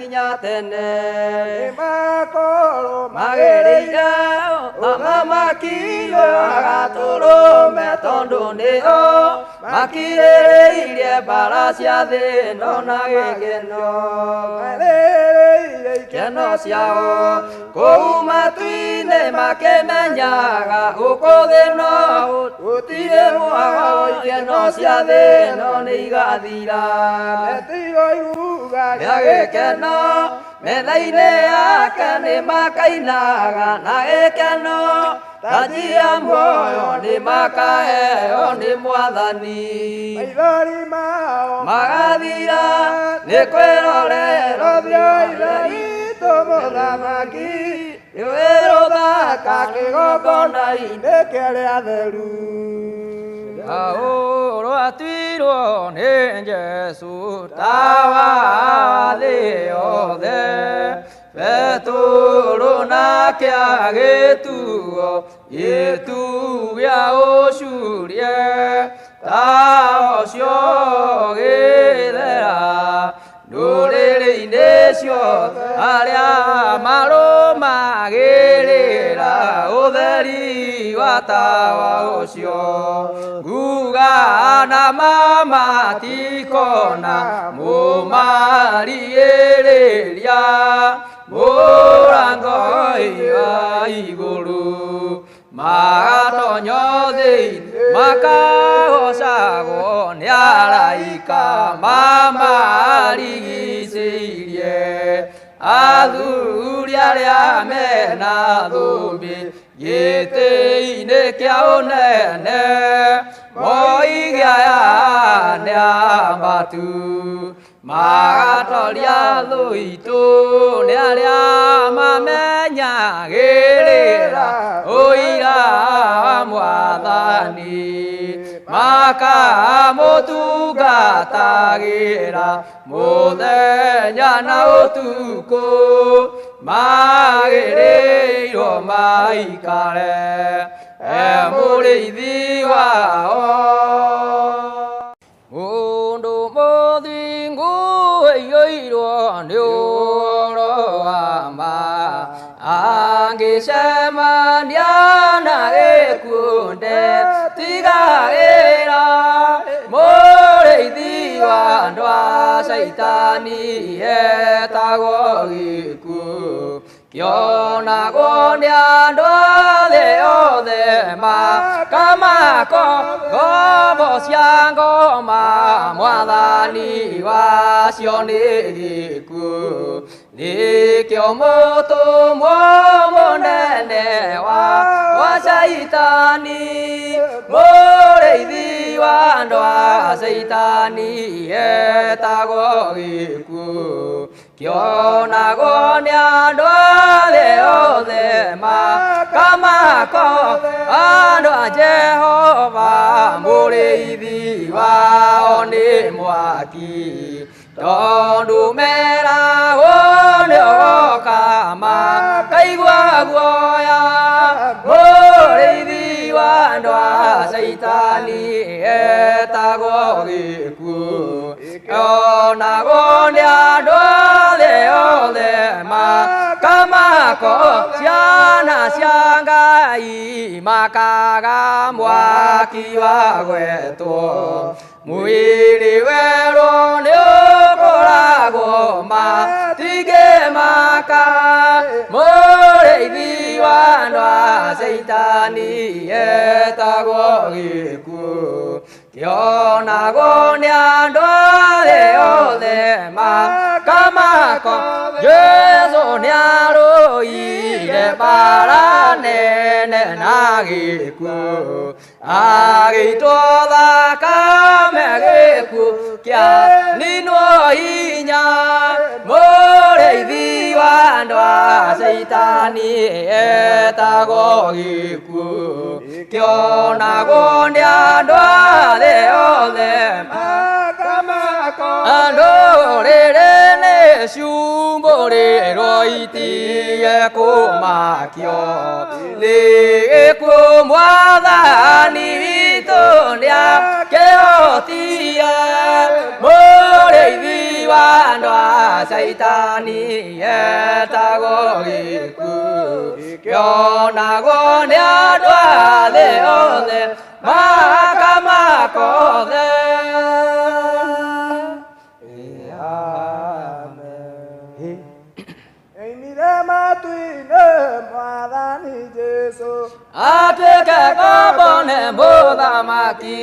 Nginya tene. Nĩmakorwo magĩrĩire ũthamaki agatũrũme, tondũ nĩo makirĩrĩirie mbara cia thĩ ĩno na gĩkeno. Marĩrĩire ikeno ciao kũu matu-inĩ, makĩmenyaga gũkũ thĩ no gũtirĩ mwago. Ikeno cia thĩ ĩno nĩ igathira. Metigo iruga rĩa gĩkeno metha-inĩ yake, nĩ makainaga na gĩkeno. Taji ya muoyo nĩ makaheo nĩ Mwathani. Maithori mao magathira nĩ kwĩrorera ũthiũ Ithe witũ mũthamaki. Nĩwe rũthaka kĩgongona-inĩ nĩkĩrĩa atheru. Ahũrwo atuirwo nĩ Jesũ tawa thĩ yothe, Petũrũ nake agĩtuo gĩtu gĩa ũcurie. Tawa ũcio ũgĩthera ndũrĩrĩ-inĩ ciothe, arĩa marũmagĩrĩra ũtheri wa tawa ũcio. Nguga na mamatikona mũmarigĩrĩria mũrango wa igũrũ, magatonyo thĩinĩ, makagocagwo nĩ araika mamarigicĩirie. Athuri arĩa mena thũmbĩ gĩtĩ-inĩ kĩa ũnene moige aya nĩ ambatu, magatoria thũ itũ nĩ arĩa mamenyagĩrĩra ũira wa Mwathani, makamũtungatagĩra mũthenya na ũtukũ. Magĩrĩirwo maikare e mũrĩithi wao. Mũndũ mũthingu ĩiyũirwo nĩ ũhoro wa ma, angĩcemania na gĩkuũ ndetigagĩra. Mũrĩithi wa andũ a Caitani etagwo gĩkuũ, kĩonagwo nĩ andũ a thĩ othe, makamako ngombo cia ngoma. Mwathani wacio nĩ gĩkuũ, nĩkĩo mũtũmwo mũnene wa Caitani. Mũrĩithi wa andũ a Caitani etagwo gĩkuũ, kĩonagwo nĩ andũ a thĩ othe, makamako andũ a Jehova. Mũrĩithi wao nĩ mwaki, tondũ meragwo nĩ ũgoka makaigua guoya. Mũrĩithi wa andũ a Caitani etagwo gĩkuũ, kĩonagwo nĩ andũ a thĩ othe, makamako ciana cia Ngai, makaga mwaki wa gwetwo. Mwĩrĩ werũ nĩ ũkoragwo matingĩmaka. Mũrĩithi wa andũ a Caitani etagwo gĩkuũ, kĩonagwo nĩ andũ a thĩ othe, makamako. Jesũ nĩarũire mbara nene na gĩkuũ, agĩitwo thakame, gĩkuũ kĩa ninwo hinya. Mũrĩithi wa andũ a Caitani etagwo gĩkuũ, kĩonagwo nĩ andũ a thĩ othe. Makamako Andũ rĩrĩ nĩ ciumbũrĩrwo itige kũmakio nĩ gĩkuũ. Mwathani witũ nĩakĩrĩire. Kĩhotia mũrĩithi wa andũ a Caitani etagwo gĩkuũ kĩonagwo nĩ andũ a thĩ othe makamakothe. Amen. Oimire matu-inĩ Mwathani Jesũ. Atuĩke ngombo nĩ mũthamaki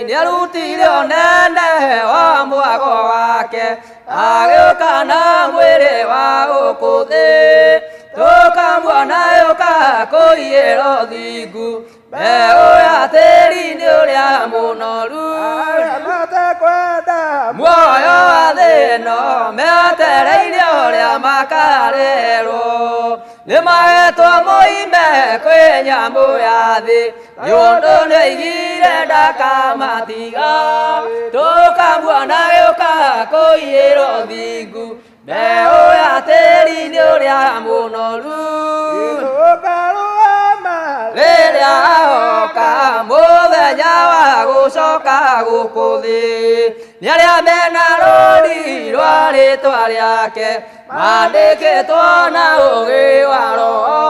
nĩarutire ũnene wa mwago wake agĩũka na mwĩrĩ wa gũkũ thĩ tũkamuona yũka kũiyĩra ũthingu mbeũ ya tĩri-inĩ ũrĩa mũnoru. Arĩa matekwenda muoyo wa thĩ ĩno metereire ũrĩa makarerwo nĩ magetwo moime kwĩ nyamũ ya thĩ nĩ ũndũ nĩoigire ndakamatiga tũkamuona gĩũka kũiyĩra ũthingu mbeũ ya tĩri-inĩ ũrĩa mũnoru. Tũkarũgama rĩrĩa oka mũthenya wa gũcoka gũkũ thĩ nĩ arĩa mena rũri rwa rĩtwa rĩake mandĩkĩtwo na ũũgĩ wa roho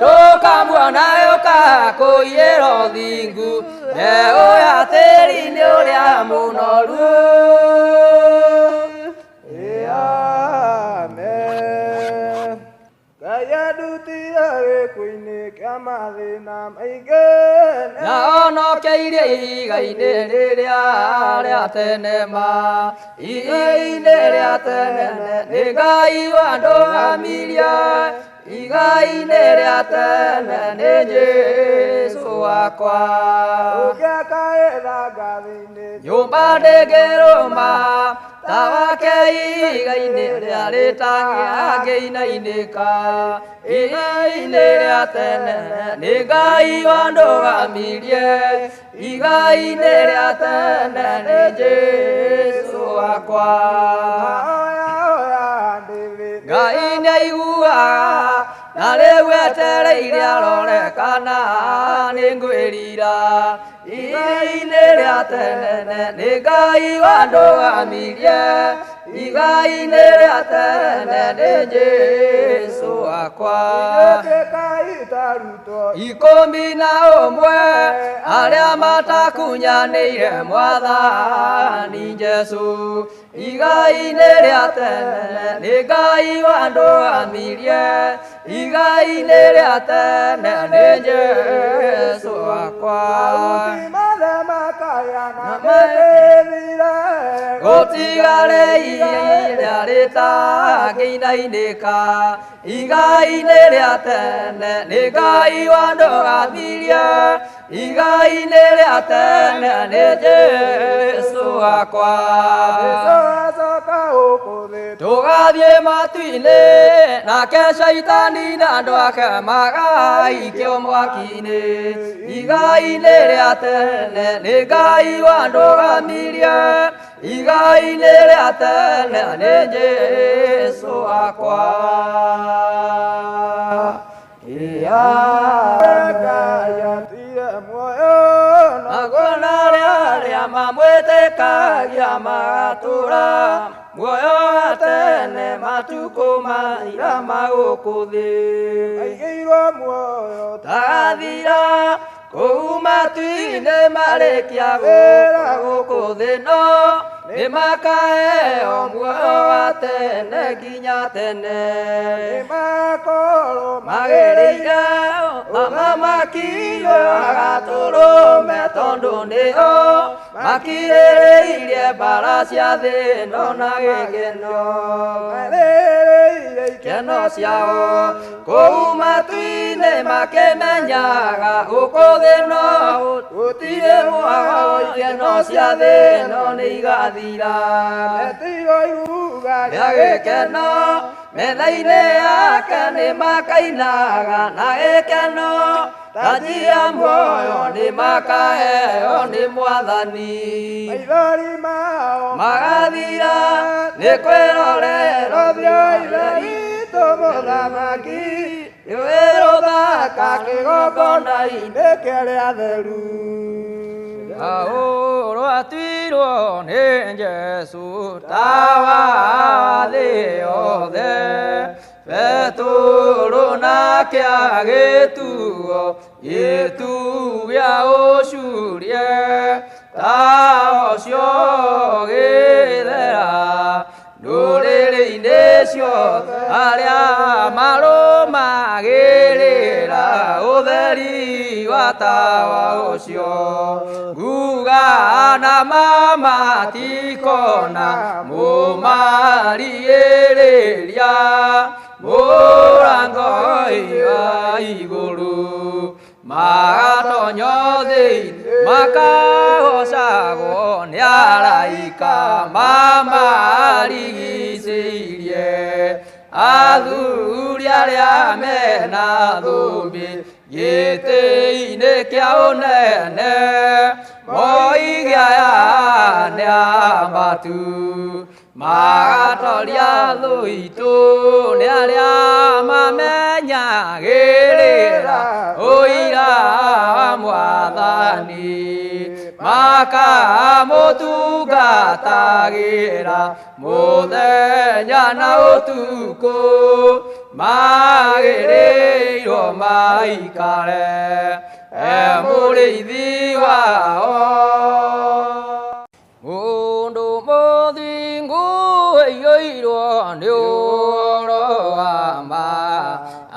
tũkamuona yũka kũiyĩra ũthingu mbeũ ya tĩri-inĩ ũrĩa mũnoru. Amen. Ngai andutire gĩkuũ-inĩ kĩa mathĩna maingĩ. Na onokeirie ihiga-inĩ rĩrĩa rĩa tene ma ihiga-inĩ rĩa tene nĩ Ngai wandũgamirie ihiga-inĩ rĩa tene nĩ Jesũ wakwa. Ũngĩaka gĩthangathĩ-inĩ nyũmba ndĩngĩrũma ta wake ihiga-inĩ rĩa rĩtangĩinainĩka ihiga-inĩ rĩa tene nĩ Ngai wandũgamirie ihiga-inĩ rĩa tene nĩ Jesũ wakwa. Oya oya ndĩthĩ. Ngai nĩaiguaga na rĩu etereire arore kana nĩ ngwĩrira ihiga-inĩ rĩa tene nĩ Ngai wandũgamirie ihiga-inĩ rĩa tene nĩ Jesũ wakwa. Ĩtĩkai tarutwo 11 arĩa matakunyanĩire Mwathani Jesũ ihiga-inĩ rĩa tene nĩ Ngai wandũgamirie ihiga-inĩ rĩa tene nĩ Jesũ wakwa. Aruti mothe makaya na mĩtĩthire. Gũtigare ihinda rĩtangĩinainĩka ihiga-inĩ rĩa tene nĩ Ngai wandũgamirie ihiga-inĩ rĩa tene nĩ Jesũ wakwa. Jesũ acoka gũkũ thĩ. Tũgathiĩ matu-inĩ nake Caitani na andũ ake magaikio mwaki-inĩ ihiga-inĩ rĩa tene nĩ Ngai wandũgamirie ihiga-inĩ rĩa tene nĩ Jesũ wakwa. Ngai atire muoyo na Naguo arĩa arĩa mamwĩtĩkagia magatũũra muoyo wa tene matukũ mathira ma gũkũ thĩ. Aigĩirwo muoyo Tagathira kũu matu-inĩ marĩkia gũka gũkũ thĩ no nĩ makaheo muoyo wa tene nginya tene. Nĩmakorwo magĩrĩire thamaki agatũrũme tondũ nĩo makirĩrĩirie mbara cia thĩ ĩno na gĩkeno. Marĩrĩire ikeno ciao kũu matu-inĩ makĩmenyaga gũkũ thĩ no gũtirĩ mwago ikeno cia thĩ ĩno nĩ igathira. Metirwo iruga rĩa gĩkeno metha-inĩ yake nĩ makainaga na gĩkeno taji ya muoyo nĩ makaheo nĩ Mwathani. Maithori mao magathira nĩ kwĩrorera ũthiũ Ithe witũ mũthamaki rũĩ rũthaka kĩgongona-inĩ nĩ kĩrĩa theru. Paulo atuirwo nĩ Jesũ tawa thĩ yothe. Petũrũ nake agĩtuo gĩtugĩ ũcurie, tawa ũcio ũgĩthera ndũrĩrĩ-inĩ ciothe, arĩa marũmagĩrĩra ũtheri wa tawa ũcio. Nguga na mama tikona mũmarigĩrĩria mũrango wa igũrũ, magatonyo thĩinĩ makagocagwo nĩ araika mamarigicĩirie. Athuri arĩa mena thũmbĩ gĩtĩ-inĩ kĩa ũnene moige aya nĩ ambatu, magatoria thũ itũ nĩ arĩa mamenyagĩrĩra ũira wa Mwathani, makamũtungatagĩra mũthenya na ũtukũ, magĩrĩirwo maikare e mũrĩithi wao. Mũndũ mũthingu aiyũirwo nĩ ũhoro wa ma,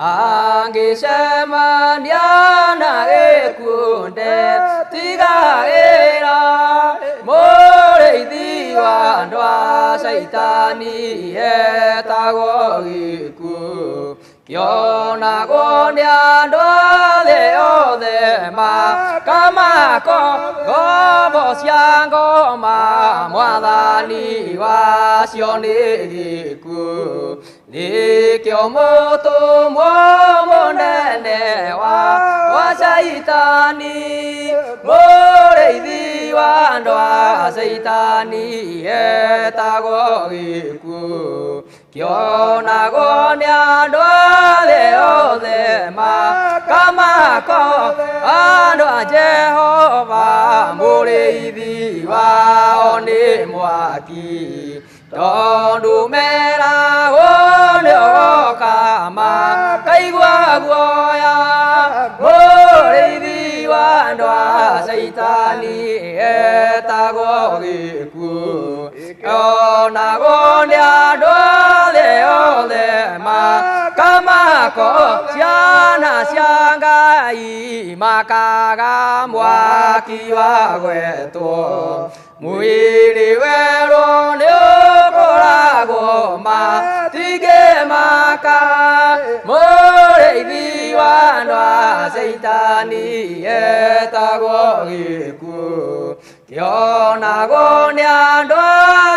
angĩcemania na gĩkuũ ndetigagĩra. Mũrĩithi wa andũ a Caitani etagwo gĩkuũ, kĩonagwo nĩ andũ a thĩ yothe, makamako ngombo cia ngoma, Mwathani wacio nĩ gĩkuũ. Nĩkĩo mũtũmwo mũnene wa Caitani, mũrĩithi wa andũ a Caitani etagwo gĩkuũ, kĩonagwo nĩ andũ a thĩ yothe, makamako andũ a Jehova, mũrĩithi wao nĩ mwaki, tondũ meragwo nĩ ũgoka makaigua guoya. Mũrĩithi wa andũ a Caitani etagwo gĩkuũ, kĩonagwo nĩ andũ a thĩ yothe, makamako ciana cia Ngai, makaga mwaki wa gwetwo. Mwĩrĩ werũ nĩ ũkoragwo matingĩmaka, mũrĩithi wa andũ a Caitani etagwo gĩkuũ, kĩonagwo nĩ andũ a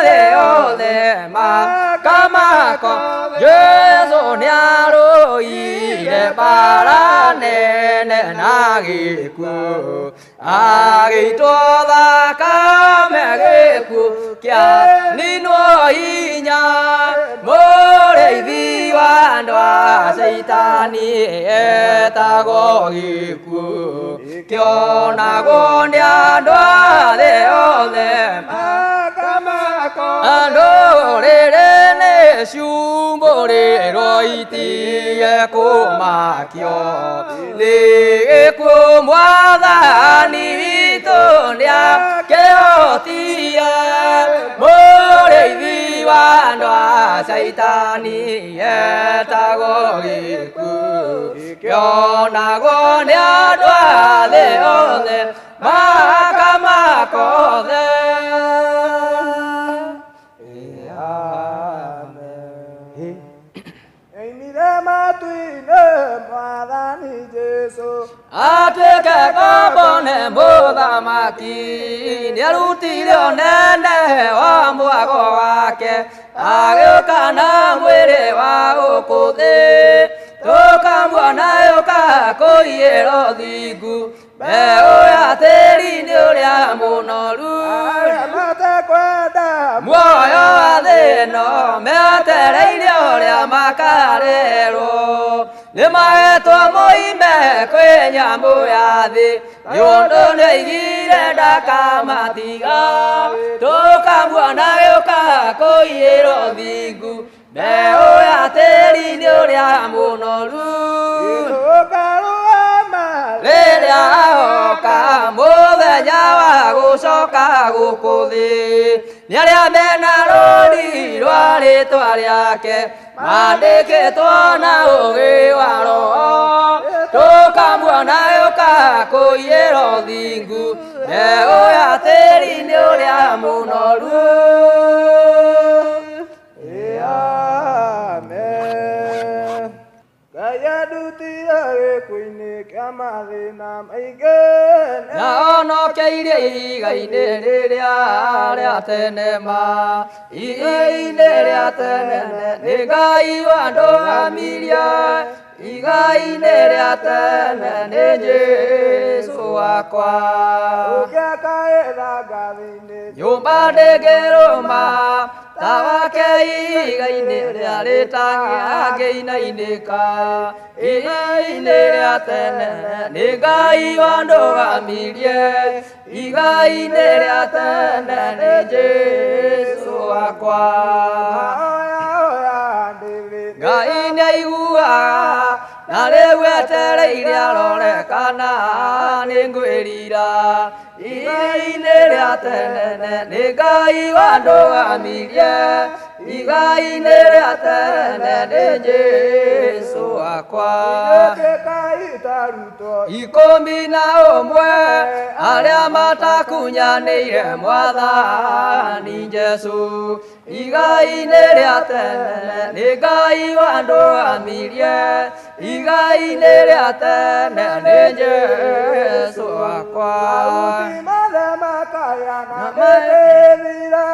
thĩ yothe, makamako. Jesũ nĩarũire mbara nene na gĩkuũ, agĩitwo thakame gĩkuũ kĩa ninwo hinya. Mũrĩithi wa andũ a Caitani etagwo gĩkuũ, kĩonagwo nĩ andũ a thĩ yothe, andũ rĩrĩ nĩ ciumbũrĩrwo itige kũmakio nĩ gĩkuũ. Mwathani witũ nĩakĩhotie, mũrĩithi wa andũ a Caitani etagwo gĩkuũ, kĩonagwo nĩ andũ a thĩ yothe, makamakothe. Amen. Oimire matu-inĩ Mwathani Jesũ, atuĩke ngombo nĩ mũthamaki, nĩarutire ũnene wa mwago wake, agĩũka na mwĩrĩ wa gũkũ thĩ, tũkamuona yũka kũiyĩra ũthingu, mbeũ ya tĩri nĩ ũrĩa mũnoru. Arĩa matekwenda muoyo wa thĩ ĩno metereire ũrĩa makarerwo, nĩ magetwo moime kwĩ nyamũ ya thĩ. Nĩ ũndũ nĩaigire ndakamatiga. Tũkamuona gĩũka kũiyĩrwo thingu, mbeũ ya tĩri nĩ ũrĩa mũnoru. Tũkarũgama Rĩrĩa oka mũthenya wa gũcoka gũkũ thĩ, nĩ arĩa mena rũri rwa rĩtwa rĩake mandĩkĩtwo na ũgĩ wa roho. Tũkamuona gĩũka kũiyĩrwo thingu, mbeũ ya tĩri nĩ ũrĩa mũnoru. Amen. Ngai andutire gĩkuũ-inĩ kĩa mathĩna maingĩ. Na onokeirie ihiga-inĩ rĩrĩa rĩa tene ma, ihiga-inĩ rĩa tene nĩ Ngai wandũgamirie, ihiga-inĩ rĩa tene nĩ Jesũ wakwa. Ũngĩaka ĩthangathĩ-inĩ Nyũmba ndĩngĩrũma ta wake ihiga-inĩ rĩa rĩtangĩinainĩka, ihiga-inĩ rĩa tene nĩ Ngai wandũgamirie, ihiga-inĩ rĩa tene nĩ Jesũ wakwa. Oya oya ndĩthĩ. Ngai nĩaiguaga na rĩu etereire arore kana nĩngwĩrira, ihiga-inĩ rĩa tene nĩ Ngai wandũgamirie, ihiga-inĩ rĩa tene nĩ Jesũ wakwa. Ĩtĩka itarutwo 11 arĩa matakunyanĩire mwathani Jesũ, ihiga-inĩ rĩa tene nĩ Ngai wandũgamirie, ihiga-inĩ rĩa tene nĩ Jesũ wakwa. Mahuti mothe makaya na Na mĩtĩthire.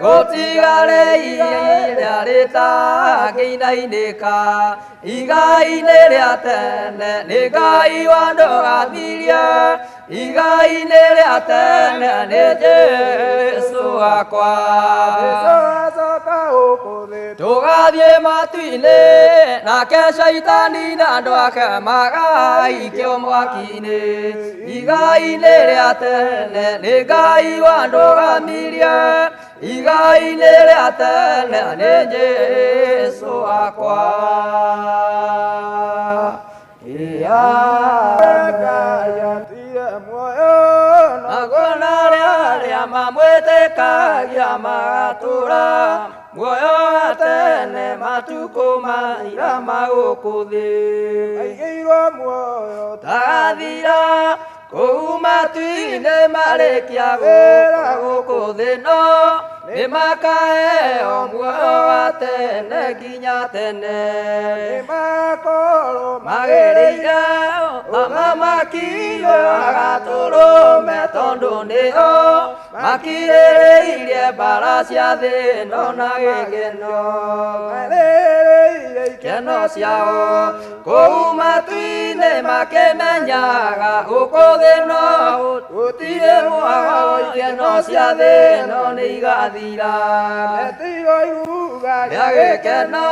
Gũtigare ihinda rĩtangĩinainĩka, ihiga-inĩ rĩa tene nĩ Ngai wandũgamirie, ihiga-inĩ rĩa tene nĩ Jesũ wakwa. Jesũ acoka gũkũ thĩ. Tũgathiĩ matu-inĩ, nake caitani na andũ ake magaikio mwaki-inĩ, ihiga-inĩ rĩa tene nĩ Ngai wandũgamirie, ihiga-inĩ rĩa tene nĩ Jesũ wakwa. Ngai atire muoyo na Naguo na arĩa arĩa mamwĩtĩkagia magatũũra muoyo wa tene matukũ maira ma gũkũ thĩ. Aigĩirwo muoyo Tagathira kũu matu-inĩ marĩkia gũka gũkũ thĩ no nĩ makaheo muoyo wa tene nginya tene. Nĩmakorwo Magĩrĩire amamakio agatũrũme tondũ nĩo makirĩrĩirie mbara cia thĩ ĩno na gĩkeno. Marĩrĩire Ikeno ciao kũu matu-inĩ makĩmenyaga gũkũ thĩ no gũtirĩ mwago, ikeno cia thĩ ĩno nĩ igathira. Metirwo iruga Rĩa gĩkeno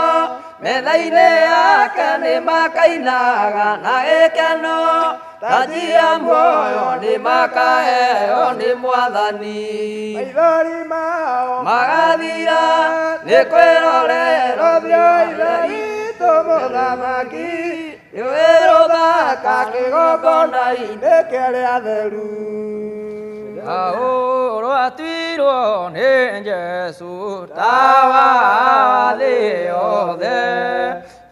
metha-inĩ yake nĩ makainaga na gĩkeno, taji ya muoyo nĩ makaheo nĩ mwathani. Maithori mao Magathira nĩ kwĩrorera Ũthiũ wa Ithe witũ mũthamaki Rũĩ rũthaka kĩgongona-inĩ nĩkĩo atheru. Rwatuirwo nĩ Jesũ tawa thĩ yothe,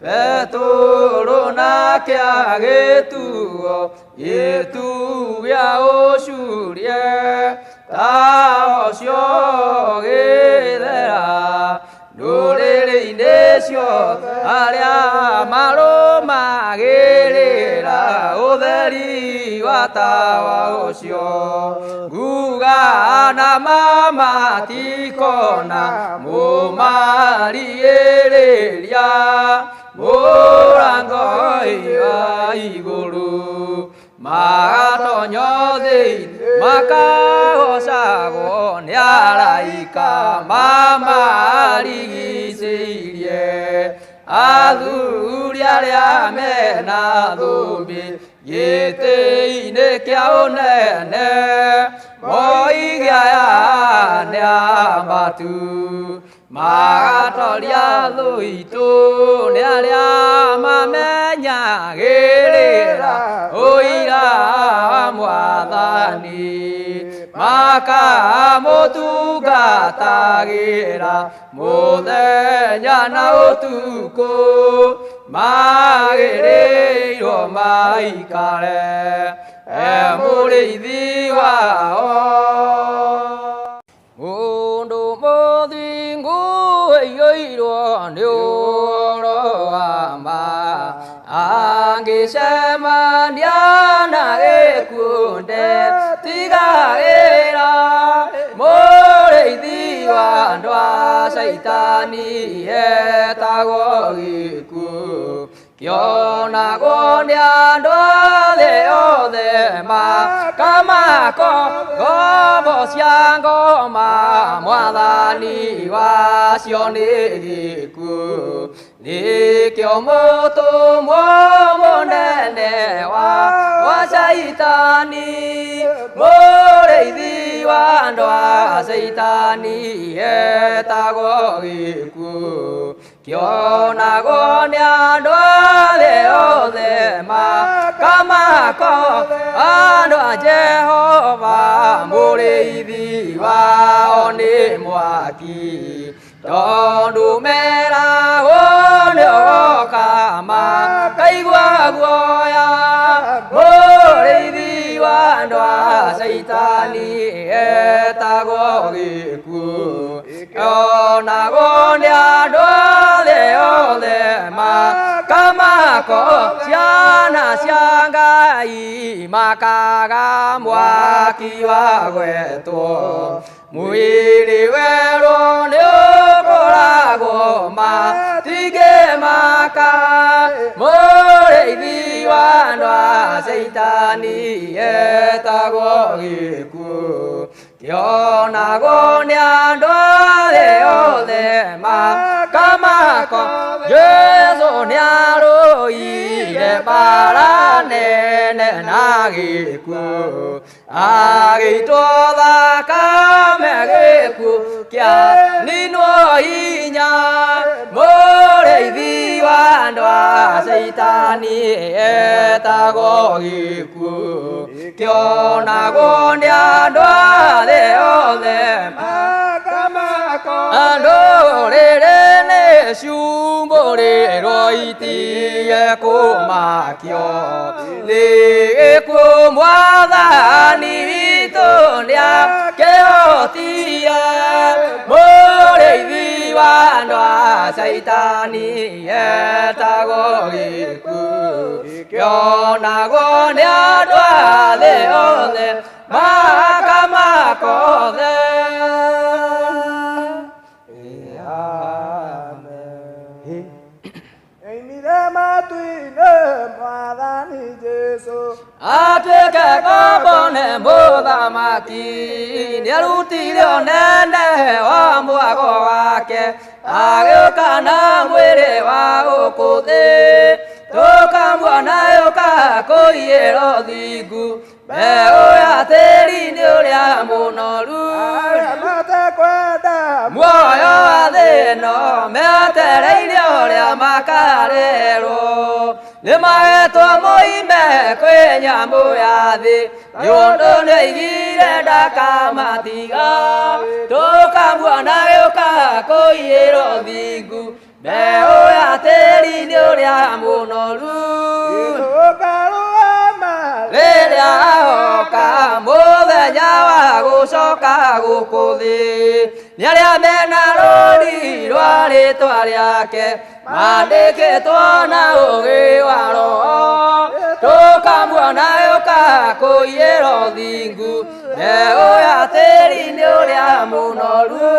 Petũrũ nake agĩtuo gĩtugĩ gĩa ũcurie, tawa ũcio ũgĩthera ndũrĩrĩ-inĩ ciothe, arĩa marũmagĩrĩra ũtheri wa tawa ũcio. Nguga na mama tikona mũmarigĩrĩria mũrango wa igũrũ, magatonyo thĩinĩ makagocagwo nĩ araika mamarigicĩirie, athuri arĩa mena thũmbĩ Gĩtĩ-inĩ kĩa ũnene moige aya nĩ ambatu magatoria thũ itũ nĩ arĩa mamenyagĩrĩra ũira wa mwathani makamũtungatagĩra mũthenya na ũtukũ magĩrĩirwo maikare e mũrĩithi wao. Mũndũ mũthingu aiyũirwo nĩ ũhoro wa ma angĩcemania na gĩkuũ ndetigagĩra mũrĩithi wa andũ a Caitani etagwo gĩkuũ kĩonagwo nĩ andũ a thĩ othe makamako ngombo cia ngoma mwathani wacio nĩ gĩkuũ nĩkĩo mũtũmwo mũnene wa Caitani mũrĩithi wa andũ a Caitani etagwo gĩkuũ kĩonagwo nĩ andũ a thĩ othe makamako andũ a Jehova mũrĩithi wao nĩ mwaki tondũ meragwo nĩ ũgoka makaigua guoya mũrĩithi wa andũ a Caitani etagwo gĩkuũ kĩonagwo nĩ andũ a thĩ othe makamako ciana cia Ngai makaga mwaki wa gwetwo mwĩrĩ werũ nĩ ũkoragwo matingĩmaka mũrĩithi wa andũ a Caitani etagwo gĩkuũ kĩonagwo nĩ andũ a thĩ othe makamako Jesũ nĩarũire mbara nene na gĩkuũ agĩitwo thakame gĩkuũ kĩa ninwo hinya mũrĩithi wa andũ a Caitani etagwo gĩkuũ kĩonagwo nĩ andũ a thĩ othe makamako andũ rĩrĩ nĩ ciumbũrĩrwo itige kũmakio nĩ gĩkuũ mwathani witũ nĩakĩhotie mũrĩithi wa andũ a Caitani etagwo gĩkuũ kĩonagwo nĩ andũ a thĩ othe makamako othe. Amen. Oimire matu-inĩ mwathani Jesũ atuĩke ngombo nĩ mũthamaki nĩarutire ũnene wa mwago wake agĩũka na mwĩrĩ wa gũkũ thĩ tũkamuona yũka kũiyĩra ũthingu mbeũ ya tĩri-inĩ ũrĩa mũnoru arĩa matekwenda muoyo wa thĩ ĩno metereire ũrĩa makarerwo nĩ magetwo moime kwĩ nyamũ ya thĩ nĩ ũndũ nĩoigire ndakamatiga tũkamuona gĩũka kũiyĩra ũthingu mbeũ ya tĩri-inĩ ũrĩa mũnoru Tũkarũgama rĩrĩa agoka mũthenya wa gũcoka gũkũ thĩ nĩ arĩa mena rũri rwa rĩtwa rĩake mandĩkĩtwo na ũũgĩ wa roho tũkamuona yũka kũiyĩra ũthingu mbeũ ya tĩri-inĩ ũrĩa mũnoru.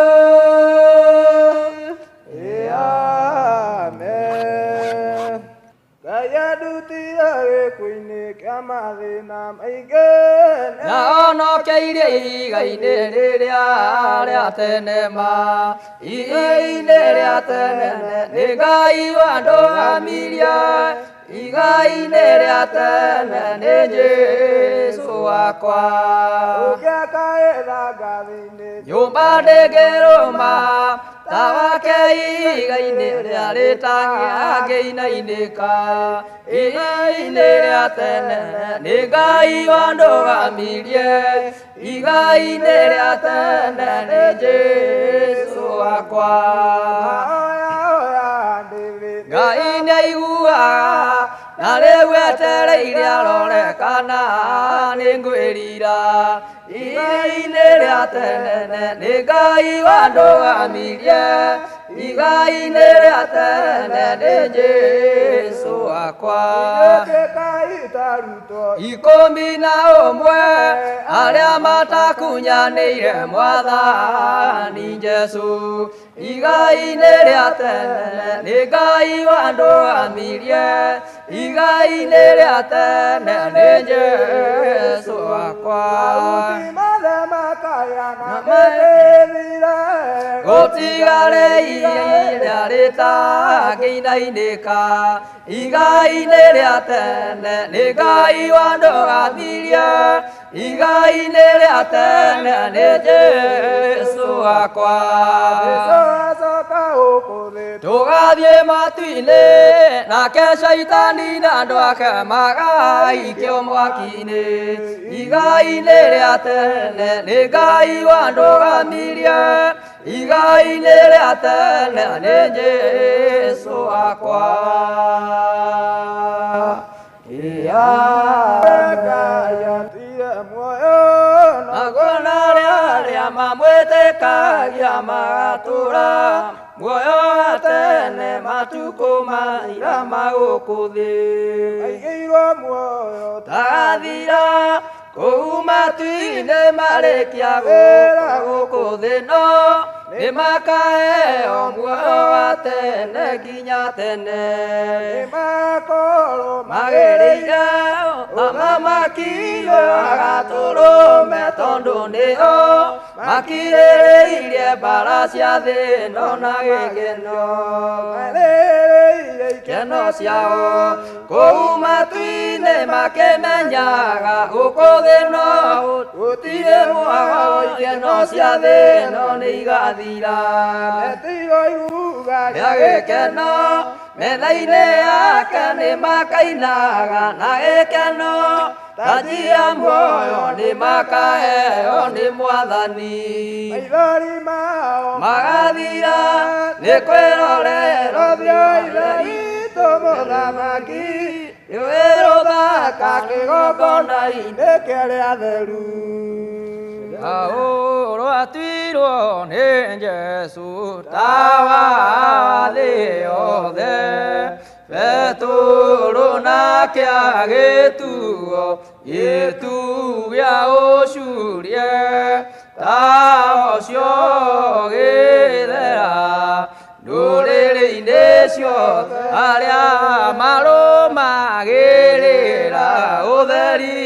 Amen. Ngai andutire gĩkuũ-inĩ kĩa mathĩna maingĩ na onokeirie ihiga-inĩ rĩrĩa rĩa tene ma ihiga-inĩ rĩa tene nĩ Ngai wandũgamirie Igai-inĩ rĩa tene nĩ Jesũ wakwa. Ũngĩakaĩra ngathĩ-inĩ Nyũmba ndĩngĩrũma ta wake igai-inĩ rĩa rĩtangĩangĩinainĩka. Igai-inĩ rĩa tene nĩ Ngai wandũgamirie. Igai-inĩ rĩa tene nĩ Jesũ wakwa. Oya oya ndĩthĩ Ngai nĩaiguaga na rĩu etereire arore kana nĩngwĩrira. Igai-inĩ rĩa tene nĩ Ngai wandũgamirie. Igai-inĩ rĩa tene nĩ Jesũ wakwa. Ĩtĩkai tarutwo 11 arĩa matakunyanĩire mwathani Jesũ. Igai-inĩ rĩa tene nĩ Ngai wandũgamirie. Igai-inĩ rĩa tene nĩ Jesũ wakwa. Mahuti mothe makaya na Na mĩthire. Gũtigare igai rĩa rĩtangĩinainĩka. Igai-inĩ rĩa tene nĩ Ngai wandũgamirie. Igai-inĩ rĩa tene nĩ Jesũ wakwa. Jesũ acoka gũkũ thĩ Tũgathiĩ matu-inĩ nake caitani na andũ ake magaikio mwaki-inĩ. Igai-inĩ rĩa tene nĩ Ngai wandũgamirie. Igai-inĩ rĩa tene nĩ Jesũ wakwa. Ia. Ngai atire muoyo na Naguo na arĩa arĩa mamwĩtĩkagia magatũũra muoyo wa tene matukũ mathira ma gũkũ thĩ. Aigĩirwo muoyo Tagathira kũu matu-inĩ marĩkia gũka gũkũ thĩ no nĩ makaheo muoyo wa tene nginya tene. Nĩmakorwo Magĩrĩire thamaki agatũrũme tondũ nĩo makirĩrĩirie mbara cia thĩ ĩno na gĩkeno. Marĩrĩire Ikeno ciao kũu matu-inĩ makĩmenyaga gũkũ thĩ no gũtirĩ mwago ikeno cia thĩ ĩno nĩ igathira. Metirwo iruga Rĩa gĩkeno metha-inĩ yake nĩ makainaga na gĩkeno taji ya muoyo nĩ makaheo nĩ mwathani. Maithori mao Magathira nĩ kwĩrorera Ũthiũ Ithe witũ mũthamaki Rũĩ rũthaka kĩgongona-inĩ nĩkĩo atheru. Rwatuirwo nĩ Jesũ tawa thĩ yothe. Petũrũ nake agĩtuo gĩtugĩa ũcurie. Tawa ũcio ũgĩthera ndũrĩrĩ-inĩ ciothe arĩa marũmagĩrĩra ũtheri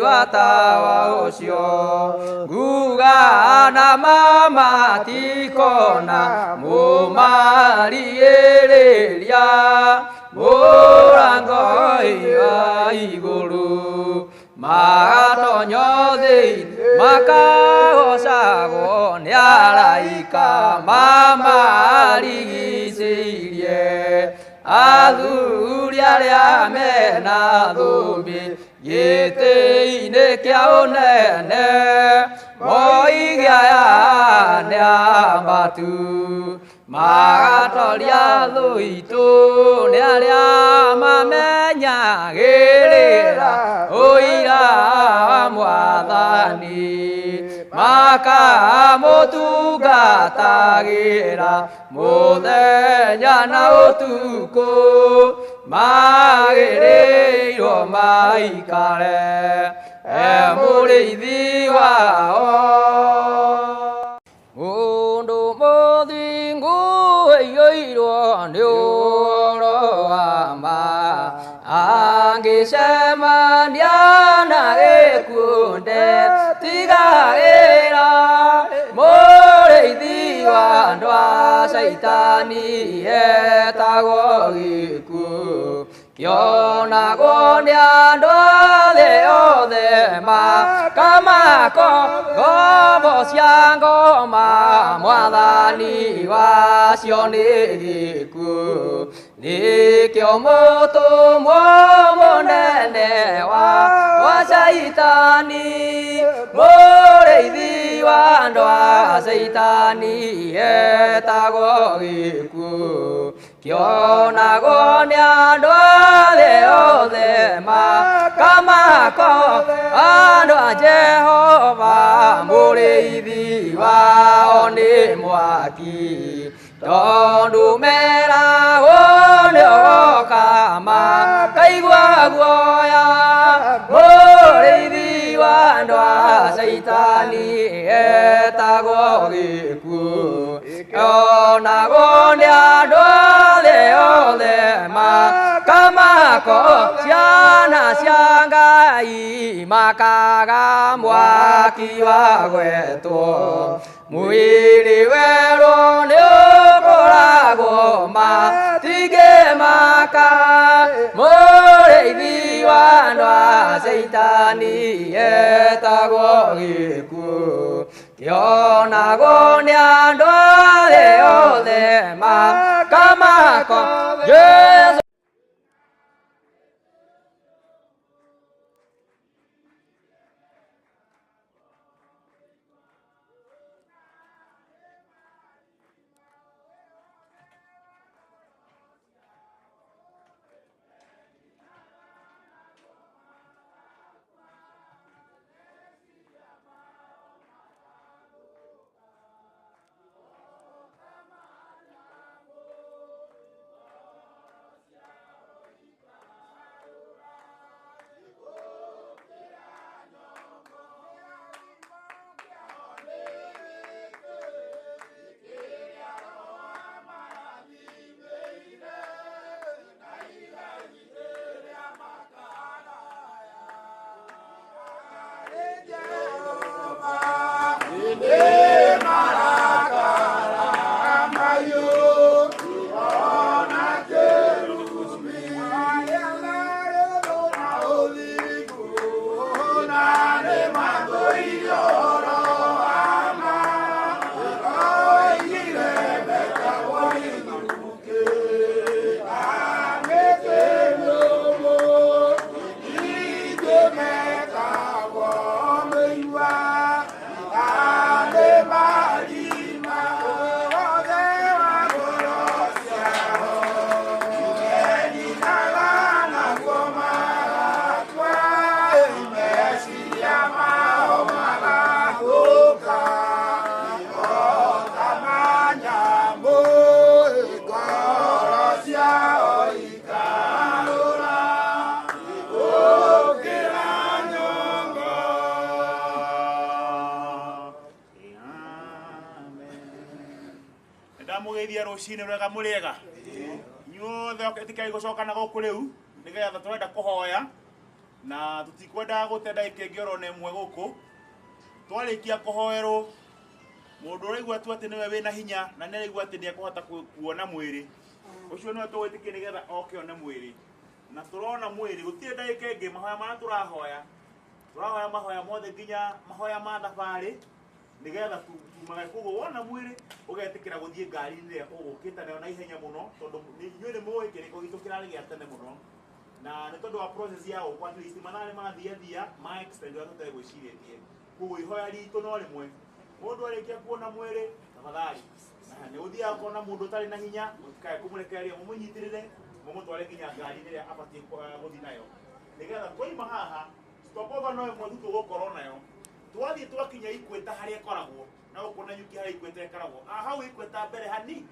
wa tawa ũcio. Nguga na mama tikona mũmarigĩrĩria mũrango wa igũrũ magatonyo thĩinĩ makagocagwo nĩ araika mamarigicĩirie. Athuri arĩa mena thũmbĩ gĩtĩ-inĩ kĩa ũnene moige aya nĩ ambatu magatoria thũ itũ nĩ arĩa mamenyagĩrĩra ũira wa mwathani makamũtungatagĩra mũthenya na ũtukũ magĩrĩirwo maikare e mũrĩithi wao. Mũndũ mũthingu aiyũirwo nĩ ũhoro wa ma angĩcemania na gĩkuũ ndetigagĩra mũrĩithi wa andũ acio. Caitani etagwo gĩkuũ kĩonagwo nĩ andũ othe othe makamako ngombo cia ngoma mwathani wacio nĩ gĩkuũ nĩkĩo mũtũmwo mũnene wa Caitani mũrĩithi wa andũ a Caitani etagwo gĩkuũ kĩonagwo nĩ andũ othe othe makamako andũ a Jehova mũrĩithi wao nĩ mwaki tondũ meragwo nĩ ũgoka makaigua guoya mũrĩithi wa andũ a Caitani etagwo gĩkuũ kĩonagwo nĩ andũ othe othe makamako ciana cia Ngai makaga mwaki wa gwetwo mwĩrĩ werũ nĩ ũkoragwo matingĩmaka mũrĩithi wa andũ a Caitani etagwo gĩkuũ kĩonagwo nĩ andũ othe othe makamako Jesũ. Ndamugeithia rucini rwega muriega inyuothe itikai gucoka na guku riu nigetha turenda kuhoya na tutikwenda gute ndagika ĩngĩ oro na ĩmwe gũkũ. Twarikia kuhoerwo mundu ũraigua tu atĩ nĩwe wĩna hinya na nĩaraigua atĩ nĩekũhota kuona mwĩrĩ ũcio nĩwe tũgwĩtĩkia nĩgetha oke one mwĩrĩ na tũrona mwĩrĩ gũtirĩ ndagika ĩngĩ. Mahoya marĩa tũrahoya tũrahoya mahoya mothe nginya mahoya ma thabarĩ nigetha tumage. Koguo wona mwĩrĩ ũgetĩkĩra gũthiĩ ngari-inĩ ĩrĩa ũgũkĩte nayo na ihenya mũno tondũ inyuĩ nĩ mũĩ kĩrĩko gitũ kĩrarĩ gĩa tene mũno na nĩ tondũ wa process ya gũkũ at least mathaa nĩ mathiathia ma extend ũrĩa tũtegwĩcirĩtie. Koguo ihoya ritũ no rĩmwe mũndũ arĩkia kuona mwĩrĩ tafadhali na nĩ ũthiaga ũkona mũndũ ũtarĩ na hinya mũtikae kũmũrekereria mũmũnyitĩrĩre mũmũtware nginya ngari-inĩ ĩrĩa abatiĩ gũthiĩ nayo nĩgetha twaima haha stopover no ĩmwe tu tũgũkorwo nayo. Twathiĩ twakinya Ikweta harĩa ĩkoragwo na gũkũ na nyuki harĩa Ikweta ĩkoragwo hau Ikweta mbere hani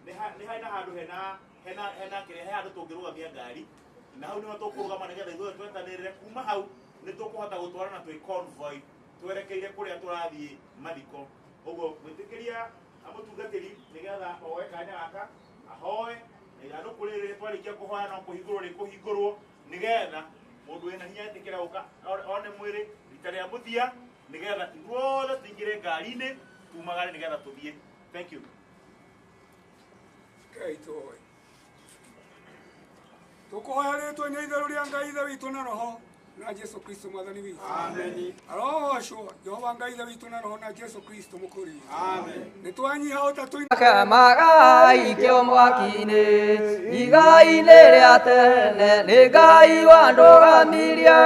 nĩ harĩ na handũ hena hena hena kĩrĩa he handũ tũngĩrũgamia ngari na hau nĩho tũkũrũgama nĩgetha ithuothe twetanĩrĩre. Kuma hau nĩ tũkũhota gũtwarana twĩ convoy twerekeire kũrĩa tũrathiĩ mathiko. Ũguo gwĩtĩkĩria mũtungatĩri nĩgetha oe kanya gaka ahoe na ithandũkũ rĩrĩ twarĩkia kũhoya no kũhingũrwo rĩkũhingũrwo nĩgetha mũndũ wĩna hinya etĩkĩre gũka one mwĩrĩ rita rĩa mũthia nĩgetha ithuothe tũingĩre ngari-inĩ tumagare nĩgetha tũthiĩ. Thank you. Rekei tũhoe. Tũkũhoya rĩtwa-inĩ itheru rĩa Ngai Ithe witũ na Roho na Jesu Kristo mwathani witũ. Amen. Arogocwo Jehova Ngai Ithe witũ na Roho na Jesu Kristo mũkũri witũ. Amen. Nĩ twanyiha o ta tũi Magaikio mwaki-inĩ igai-inĩ rĩa tene nĩ Ngai wandũgamirie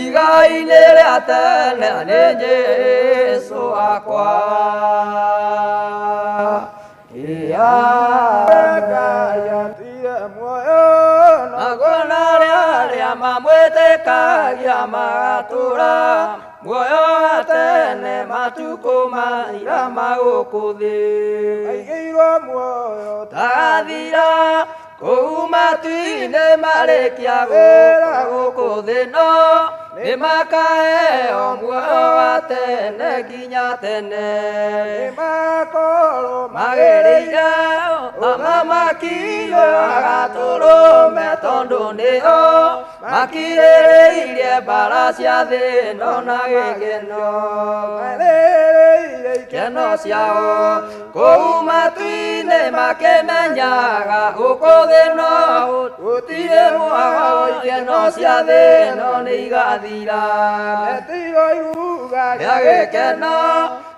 igai-inĩ rĩa tene nĩ Jesũ wakwa. Ia Ngai atire muoyo naguo na arĩa arĩa mamwĩtĩkagia magatũũra muoyo wa tene matukũ mathira ma gũkũ thĩ. Maigĩirwo muoyo Tagathira kũu matu-inĩ marĩkia gũka gũkũ thĩ no nĩ makaheo muoyo wa tene nginya tene. Nĩmakorwo Magĩrĩire ũthamaki ũyũ agatũrũme tondũ nĩo makirĩrĩirie mbara cia thĩ ĩno na gĩkeno. Marĩrĩire Ikeno ciao kũu matu-inĩ makĩmenyaga gũkũ thĩ no gũtirĩ muoyo ikeno cia thĩ ĩno nĩ igathira. Metigo iuga Rĩa gĩkeno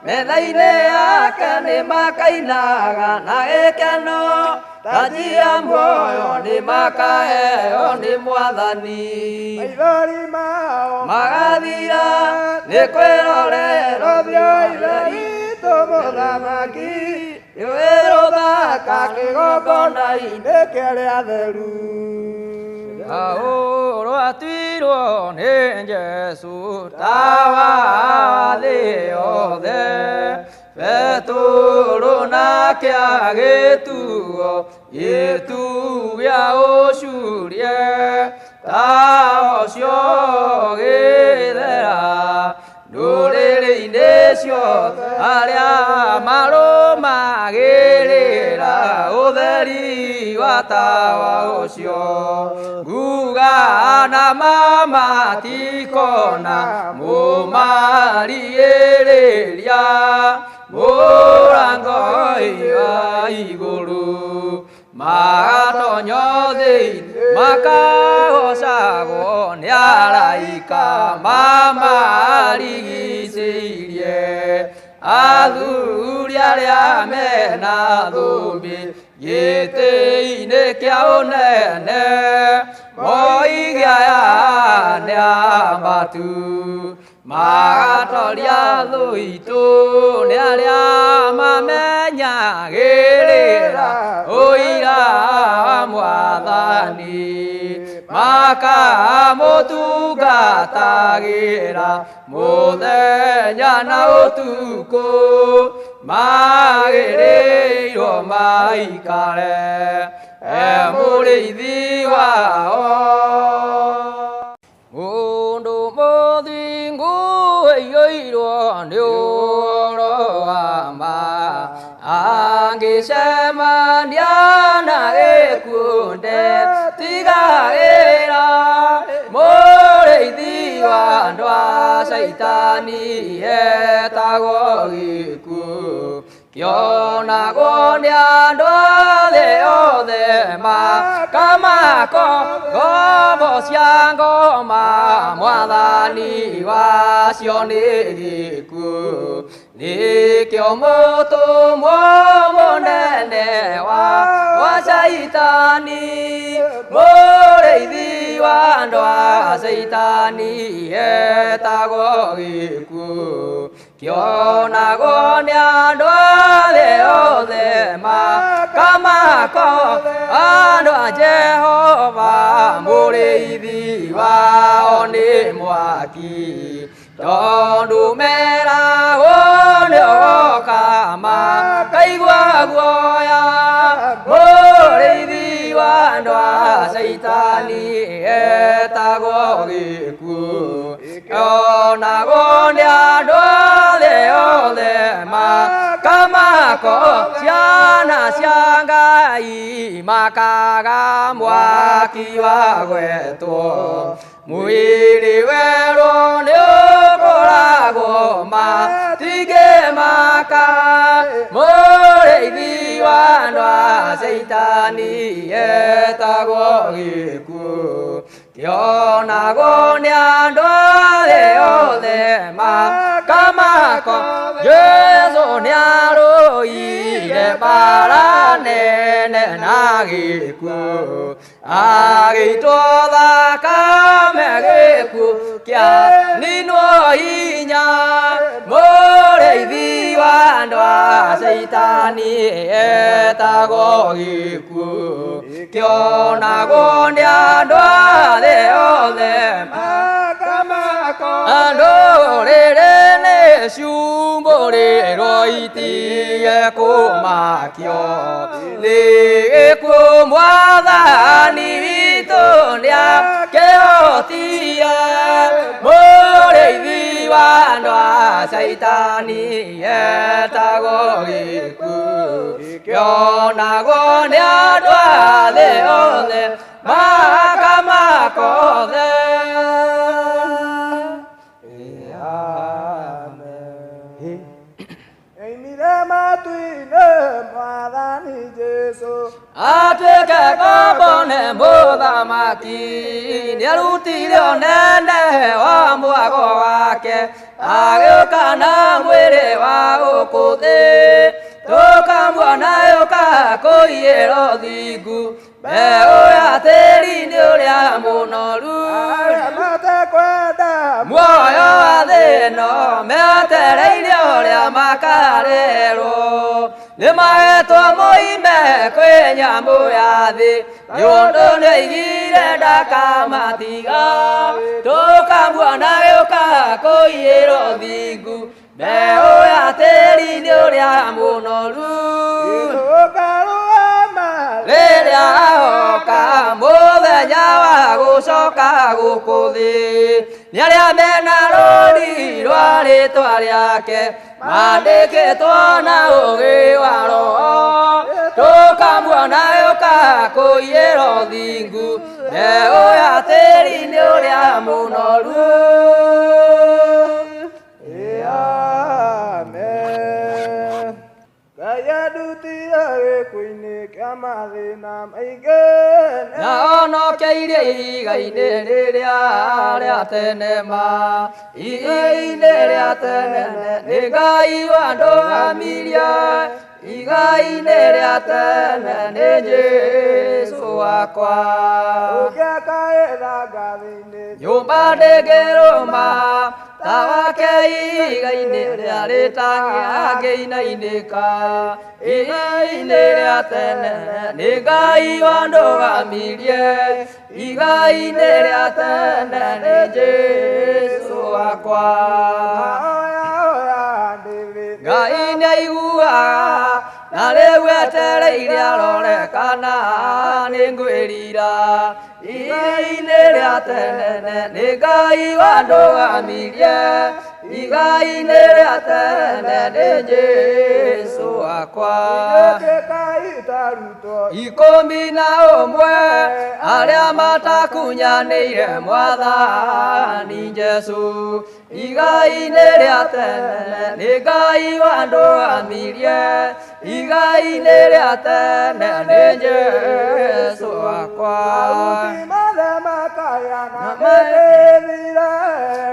metha-inĩ yake nĩ makainaga na gĩkeno taji ya muoyo nĩ makaheo nĩ mwathani. Maithori mao Magathira nĩ kwĩrorera Ũthiũ Ithe witũ mũthamaki rũĩ rũthaka kĩgongona-inĩ nĩkĩo rĩa theru. Rwatuirwo nĩ Jesũ tawa thĩ yothe Petũrũ nake agĩtuo gĩtu gĩa ũcurie tawa ũcio ũgĩthera ndũrĩrĩ-inĩ ciothe arĩa marũmagĩrĩra ũtheri wa tawa ũcio nguga na mama tikona mũmarigĩrĩria mũrango wa igũrũ magatonyo thĩinĩ makagocagwo nĩ araika mamarigicĩirie athuri arĩa mena thũmbĩ gĩtĩ-inĩ kĩa ũnene moige aya nĩ ambatu magatoria thũ itũ nĩ arĩa mamenyagĩrĩra ũira wa mwathani makamũtungatagĩra mũthenya na ũtukũ magĩrĩirwo maikare e mũrĩithi wao. Mũndũ mũthingu aiyũirwo nĩ ũhoro wa ma angĩcemania na gĩkuũ ndetigagĩra mũrĩithi wa andũ a caitani etagwo gĩkuũ kĩonagwo nĩ andũ a thĩ yothe makamako ngombo cia ngoma mwathani wacio nĩ gĩkuũ nĩkĩo mũtũmwo mũnene wa caitani mũrĩithi wa andũ a caitani etagwo gĩkuũ kĩonagwo nĩ andũ a thĩ yothe makamako andũ a Jehova mũrĩithi wao nĩ mwaki tondũ meragwo nĩ ũgoka makaigua guoya mũrĩithi wa andũ a caitani etagwo gĩkuũ kĩonagwo nĩ andũ a thĩ yothe makamako ciana cia Ngai makaga mwaki wa gwetwo Mwĩrĩ werũ nĩũkoragwo matingĩmaka mũrĩithi wa andũ a Caitani etagwo gĩkuũ kĩonagwo nĩ andũ arĩa othe makamako Jesũ nĩarũire mbara nene na gĩkuũ agĩitwo thakame gĩkuũ kĩaninwo hinya mũrĩithi wa andũ a Caitani etagwo gĩkuũ kĩonagwo nĩ andũ arĩa othe makamako andũ rĩrĩ nĩ ciumbũrĩrwo itige kũmakio nĩ gĩkuũ mwathani witũ nĩakĩhotie mũrĩithi wa andũ a Caitani etagwo gĩkuũ kĩonagwo nĩ andũ a thĩ othe makamako othe. Amen. Oimire matu-inĩ mwathani Jesũ Atuĩke ngombo nĩ mũthamaki nĩarutire ũnene wa mwago wake agĩũka na mwĩrĩ wa gũkũ thĩ tũkamuona yũka kũiyĩra ũthingu mbeũ ya tĩri-inĩ ũrĩa mũnoru arĩa matekwenda muoyo wa thĩ ĩno metereire ũrĩa makarerwo nĩmahetwo moime kwĩ nyamũ ya thĩ nĩ ũndũ nĩoigire ndakamatiga tũkamuona gĩũka kũiyĩra ũthingu mbeũ ya tĩri-inĩ ũrĩa mũnoru tũkarũgama rĩrĩa agoka mũthenya wa gũcoka gũkũ thĩ nĩ arĩa mena rũũri rwa rĩtwa rĩake mandĩkĩtwo na ũũgĩ wa roho tũkamuona gĩũka kũiyĩra ũthingu mbeũ ya tĩri-inĩ ũrĩa mũnoru. Amen. Ngai andutire gĩkuũ-inĩ kĩa mathĩna maingĩ na onokeirie ihiga-inĩ rĩrĩa rĩa tene ma ihiga-inĩ rĩa tene nĩ Ngai wandũgamirie ihiga-inĩ rĩa tene nĩ Jesũ wakwa ũngĩakaĩra ngathĩ-inĩ nyũmba ndĩngĩrũma ta wake ihiga-inĩ rĩa rĩtangĩinainĩka ihiga-inĩ rĩa tene nĩ Ngai wandũgamirie ihiga-inĩ rĩa tene nĩ Jesũ wakwa oya oya ndĩthĩ Ngai nĩaiguaga na rĩu etereire arore kana nĩ ngwĩrira ihiga-inĩ rĩa tene nĩ Ngai wandũgamirie ihiga-inĩ rĩa tene nĩ Jesũ wakwa ĩtĩkai tarutwo 11 arĩa matakunyanĩire mwathani Jesũ ihiga-inĩ rĩa tene nĩ Ngai wandũgamirie ihiga-inĩ rĩa tene nĩ Jesũ wakwa Aruti mothe makaya na mĩthĩthire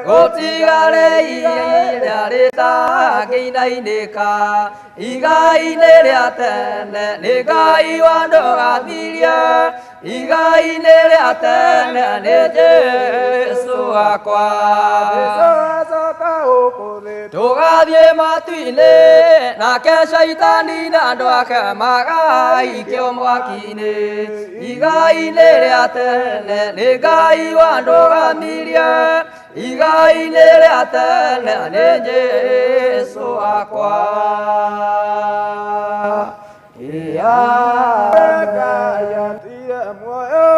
gũtigare ihinda rĩtangĩinainĩka ihiga-inĩ rĩa tene nĩ Ngai wandũgamirie ihiga-inĩ rĩa tene nĩ Jesũ wakwa Jesũ acoka gũkũ thĩ tũgathiĩ matu-inĩ nake Caitani na andũ ake magaikio mwaki-inĩ ihiga-inĩ rĩa tene nĩ Ngai wandũgamirie ihiga-inĩ rĩa tene nĩ Jesũ wakwa. Ngai atire muoyo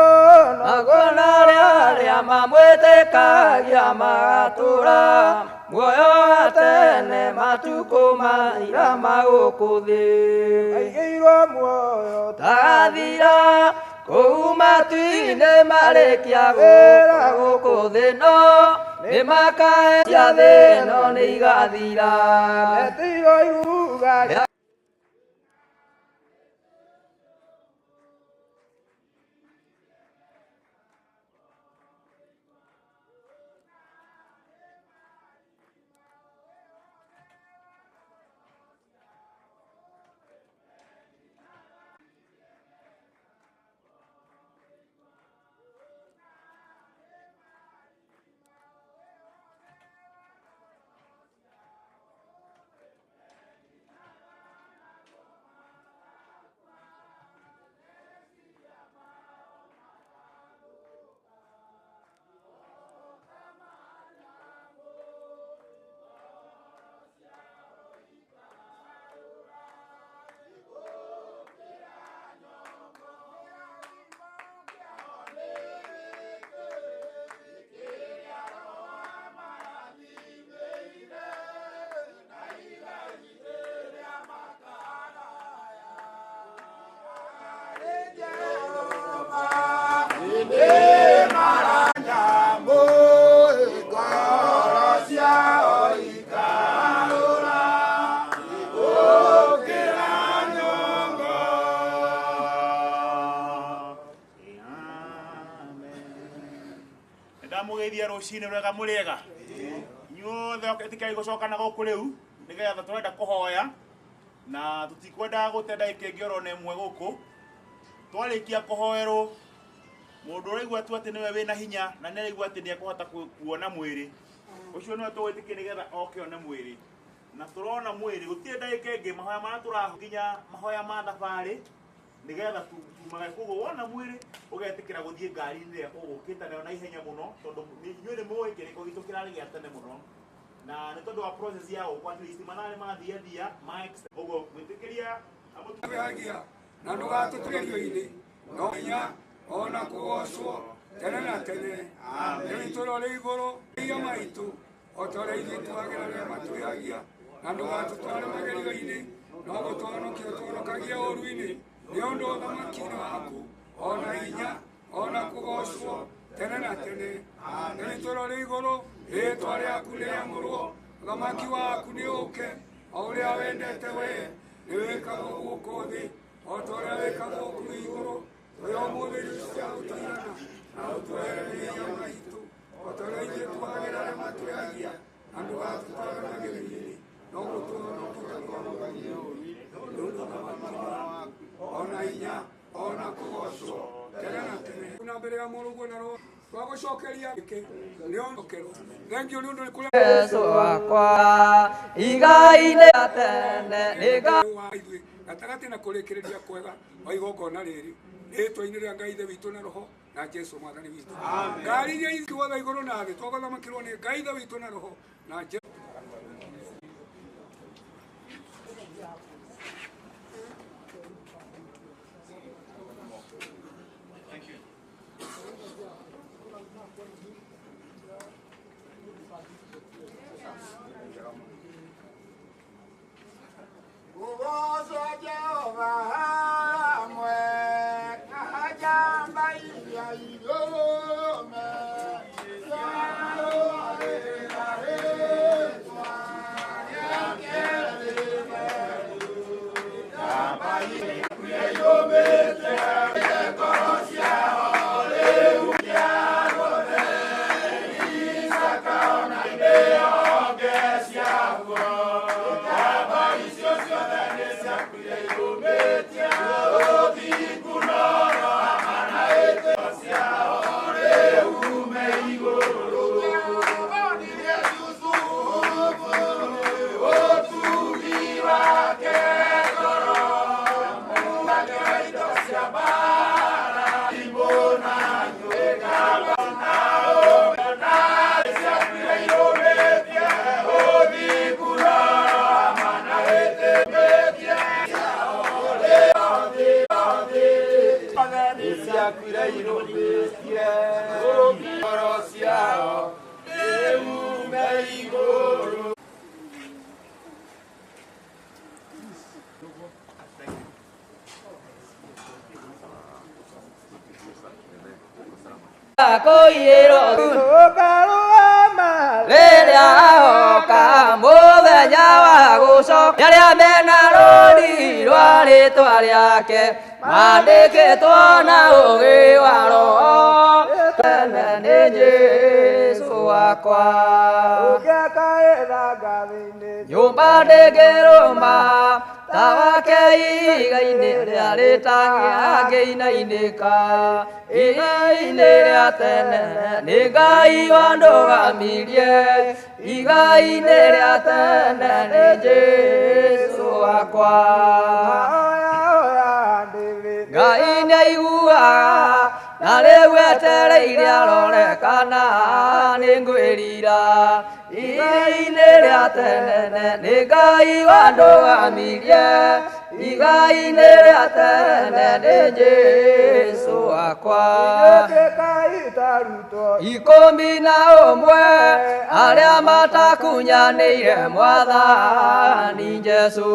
Naguo na arĩa mamwĩtĩkagia magatũũra muoyo wa tene matukũ maira ma gũkũ thĩ aigĩirwo muoyo tagathira Kũu matu-inĩ marĩkia gũka gũkũ thĩ no nĩ makahe cia thĩ no nĩ igathira. Metigo iuga Ndamugeithia rucini rwega muriega inyuothe ĩtĩkĩrai gũcoka na gũkũ rĩu nĩgetha tũrenda kũhoya na tũtikwenda gũte ndagĩka ĩngĩ oro na ĩmwe gũkũ. Twarĩkia kũhoerwo mũndũ ũraigua tu atĩ nĩwe wĩna hinya na nĩ araigua atĩ nĩekũhota kuona mwĩrĩ ũcio nĩwe tũgwĩtĩkia nĩgetha oke one mwĩrĩ na tũrona mwĩrĩ gũtirĩ ndagĩka ĩngĩ mahoya marĩa tũraginya mahoya ma thabarĩ nĩgetha tumage. Koguo wona mwĩrĩ ũgetĩkĩra gũthiĩ ngari-inĩ ĩrĩa ũgũkĩte nayo na ihenya mũno tondũ inyuĩ nĩ mũĩ kĩrĩko gitũ kĩrarĩ gĩa tene mũno na nĩ tondũ wa process ya gũkũ at least mathaa nĩ mathiathia ma ũguo gwĩtĩkĩria Twĩhagia na ndũgatũtuĩrio-inĩ no hinya ona kũgocwo tene na tene. Nĩ witũ ũrĩ igũrũ ia maitũ o ta ũrĩa ithuĩ twagĩra arĩa matwĩhagia na ndũgatũtware magerio-inĩ no gũtũhonokia ũtũhonokagia ũũru-inĩ nĩ ũndũ ũthamaki-inĩ waku ona hinya ona kũgocwo tene na tene. Nĩ witũ ũrĩ igũrũ rĩĩtwa rĩaku rĩamũrwo ũthamaki waku nĩ ũũke o ũrĩa wendete wee nĩ wĩkagwo gũkũ thĩ o ta ũrĩa wĩkagwo kũu igũrũ. Tũhe ũmũthĩ irio cia gũtũigana na ũtũhere mehia maitũ o ta ũrĩa ithuĩ twagĩra arĩa matwĩhagia na ndũgatũtware magerio-inĩ no gũtũhonokia ũtũhonokagia ũũru-inĩ nĩ ũndũ ũthamaki waku ona hinya ona kũgocwo tene na tene. Na mbere ya Mũrũguo na Roho twagũcokeria gĩkĩ nĩ ũndokerwo. Thengiũ nĩ ũndũ nĩ kũrĩa Jesũ wakwa igai-inĩ rĩa tene nĩnga wa ithuĩ gatagatĩ na kũrĩkĩrĩria kwega wa igongona rĩrĩ rĩtwa-inĩ rĩa Ngai Ithe witũ na Roho na Jesũ Mwathani witũ. Ngari iria ikiwatha igũrũ na thĩ twagũthamakĩrwo nĩ Ngai Ithe witũ na Roho na Jesũ. Kũiyĩrwo rĩrĩa oka mũthenya wa gũcoka arĩa mena rũri rwa rĩtwa rĩake mandĩkĩtwo na ũgĩ wa roho tene nĩ Jesũ wakwa. Nyũmba ndĩngĩrũma ta wake igai-inĩ rĩa rĩtangĩangĩinainĩka igai-inĩ rĩa tene nĩ Ngai wandũgamirie igai-inĩ rĩa tene nĩ Jesũ wakwa. Ngai nĩaiguaga na rĩu etereire arore kana nĩngwĩrira igai-inĩ rĩa tene nĩ Ngai wandũgamirie igai-inĩ rĩa tene nĩ Jesũ wakwa. 11 arĩa matakunyanĩire mwathani Jesũ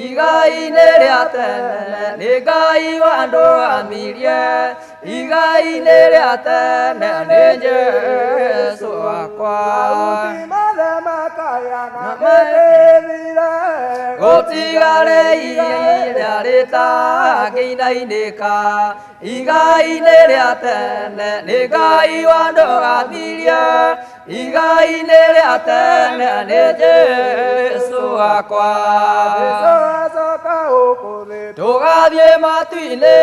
igai-inĩ rĩa tene nĩ Ngai wandũgamirie igai-inĩ rĩa tene nĩ Jesũ wakwa. Gũtigare igai rĩa rĩtangĩinainĩka igai-inĩ rĩa tene nĩ Ngai wandũgamirie igai-inĩ rĩa tene nĩ Jesũ wakwa. Tũgathiĩ matu-inĩ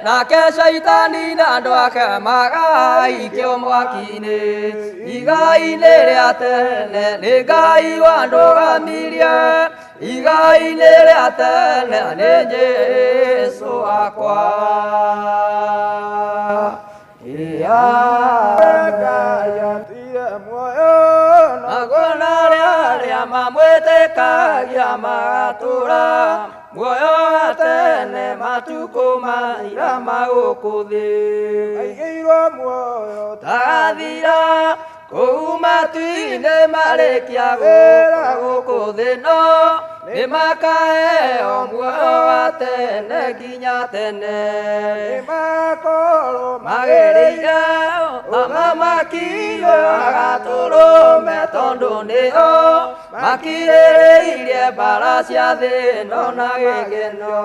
nake Shaitani na andũ ake magaikio mwaki-inĩ igai-inĩ rĩa tene nĩ Ngai wandũgamirie igai-inĩ rĩa tene nĩ Jesũ wakwa. Naguo arĩa mamwĩtĩkagia magatũũra muoyo wa tene matukũ maira ma gũkũ thĩ. Tagathira kũu matu-inĩ marĩkia gũka gũkũ thĩ no nĩmakaheo muoyo wa tene nginya tene. Magĩrĩire thamaki agatũrũme tondũ nĩo makirĩrĩirie mbara cia thĩ ĩno na gĩkeno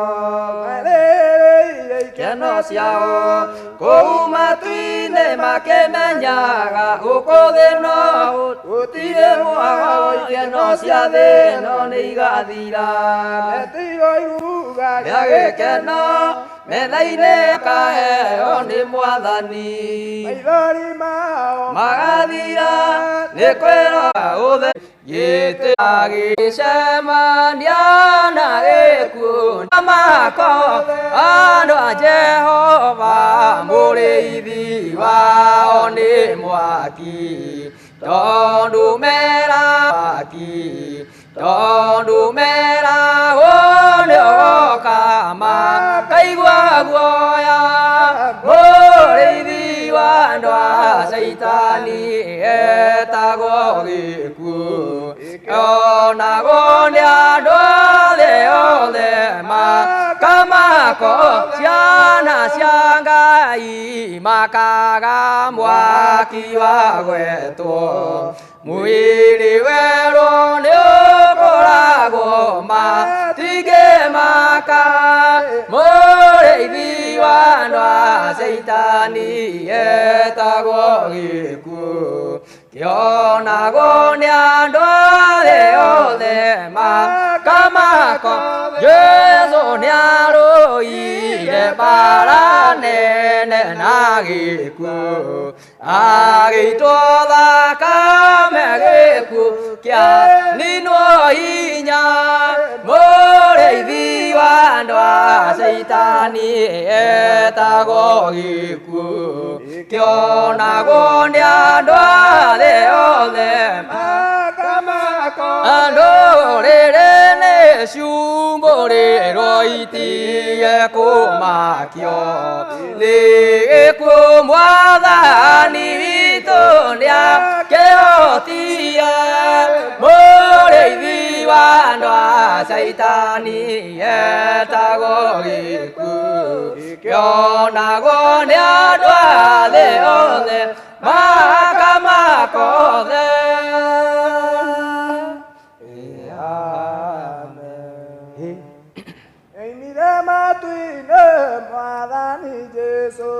ikeno ciao kũu matu-inĩ makĩmenyaga gũkũ thĩ no gũtirĩ mwago ikeno cia thĩ ĩno nĩ igathira rĩa gĩkeno metha-inĩ kaheo nĩ mwathani magathira nĩ kwĩrwo ũthe gĩtĩ gĩcemania na gĩkuũ mako andũ a Jehova mũrĩithi wao nĩ mwaki tondũ mera mwaki tondũ meragwo nĩoka makaigua guoya mũrĩithi wa andũ a Shaitani etagwo gĩkuũ onagwo nĩ andũ othe othe makamako ciana cia Ngai makaga mwaki wa gwetwo mwĩrĩ werũ nĩũkoragwo matingĩmaka mũrĩithi wa andũ a Shaitani etagwo gĩkuũ kĩonagwo nĩ andũ othe othe makamako Jesũ nĩarũire mbara nene na gĩkuũ agĩitwo thakame gĩkuũ kĩaninwo hinya mũrĩithi wa andũ a Shaitani etagwo gĩkuũ kĩonagwo nĩ andũ othe othe andũ rĩrĩ nĩ ciumbũrĩrwo itige kũmakio nĩ gĩkuũ mwathani witũ nĩakĩhotie mũrĩithi wa andũ a Shaitani etagwo gĩkuũ kĩonagwo nĩ andũ othe thĩ yothe makamakothe. Amen. Oimire matu-inĩ Mwathani Jesũ.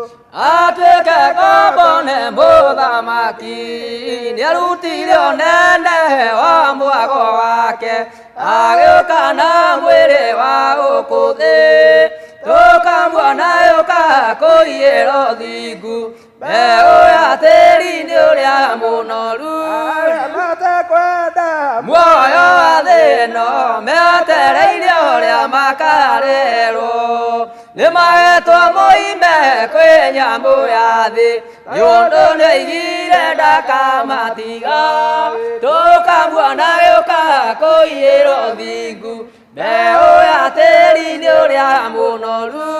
Atuĩke ngombo nĩ mũthamaki, nĩarutire ũnene wa mwago wake, agĩũka na mwĩrĩ wa gũkũ thĩ, tũkamuona yũka kũiyĩra ũthingu, mbeũ ya tĩri-inĩ ũrĩa mũnoru. Arĩa matekwenda Muoyo wa thĩ ĩno metereire ũrĩa makarerwo, nĩ mahetwo moime kwĩ nyamũ ya thĩ, nĩ ũndũ nĩoigire ndakamatiga, tũkamuona gĩũka kũiyĩra ũthingu, mbeũ ya tĩri-inĩ ũrĩa mũnoru.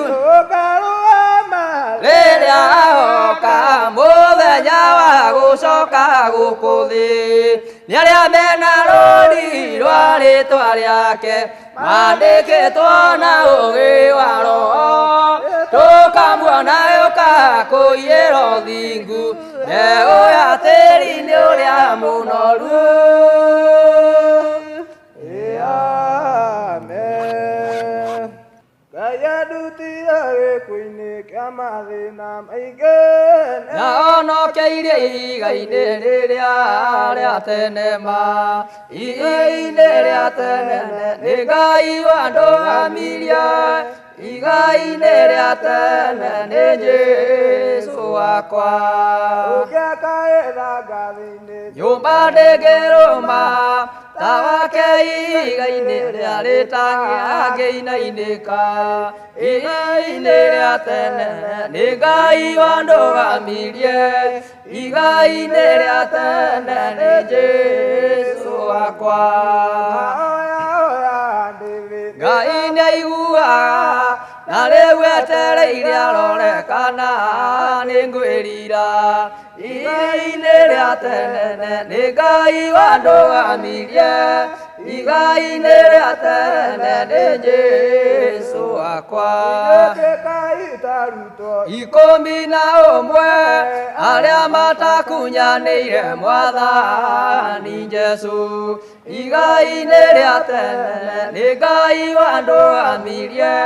Tũkarũgama Rĩrĩa agoka mũthenya wa gũcoka gũkũ thĩ, nĩ arĩa mena rũũri rwa rĩtwa rĩake mandĩkĩtwo na ũũgĩ wa Roho, tũkamuona gĩũka kũiyĩra ũthingu, mbeũ ya tĩri-inĩ ũrĩa mũnoru. Amen. Ngai andutire gĩkuũ-inĩ kĩa mathĩna maingĩ. Na onokeirie ihiga-inĩ rĩrĩa rĩa tene ma, ihiga-inĩ rĩa tene nĩ Ngai wandũgamirie, ihiga-inĩ rĩa tene nĩ Jesũ wakwa. Ũngĩakaĩra ngathĩ-inĩ Nyũmba ndĩngĩrũma ta wake ihiga-inĩ rĩa rĩtangĩinainĩka, ihiga-inĩ rĩa tene nĩ Ngai wandũgamirie, ihiga-inĩ rĩa tene nĩ Jesũ wakwa. Oya oya ndĩthĩ. Ngai nĩaiguaga na rĩu etereire arore kana nĩ ngwĩrira, ihiga-inĩ rĩa tene nĩ Ngai wandũgamirie, ihiga-inĩ rĩa tene nĩ Jesũ wakwa. Ĩtĩkai tarutwo 11 arĩa matakunyanĩire Mwathani Jesũ, ihiga-inĩ rĩa tene nĩ Ngai wandũgamirie,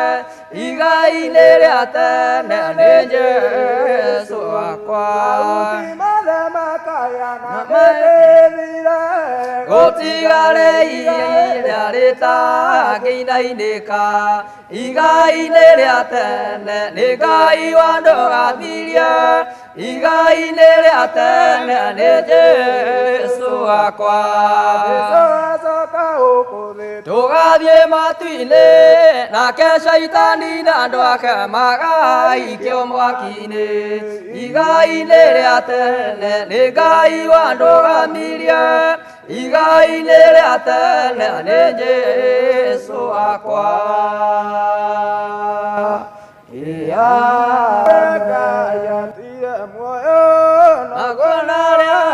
ihiga-inĩ rĩa tene nĩ Jesũ wakwa. Mahuti mothe makaya na mĩthire. Gũtigare ihiga rĩtangĩinainĩka, ihiga-inĩ rĩa tene nĩ Ngai wandũgamirie, ihiga-inĩ rĩa tene nĩ Jesũ wakwa. Jesũ acoka gũkũ thĩ. Tũgathiĩ matu-inĩ nake caitani na andũ ake magaikio mwaki-inĩ, ihiga-inĩ rĩa tene nĩ Ngai wandũgamirie, ihiga-inĩ rĩa tene nĩ Jesũ wakwa. Ngai andutire muoyo Naguo na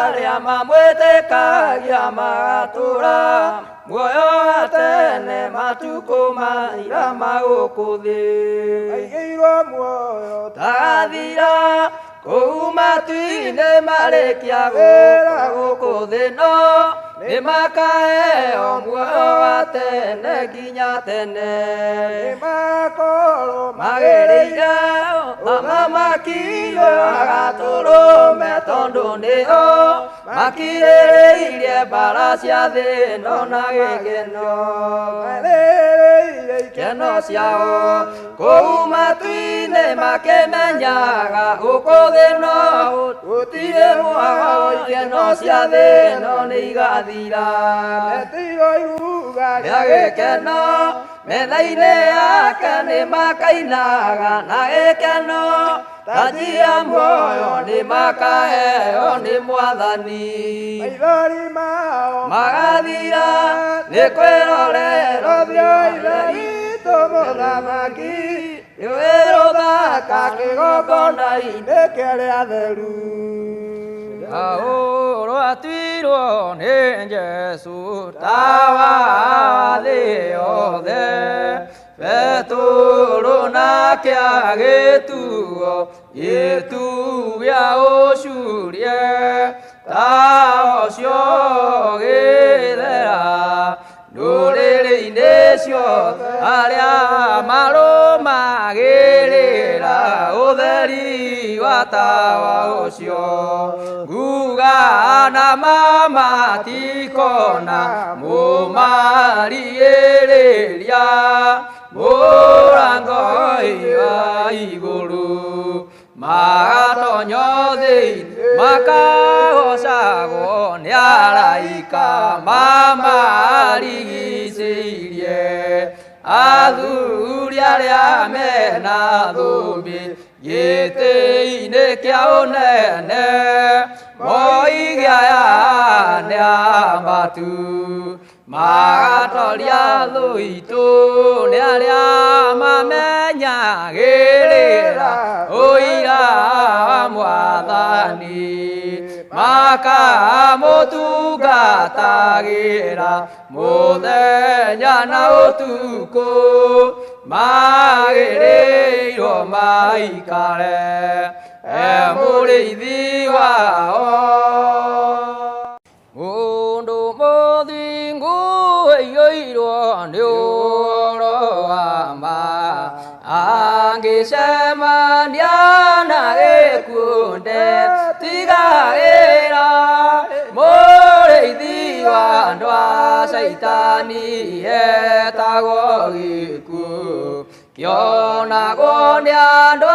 arĩa mamwĩtĩkagia magatũũra muoyo wa tene matukũ maira ma gũkũ thĩ. Aigĩirwo muoyo Tagathira kũu matu-inĩ marĩkia gũka gũkũ thĩ, no nĩ makaheo muoyo wa tene nginya tene. Nĩmakorwo Magĩrĩire thamaki agatũrũme tondũ nĩo makirĩrĩirie mbara cia thĩ ĩno na gĩkeno. Marĩrĩire Ikeno ciao kũu matu-inĩ makĩmenyaga gũkũ thĩ no gũtirĩ muoyo, ikeno cia thĩ ĩno nĩ igathira. Metigo iruga Rĩa gĩkeno metha-inĩ yake nĩ makainaga na gĩkeno, taji ya muoyo nĩ makaheo nĩ Mwathani. Maithori mao Magathira nĩ kwĩrorera Ũthiũ Ithe witũ mũthamaki Rũĩ rũthaka kĩgongona-inĩ nĩkĩo atheru. Rwatuirwo nĩ Jesũ tawa thĩ yothe, Petũrũ nake agĩtuo Gĩtu gĩa ũcurie ta ũcio gĩthera ndũrĩrĩ-inĩ ciothe arĩa marũmagĩrĩra ũtheri wa tawa ũcio nguga na mamatikona mũmarigĩrĩria mũrango-inĩ wa igũrũ magatonyo thĩinĩ makagocagwo nĩ araika mamarigicĩirie athuri arĩa mena thũmbĩ gĩtĩ-inĩ kĩa ũnene moige aya nĩ ambatu magatoria thũ itũ nĩ arĩa mamenyagĩrĩra ũira wa mwathani makamũtungatagĩra mũthenya na ũtukũ magĩrĩirwo maikare e mũrĩithi wao. Mũndũ mũthingu aiyũirwo nĩ ũhoro wa ma angĩcemania na gĩkuũ ndetigagĩra mũrĩithi wa andũ a Caitani etagwo gĩkuũ kĩonagwo nĩ andũ a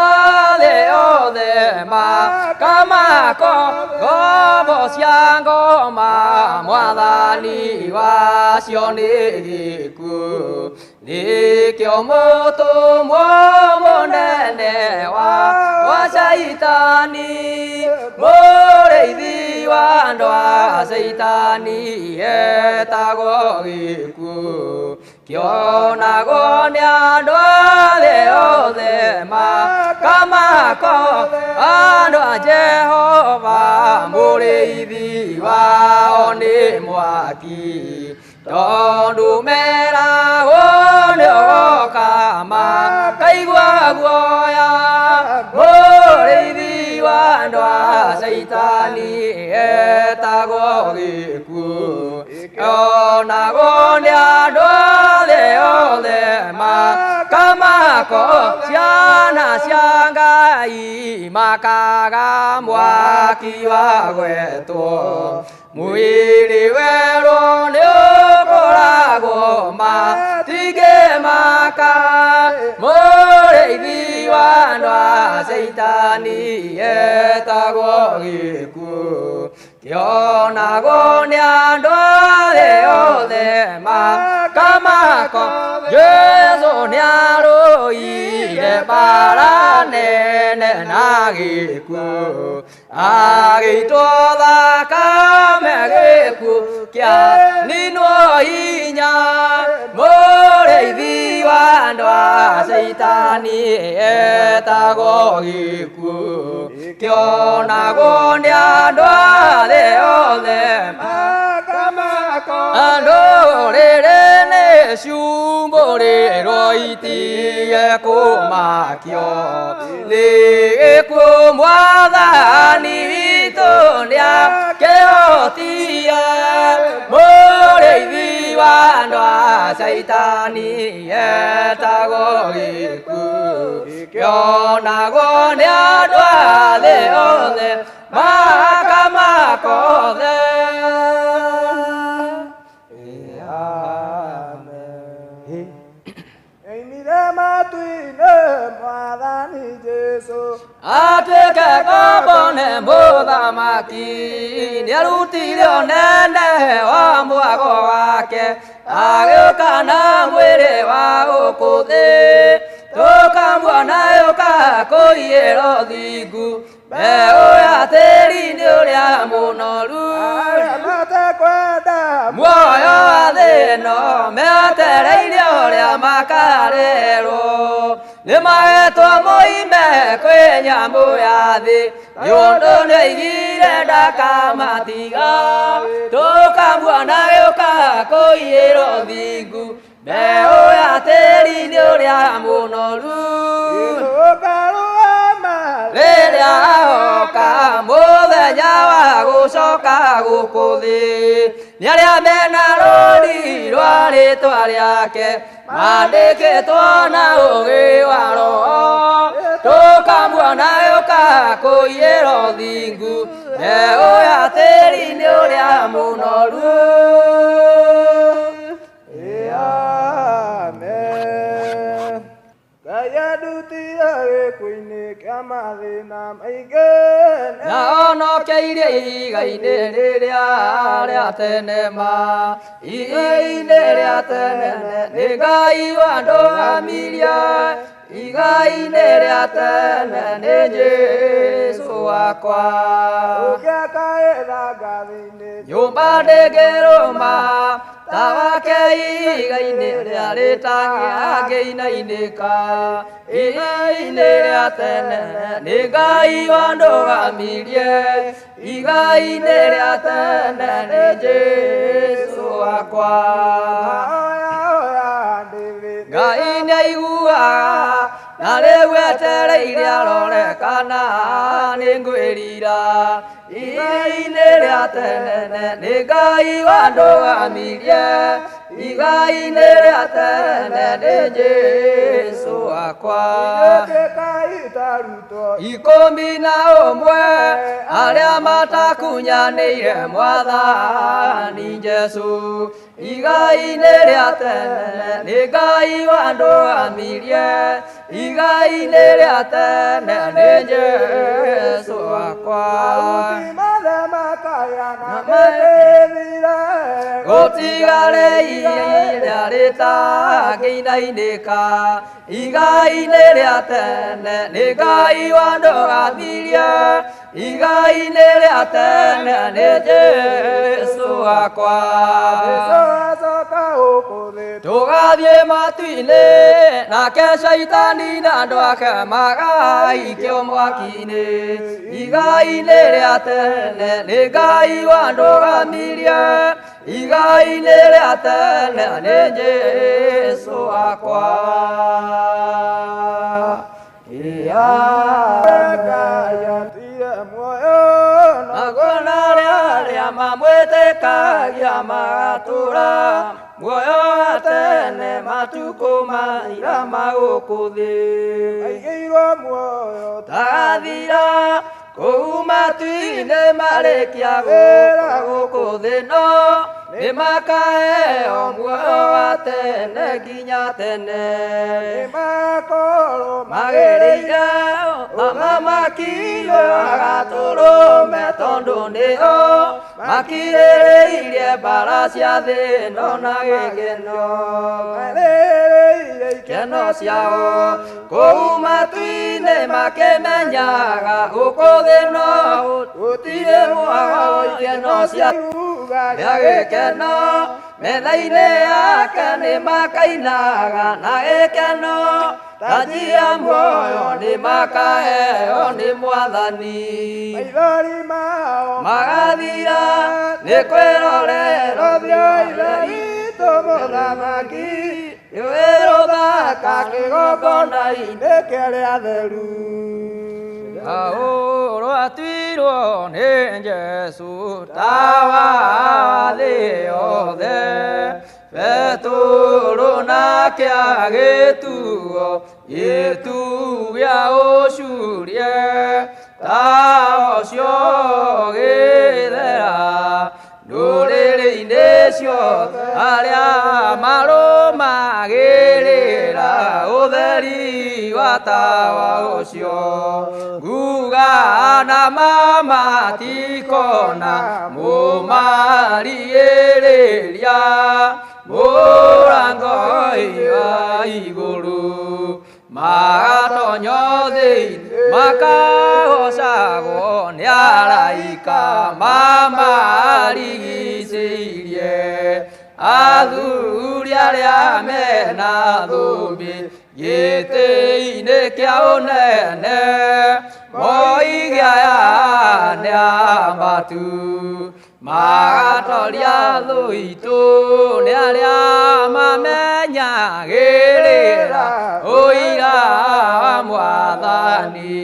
thĩ othe makamako ngombo cia ngoma mwathani wacio nĩ gĩkuũ nĩkĩo mũtũmwo mũnene wa Caitani mũrĩithi wa andũ a Caitani etagwo gĩkuũ kĩonagwo nĩ andũ a thĩ othe makamako andũ a Jehova mũrĩithi wao nĩ mwaki tondũ meragwo nĩ ũgoka makaigua guoya mũrĩithi wa andũ a Caitani etagwo gĩkuũ kĩonagwo nĩ andũ a thĩ othe makamako ciana cia Ngai makaga mwaki wa gwetwo mwĩrĩ werũ nĩ ũkoragwo matingĩmaka mũrĩithi wa andũ a Caitani etagwo gĩkuũ kĩonagwo nĩ andũ a thĩ othe makamako Jesũ nĩarũire mbara nene na gĩkuũ agĩitwo thakame gĩkuũ kĩaninwo hinya mũrĩithi wa andũ a Caitani etagwo gĩkuũ kĩonagwo nĩ andũ a thĩ othe andũ rĩrĩ nĩ ciumbũrĩrwo itige kũmakio nĩ gĩkuũ mwathani witũ nĩakĩhotie mũrĩithi wa andũ a Caitani etagwo gĩkuũ kĩonagwo nĩ andũ a thĩ othe makamako othe. Atuĩke ngombo nĩ mũthamaki nĩarutire ũnene wa mwago wake agĩũka na mwĩrĩ wa gũkũ thĩ tũkamuona yũka kũiyĩra ũthingu mbeũ ya tĩri-inĩ ũrĩa mũnoru muoyo wa thĩ ĩno metereire ũrĩa makarerwo nĩ magetwo moime kwĩ nyamũ ya thĩ nĩ ũndũ nĩoigire ndakamatiga tũkamuona gĩũka kũiyĩra ũthingu mbeũ ya tĩri-inĩ ũrĩa mũnoru. Tũkarũgama Rĩrĩa agoka mũthenya wa gũcoka gũkũ thĩ, nĩ arĩa mena rũũri rwa rĩtwa rĩake mandĩkĩtwo na ũũgĩ wa Roho, tũkamuona gĩũka kũiyĩra ũthingu mbeũ ya tĩri-inĩ ũrĩa mũnoru. Amen. Ngai andutire gĩkuũ-inĩ kĩa mathĩna maingĩ. Na onokeirie ihiga-inĩ rĩrĩa rĩa tene ma, ihiga-inĩ rĩa tene nĩ Ngai wandũgamirie, ihiga-inĩ rĩa tene nĩ Jesũ wakwa. Ũngĩaka gĩthangathĩ-inĩ Nyũmba ndĩngĩrũma ta wake ihiga-inĩ rĩa rĩtangĩinainĩka, ihiga-inĩ rĩa tene nĩ Ngai wandũgamirie, ihiga-inĩ rĩa tene nĩ Jesũ wakwa. Oya oya ndĩthĩ. Ngai nĩaiguaga na rĩu etereire arore kana nĩ ngwĩrira, ihiga-inĩ rĩa tene nĩ Ngai wandũgamirie, ihiga-inĩ rĩa tene nĩ Jesũ wakwa. Ĩtĩkai tarutwo 11 arĩa matakunyanĩire Mwathani Jesũ, ihiga-inĩ rĩa tene nĩ Ngai wandũgamirie, ihiga-inĩ rĩa tene nĩ Jesũ wakwa. Aruti mathe makaya na mĩtĩthire. Gũtigare ihinda rĩtangĩinainĩka, ihiga-inĩ rĩa tene nĩ Ngai wandũgamirie, ihiga-inĩ rĩa tene nĩ Jesũ wakwa. Jesũ acoka gũkũ thĩ. Tũgathiĩ matu-inĩ nake caitani na andũ ake magaikio mwaki-inĩ, ihiga-inĩ rĩa tene nĩ Ngai wandũgamirie, ihiga-inĩ rĩa tene nĩ Jesũ wakwa. Ngai atire muoyo na Naguo arĩa arĩa mamwĩtĩkagia magatũũra muoyo wa tene matukũ mathira ma gũkũ thĩ. Aigĩirwo muoyo Tagathira kũu matu-inĩ marĩkia gũka gũkũ thĩ, no nĩ makaheo muoyo wa tene nginya tene. Nĩmakorwo Magĩrĩire athamaki agatũrũme tondũ nĩo makirĩrĩirie mbara cia thĩ ĩno na gĩkeno. Marĩrĩire Ikeno ciao kũu matu-inĩ makĩmenyaga gũkũ thĩ no gũtirĩ mwago ikeno cia iruga rĩa gĩkeno metha-inĩ yake nĩ makainaga na gĩkeno, taji ya muoyo nĩ makaheo nĩ Mwathani. Maithori mao Magathira nĩ kwĩrorera ũthiũ Ithe witũ mũthamaki nĩwe rũthaka kĩgongona-inĩ nĩ kĩrĩa atheru. Ahũrwo atuirwo nĩ Jesũ tawa wa thĩ yothe, Petũrũ nake agĩtuo gĩtugĩ gĩa ũcurie, tawa ũcio ũgĩthera ndũrĩrĩ-inĩ ciothe, arĩa marũmagĩrĩra ũtheri wa tawa ũcio. Nguga na mama tikona mũmarigĩrĩria mũrango wa igũrũ, magatonyo thĩinĩ makagocagwo nĩ araika mamarigicĩirie, athuri arĩa mena thũmbĩ gĩtĩ-inĩ kĩa ũnene, moige aya nĩ ambatu magatoria thũ itũ, nĩ arĩa mamenyagĩrĩra ũira wa Mwathani.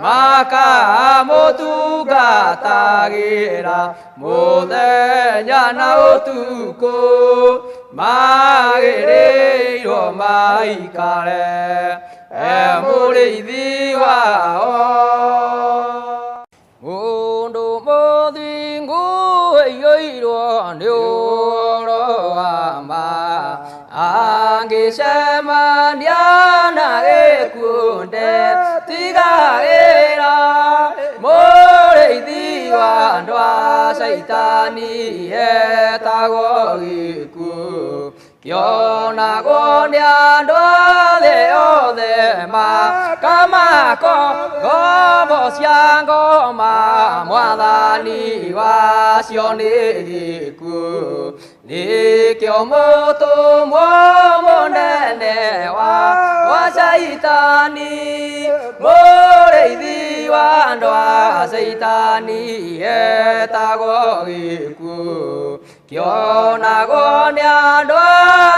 Makamũtungatagĩra mũthenya na ũtukũ magĩrĩirwo maikare e mũrĩithi wao. Mũndũ mũthingu aiyũirwo nĩ ũhoro wa ma angĩcemania na gĩkuũ ndetigagĩra mũrĩithi wa andũ a Caitani etagwo gĩkuũ kĩonagwo nĩ andũ a thĩ othe makamako ngombo cia ngoma mwathani wacio nĩ gĩkuũ nĩkĩo mũtũmwo mũnene wa Caitani mũrĩithi wa andũ a Caitani etagwo gĩkuũ kĩonagwo nĩ andũ a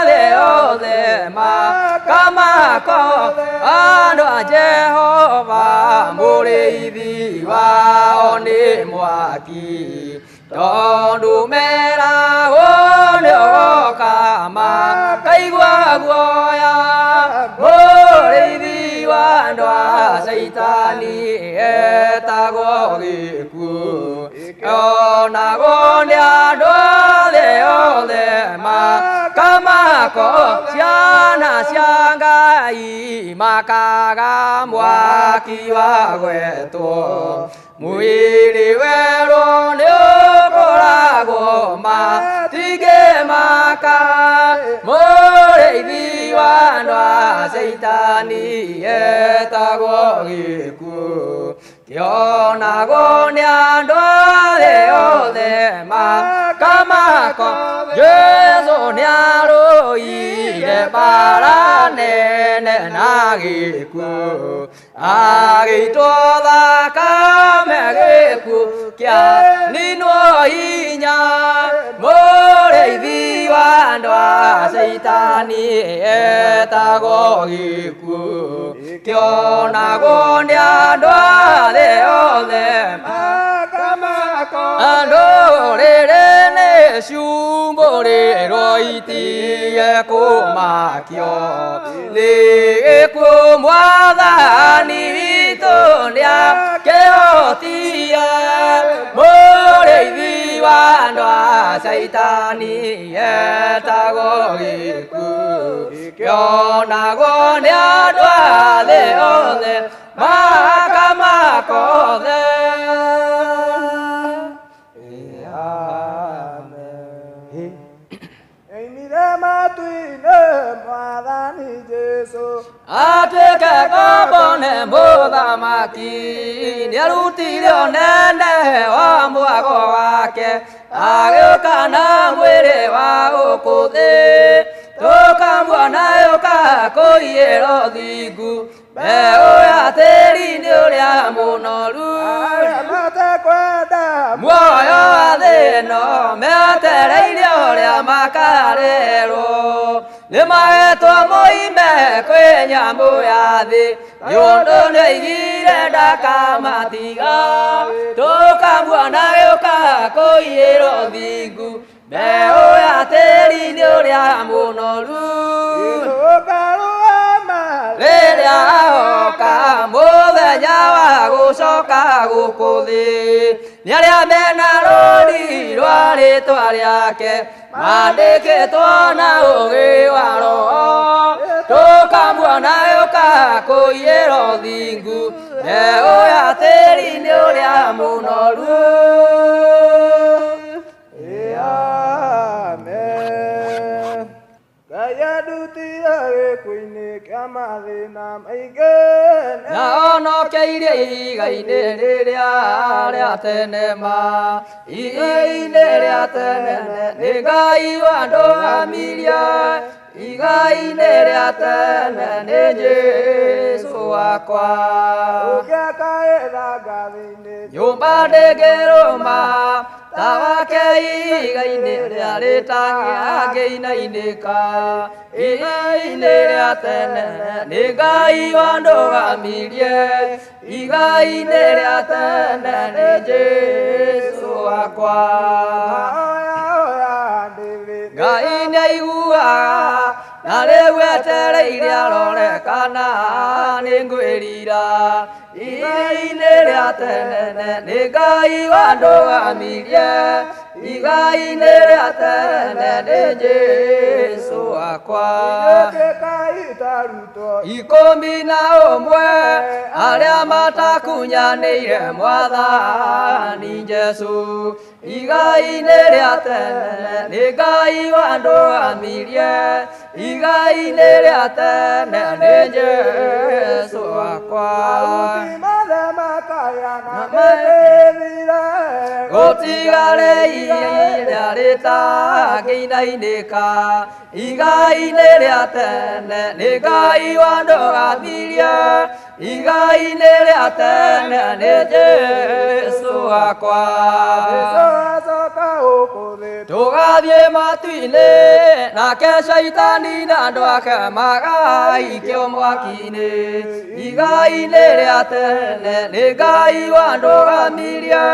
thĩ othe makamako andũ a Jehova mũrĩithi wao nĩ mwaki tondũ meragwo nĩ ũgoka makaigua guoya mũrĩithi wa andũ a Caitani etagwo gĩkuũ kĩonagwo nĩ andũ a thĩ othe makamako ciana cia Ngai makaga mwaki wa gwetwo mwĩrĩ werũ nĩ ũkoragwo matingĩmaka mũrĩithi wa andũ a Caitani etagwo gĩkuũ kĩonagwo nĩ andũ a thĩ othe makamako Jesũ nĩarũire mbara nene na gĩkuũ agĩitwo thakame gĩkuũ kĩaninwo hinya mũrĩithi wa andũ a Caitani etagwo gĩkuũ kĩonagwo nĩ andũ a thĩ othe andũ rĩrĩ nĩ ciumbũrĩrwo itige kũmakio nĩ gĩkuũ mwathani witũ nĩakĩhotire mũrĩithi wa andũ a Caitani etagwo gĩkuũ kĩonagwo nĩ andũ a thĩ othe makamako othe. Atuĩke ngombo nĩ mũthamaki nĩarutire ũnene wa mwago wake agĩũka na mwĩrĩ wa gũkũ thĩ tũkamuona yũka kũiyĩra ũthingu mbeũ ya tĩri nĩ ũrĩa mũnoru muoyo wa thĩ ĩno metereire ũrĩa makarerwo nĩ magetwo moime kwĩ nyamũ ya thĩ nĩ ũndũ nĩoigire ndakamatiga tũkamuona gĩũka kũiyĩra ũthingu mbeũ ya tĩri nĩ ũrĩa mũnoru rĩrĩa oka mũthenya wa gũcoka gũkũ thĩ nĩ arĩa mena rũũri rwa rĩtwa rĩake mandĩkĩtwo na ũũgĩ wa Roho tũkamuona yũka kũiyĩra ũthingu mbeũ ya tĩri nĩ ũrĩa mũnoru. Amen. Ngai andutire gĩkuũ-inĩ kĩa mathĩna maingĩ na onokeirie ihiga-inĩ rĩrĩa rĩa tene ma ihiga-inĩ rĩa tene nĩ Ngai wandũgamirie ihiga-inĩ rĩa tene nĩ Jesũ wakwa ũngĩakaĩra ngathĩ-inĩ nyũmba ndĩngĩrũma Tawake igai-inĩ rĩa rĩtangĩinainĩka igai-inĩ rĩa tene nĩ Ngai wandũgamirie igai-inĩ rĩa tene nĩ Jesũ wakwa. Ngai nĩaiguaga na rĩu etereire arore kana nĩngwĩrira igai-inĩ rĩa tene nĩ Ngai wandũgamirie igai-inĩ rĩa tene nĩ Jesũ wakwa. 11 arĩa matakunyanĩire Mwathani Jesũ igai-inĩ rĩa tene nĩ Ngai wandũgamirie igai-inĩ rĩa tene nĩ Jesũ wakwa. Gũtigare igai rĩtangĩinainĩka igai-inĩ rĩa tene nĩ Ngai wandũgamirie igai-inĩ rĩa tene nĩ Jesũ wakwa. Tũgathiĩ matu-inĩ nake Shaitani na andũ ake magaikio mwaki-inĩ igai-inĩ rĩa tene nĩ Ngai wandũgamirie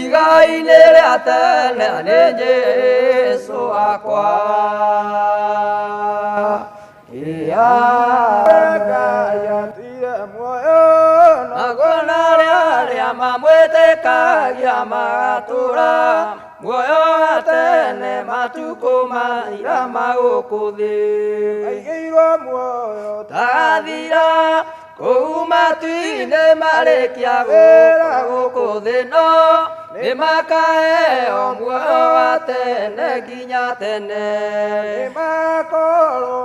igai-inĩ rĩa tene nĩ Jesũ wakwa. Naguo arĩa mamwĩtĩkagia magatũũra muoyo wa tene matukũ maira ma gũkũ thĩ. Tagathira kũu matu-inĩ marĩkia gũka gũkũ thĩ no nĩmakaheo muoyo wa tene nginya tene.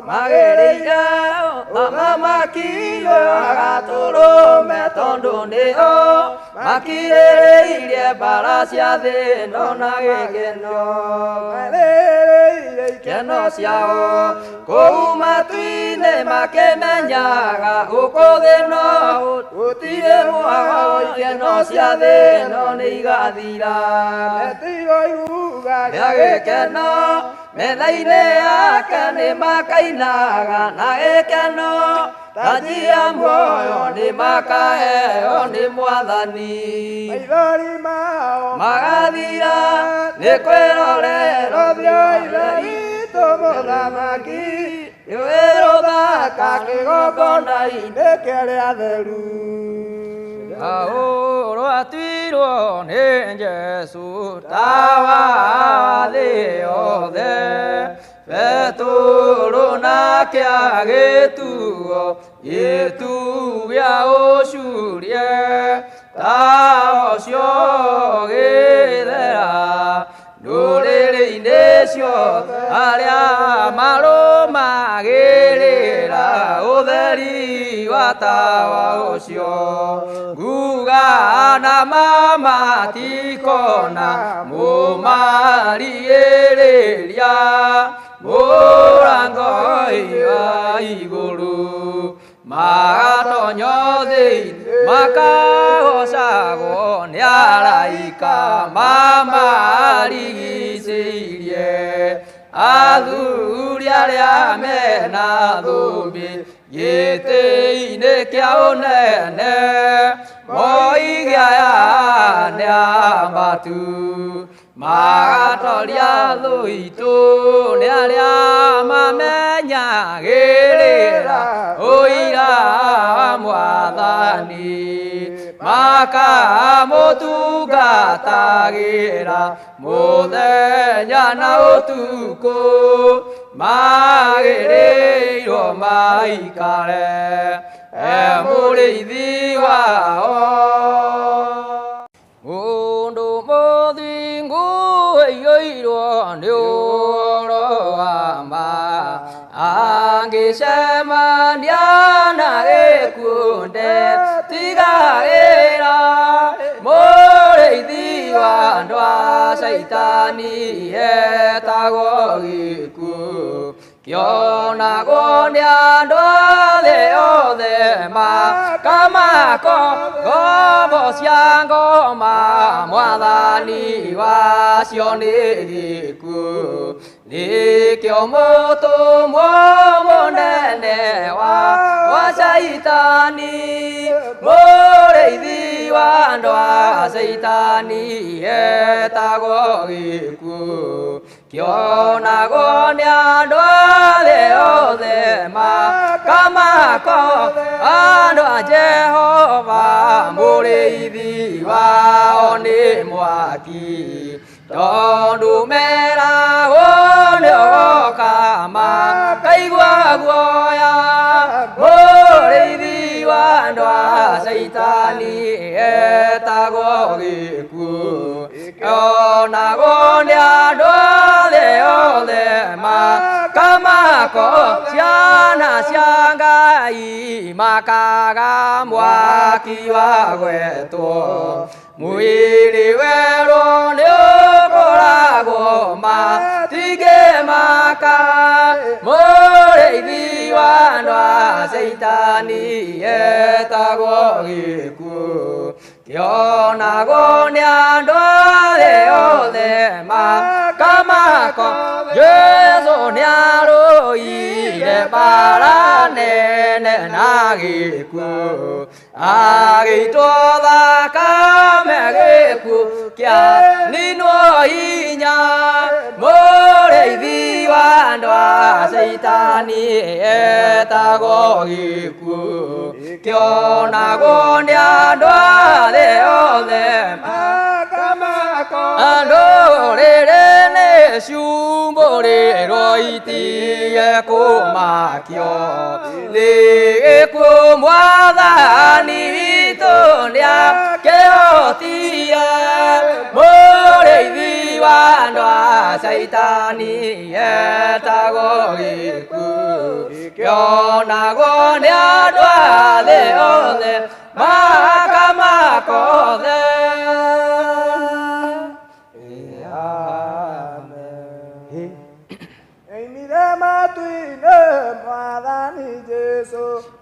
Magĩrĩire Mũthamaki agatũrũme tondũ nĩo makirĩrĩirie mbara cia thĩ ĩno na gĩkeno ikeno ciao kũu matu-inĩ makĩmenyaga gũkũ thĩ no gũtirĩ mwago ikeno cia thĩ ĩno nĩ igathira rĩa gĩkeno metha-inĩ yake nĩ makainaga na gĩkeno taji ya muoyo nĩ makaheo nĩ Mwathani magathira nĩ kwĩrorera Mũthamaki rũthaka kĩgongona-inĩ kĩrĩa theru. Rwatuirwo nĩ Jesũ tawa wa thĩ yothe Petũrũ nake agĩtuo gĩtugĩ gĩa ũcurie tawa ũcio ũgĩthera ndũrĩrĩ-inĩ ciothe arĩa marũmagĩrĩra ũtheri wa tawa ũcio nguga na mama tikona mũmarigĩrĩria mũrango wa igũrũ magatonyo thĩinĩ makagocagwo nĩ araika mamarigicĩirie athuri arĩa mena thũmbĩ gĩtĩ-inĩ kĩa ũnene moige aya nĩ ambatu magatoria thũ itũ nĩ arĩa mamenyagĩrĩra ũira wa Mwathani makamũtungatagĩra mũthenya na ũtukũ magĩrĩirwo maikare e mũrĩithi wao. Mũndũ mũthingu aiyũirwo nĩ ũhoro wa ma angĩcemania na gĩkuũ ndetigagĩra mũrĩithi wa andũ a Shaitani etagwo gĩkuũ Kĩonagwo nĩ andũ a thĩ othe makamako ngombo cia ngoma mwathani wacio nĩ gĩkuũ nĩkĩo mũtũmwo mũnene wa Caitani mũrĩithi wa andũ a Caitani etagwo gĩkuũ kĩonagwo nĩ andũ a thĩ othe makamako andũ a Jehova mũrĩithi wao nĩ mwaki tondũ meragwo nĩ ũgoka makaigua guoya mũrĩithi wa andũ a Caitani etagwo gĩkuũ kĩonagwo nĩ andũ a thĩ othe makamako ciana cia Ngai makaga mwaki wa gwetwo mwĩrĩ werũ nĩ ũkoragwo matingĩmaka mũrĩithi wa andũ a Caitani etagwo gĩkuũ kĩonagwo nĩ andũ a thĩ othe makamako Jesũ nĩarũire mbara nene na gĩkuũ agĩitwo thakame gĩkuũ kĩaninwo hinya mũrĩithi wa andũ a Caitani etagwo gĩkuũ kĩonagwo nĩ andũ a thĩ othe andũ rĩrĩ nĩ ciumbũrĩrwo itige kũmakio nĩ gĩkuũ mwathani witũ nĩakĩhotie mũrĩithi wa andũ a Caitani etagwo gĩkuũ kĩonagwo nĩ andũ a thĩ othe makamako othe.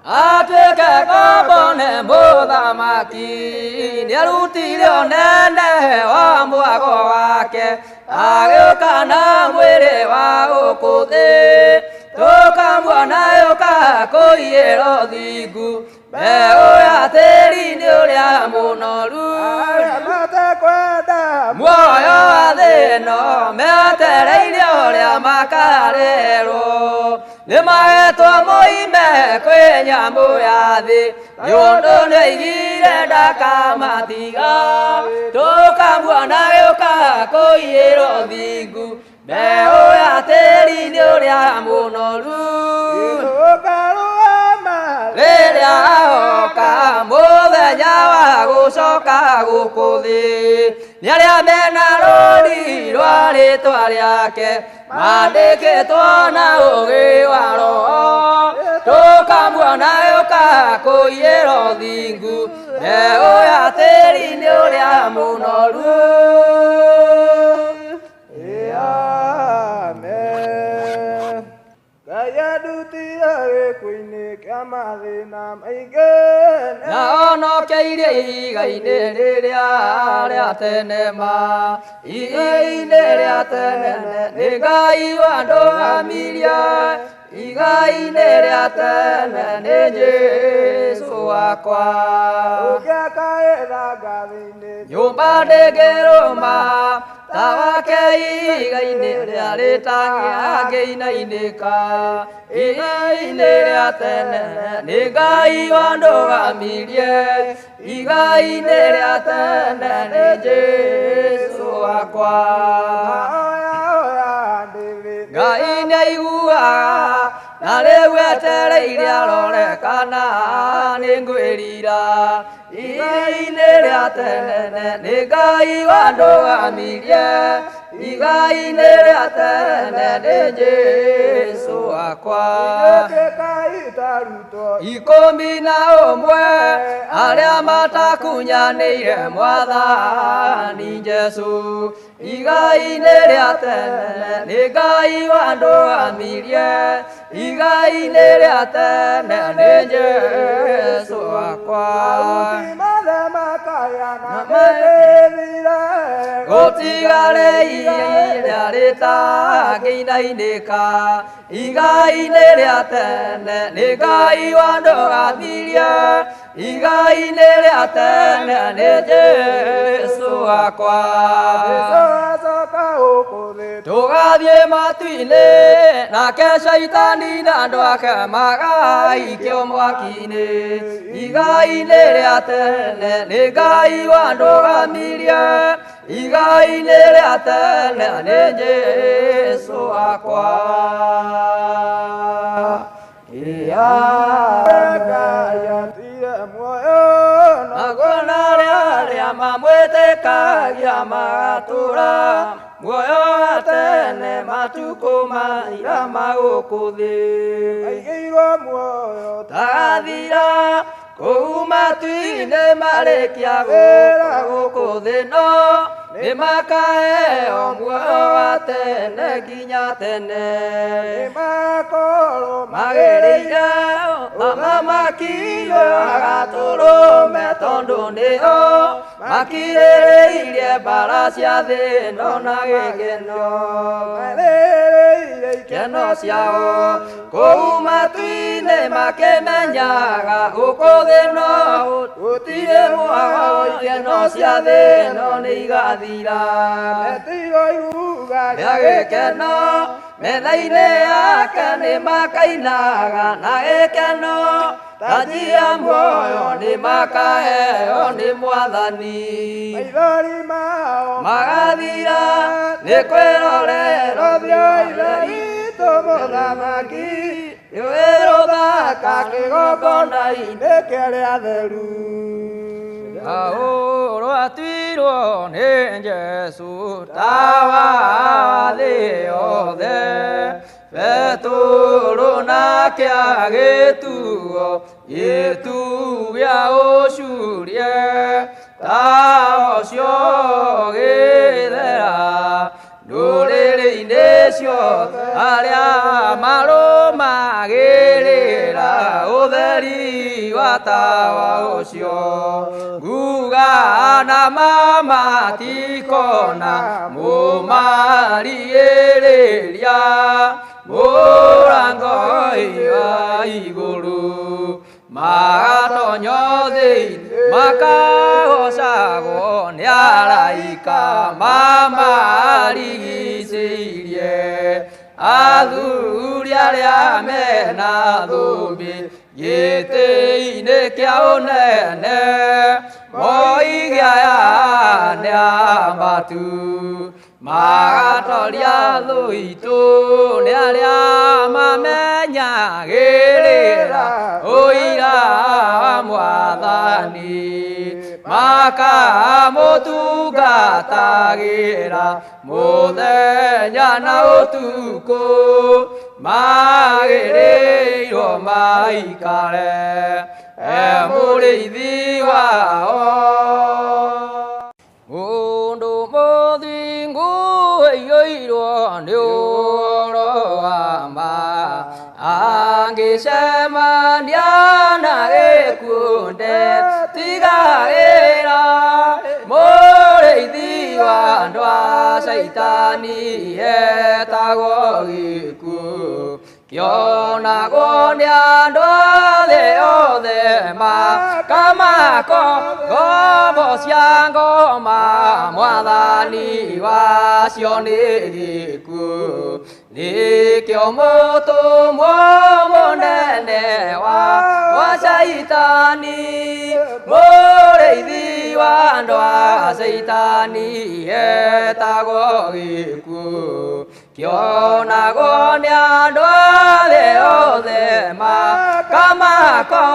Atuĩke ngombo nĩ mũthamaki nĩarutire ũnene wa mwago wake agĩũka na mwĩrĩ wa gũkũ thĩ tũkamuona yũka kũiyĩra ũthingu mbeũ ya tĩri-inĩ ũrĩa mũnoru muoyo wa thĩ ĩno metereire ũrĩa makarerwo nĩ magetwo moime kwĩ nyamũ ya thĩ nĩ ũndũ nĩoigire ndakamatiga tũkamuona gĩũka kũiyĩra ũthingu mbeũ ya tĩri-inĩ ũrĩa mũnoru rĩrĩa oka mũthenya wa gũcoka gũkũ thĩ nĩ arĩa mena rũũri rwa rĩtwa rĩake mandĩkĩtwo na ũũgĩ wa Roho tũkamuona yũka kũiyĩra ũthingu mbeũ ya tĩri-inĩ ũrĩa mũnoru. Amen. Ngai andutire gĩkuũ-inĩ kĩa mathĩna maingĩ na onokeirie ihiga-inĩ rĩrĩa rĩa tene ma ihiga-inĩ rĩa tene nĩ Ngai wandũgamirie ihiga-inĩ rĩa tene nĩ Jesũ wakwa ũngĩakaĩra ngathĩ-inĩ nyũmba ndĩngĩrũma ta wake ihiga-inĩ rĩa rĩtangĩinainĩka ihiga-inĩ rĩa tene nĩ Ngai wandũgamirie ihiga-inĩ rĩa tene nĩ Jesũ wakwa Ngai nĩaiguaga na rĩu etereire arore kana nĩngwĩrira ihiga-inĩ rĩa tene nĩ Ngai wandũgamirie ihiga-inĩ rĩa tene nĩ Jesũ wakwa 11 arĩa matakunyanĩire mwathani Jesũ igai-inĩ rĩa tene nĩ Ngai wandũgamirie igai-inĩ rĩa tene nĩ Jesũ wakwa mothe makaya na mĩthire gũtigare iria rĩtangĩinainĩka igai-inĩ rĩa tene nĩ Ngai wandũgamirie igai-inĩ rĩa tene nĩ Jesũ wakwa Jesũ acoka gũkũ thĩ tũgathiĩ matu-inĩ nake caitani na andũ ake magaikio mwaki-inĩ igai-inĩ rĩa tene nĩ Ngai wandũgamirie igai-inĩ rĩa tene nĩ Jesũ wakwa Ia Ngai atire muoyo naguo na arĩa arĩa mamwĩtĩkagia magatũũra muoyo wa tene matukũ maira ma gũkũ thĩ maigĩirwo muoyo tagathira kũu matu-inĩ marĩkia gũka gũkũ thĩ no nĩ makaheo muoyo wa tene nginya tene nĩmakorwo magĩrĩire amamakio agatũrũme tondũ nĩo makirĩrĩirie mbara cia thĩ ĩno na gĩkeno marĩrĩire ikeno ciao kũu matu-inĩ makĩmenyaga gũkũ thĩ no gũtirĩ mwago ikeno cia thĩ ĩno nĩ igathira metirwo iruga rĩa gĩkeno metha-inĩ yake nĩ makainaga na gĩkeno taji ya muoyo nĩ makaheo nĩ Mwathani maithori mao magathira nĩ kwĩrorera ũthiũ Ithe witũ mũthamaki rũĩ rũthaka kĩgongona-inĩ nĩkĩo rĩa theru Rwatuirwo nĩ Jesũ tawa wa thĩ yothe Petũrũ nake agĩtuo gĩtu gĩa ũcurie tawa ũcio ũgĩthera ndũrĩrĩ-inĩ ciothe arĩa marũmagĩrĩra ũtheri wa tawa ũcio nguga na mama tikona mũmarigĩrĩria mũrango-inĩ wa igũrũ magatonyo thĩinĩ makagocagwo nĩ araika mamarigicĩirie athuri arĩa mena thũmbĩ gĩtĩ-inĩ kĩa ũnene moige aya nĩ ambatu magatoria thũ itũ nĩ arĩa mamenyagĩrĩra ũira wa Mwathani makamũtungatagĩra mũthenya na ũtukũ magĩrĩirwo maikare e mũrĩithi wao mũndũ mũthingu aiyũirwo nĩ ũhoro wa ma angĩcemania na gĩkuũ ndetigagĩra mũrĩithi wa andũ a caitani etagwo gĩkuũ kĩonagwo nĩ andũ a thĩ yothe makamako ngombo cia ngoma Mwathani wacio nĩ gĩkuũ nĩkĩo mũtũmwo mũnene wa caitani mũrĩithi wa andũ a caitani etagwo gĩkuũ kĩonagwo nĩ andũ a thĩ yothe makamako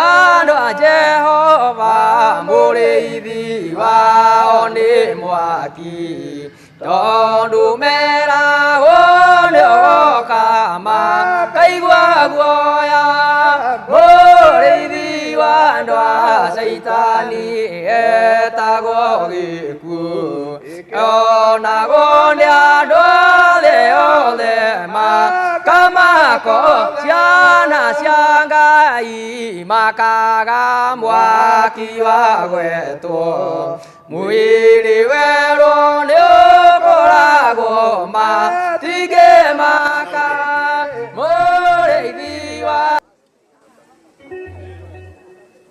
andũ a Jehova mũrĩithi wao nĩ mwaki tondũ meragwo nĩ ũgoka makaigua guoya mũrĩithi wa andũ a Caitani etagwo gĩkuũ onagwo nĩ andũ othe othe makamako ciana cia Ngai makaga mwaki wa gwetwo mwĩrĩ werũ nĩ ũkoragwo matingĩmaka mũrĩithi wa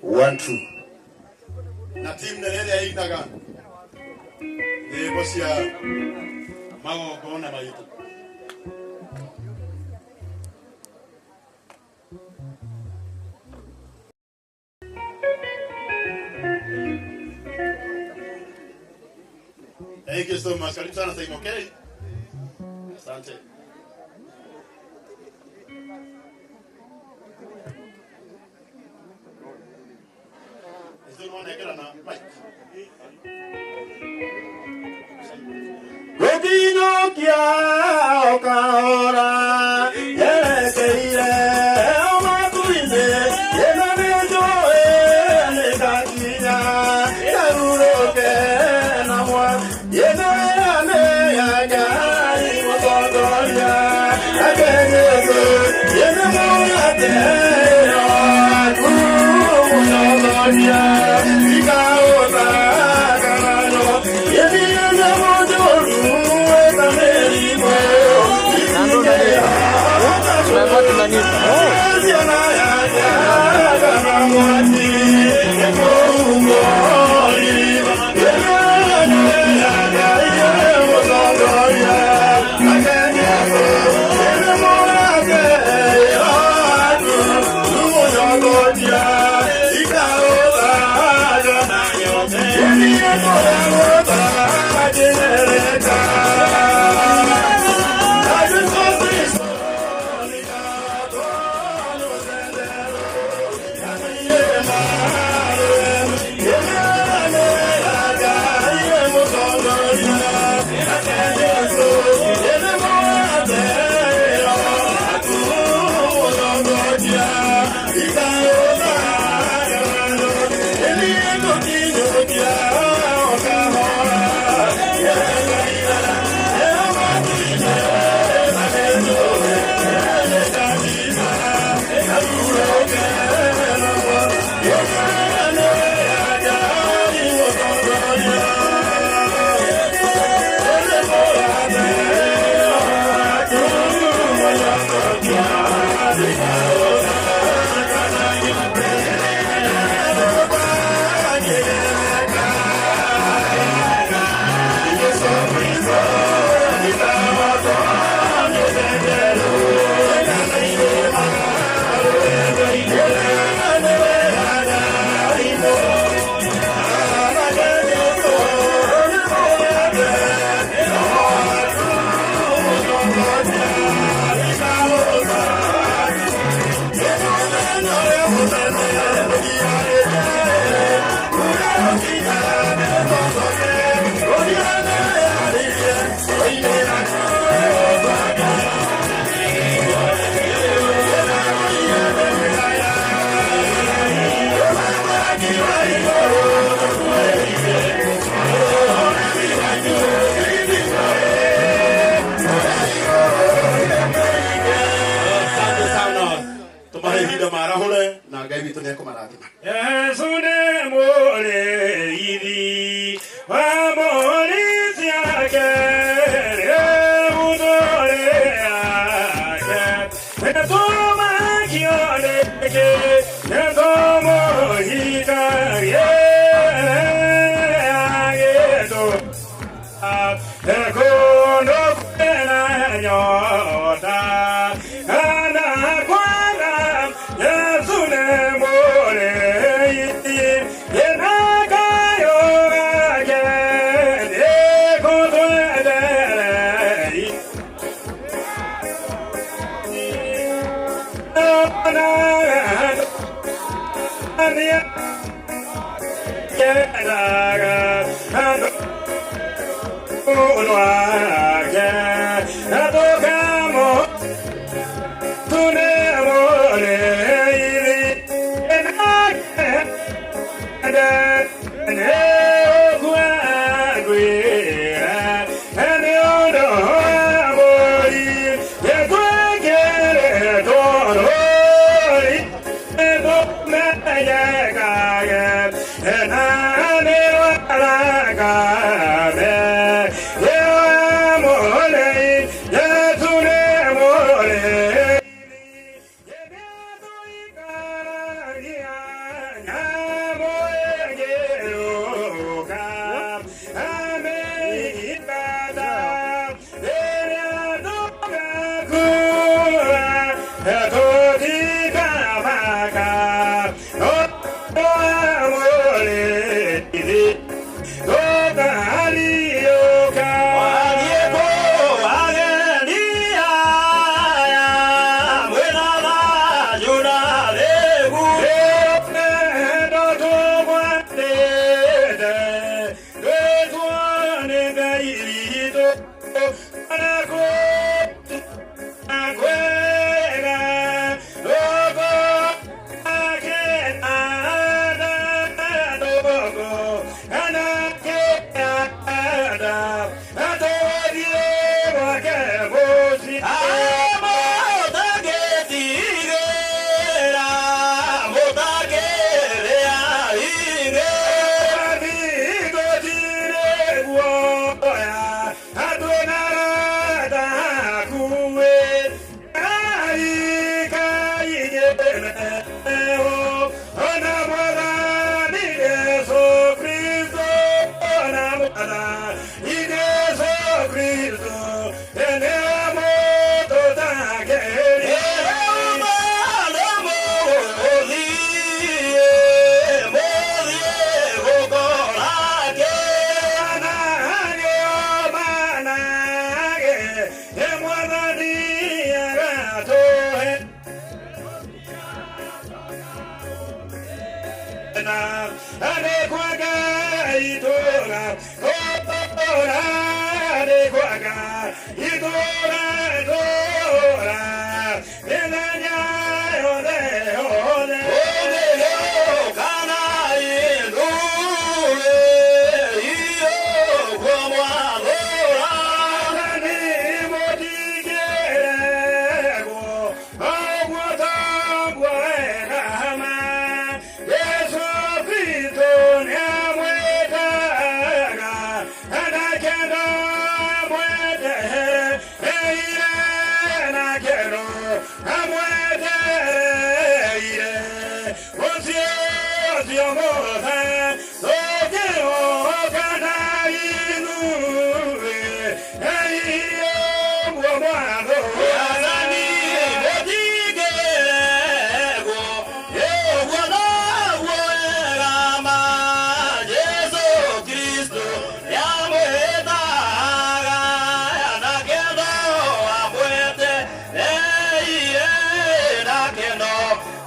1 2 na timu nene ĩrĩa ĩinaga nyĩmbo cia magongona maitũ. Thank you so much. Karibu sana Simon. Okay? Asante. Gũkinyũkia ũkahora yerekeire matu-inĩ ĩno nĩ njũĩ nĩngakinya ngarurũke na mwaki ĩno nĩ ya Ngai mũtongoria nake Jesũ ĩno mũgate waku mũtongoria Yeah.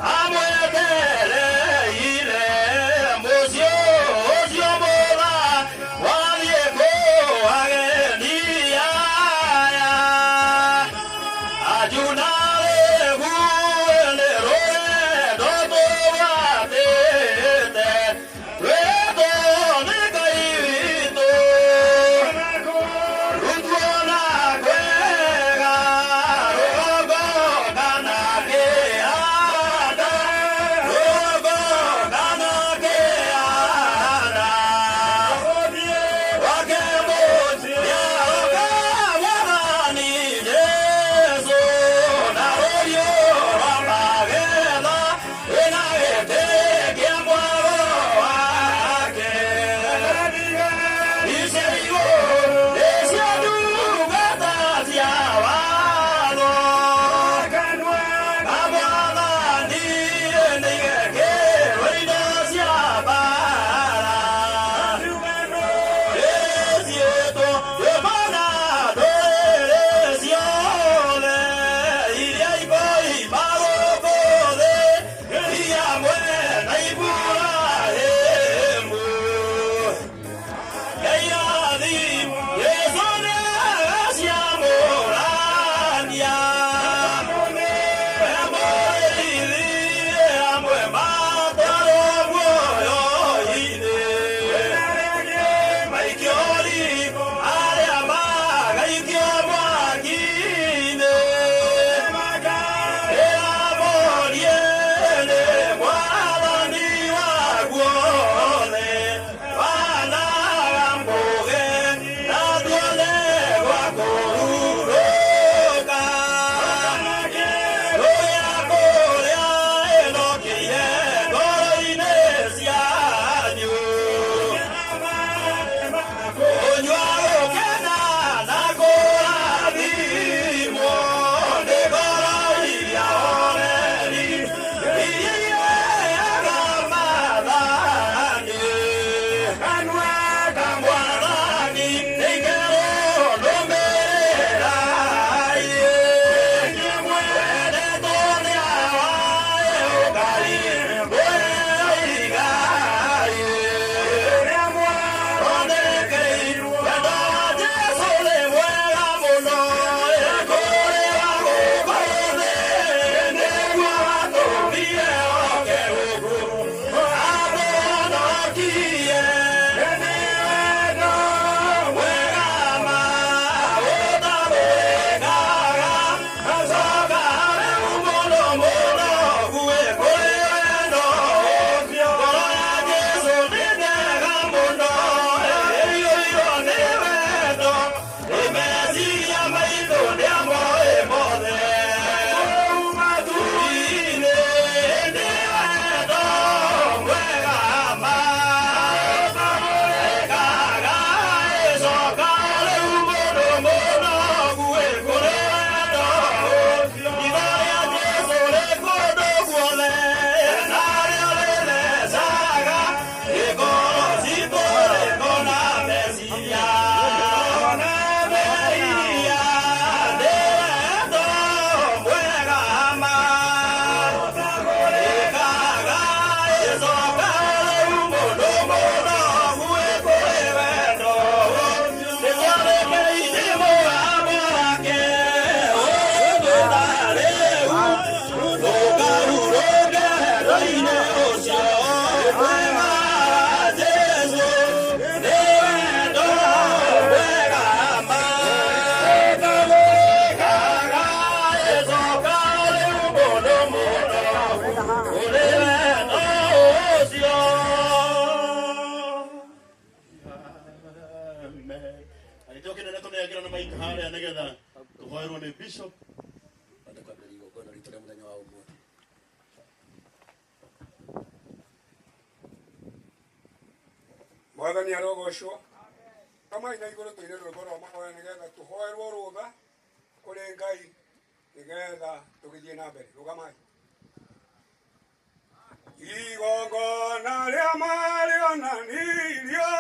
Amwete, le, ile, Na gĩtĩo kĩnene tũnengera na maika harĩa nĩgetha tũhoerwo nĩ bishop. Twende kwambĩrĩria igongona ritũ rĩa mũthenya wa ũmũthĩ. Mwathani arogocwo. Kamai na igũrũ tũine rwĩmbo rwa mahoya nĩgetha tũhoerwo rũtha kũrĩ Ngai nĩgetha tũgĩthiĩ na mbere. Rũgamai. Igongona rĩa marĩonanirio